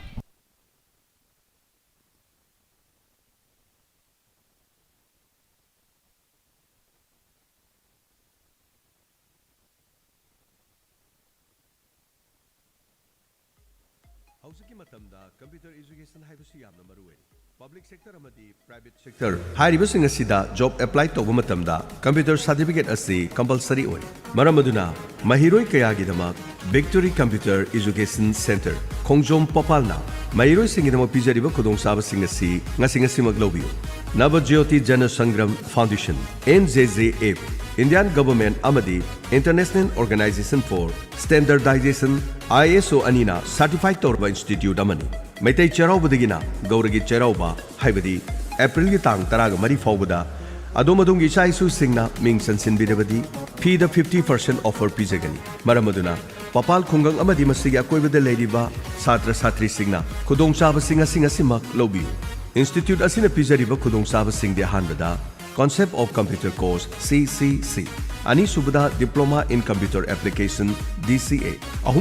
ꯍꯧꯖꯤꯛꯀꯤ ꯃꯇꯝꯗ computer education ꯍꯥꯏꯕꯁꯤ ꯌꯥꯝꯅ ꯃꯔꯨ ꯑꯣꯏꯔꯤ꯫ Public sector ꯑꯃꯗꯤ private sector ꯍꯥꯏꯔꯤꯕꯁꯤꯡ ꯑꯁꯤꯗ job apply ꯇꯧꯕ ꯃꯇꯝꯗ computer certificate ꯑꯁꯤ compulsory ꯑꯣꯏ꯫ ꯃꯔꯝ ꯑꯗꯨꯅ ꯃꯍꯩꯔꯣꯏ ꯀꯌꯥꯒꯤꯗꯃꯛ Victory Computer Education Center, ꯈꯣꯡꯖꯣꯝ ꯄꯄꯥꯜꯅ ꯃꯍꯩꯔꯣꯏꯁꯤꯡꯒꯤꯗꯃꯛ ꯄꯤꯖꯔꯤꯕ ꯈꯨꯗꯣꯡꯆꯥꯕꯁꯤꯡ ꯑꯁꯤ ꯉꯁꯤ ꯉꯁꯤꯃꯛ ꯂꯧꯕꯤꯌꯨ꯫ Navajyoti Jana Sangram Foundation, N J J F, Indian Government ꯑꯃꯗꯤ International Organization for Standardization, I S O, ꯑꯅꯤꯅ certified ꯇꯧꯔꯕ institute ꯑꯃꯅꯤ꯫ ꯃꯩꯇꯩ ꯆꯩꯔꯥꯎꯕꯗꯒꯤꯅ ꯒꯧꯔꯒꯤ ꯆꯩꯔꯥꯎꯕ, ꯍꯥꯏꯕꯗꯤ ꯑꯦꯄ꯭ꯔꯤꯜꯒꯤ ꯇꯥꯡ ꯇꯔꯥꯒ ꯃꯔꯤ ꯐꯥꯎꯕꯗ ꯑꯗꯣꯝ ꯑꯗꯣꯝꯒꯤ ꯏꯆꯥ ꯏꯁꯨꯁꯤꯡꯅ ꯃꯤꯡ ꯆꯟꯁꯤꯟꯕꯤꯔꯕꯗꯤ ꯐꯤꯗ fifty percent offer ꯄꯤꯖꯒꯅꯤ꯫ ꯃꯔꯝ ꯑꯗꯨꯅ ꯄꯄꯥꯜ ꯈꯨꯡꯒꯪ ꯑꯃꯗꯤ ꯃꯁꯤꯒꯤ ꯑꯀꯣꯏꯕꯗ ꯂꯩꯔꯤꯕ ꯁꯥꯇ꯭ꯔ ꯁꯥꯇ꯭ꯔꯤꯁꯤꯡꯅ ꯈꯨꯗꯣꯡꯆꯥꯕꯁꯤꯡ ꯑꯁꯤ ꯉꯁꯤꯃꯛ ꯂꯧꯕꯤꯌꯨ꯫ Institute ꯑꯁꯤꯅ ꯄꯤꯖꯔꯤꯕ ꯈꯨꯗꯣꯡꯆꯥꯕꯁꯤꯡꯗꯤ ꯑꯍꯥꯟꯕꯗ Concept of Computer Course, C C C, ꯑꯅꯤꯁꯨꯕꯗ Diploma in Computer Application, D C A, ꯑꯍꯨꯝ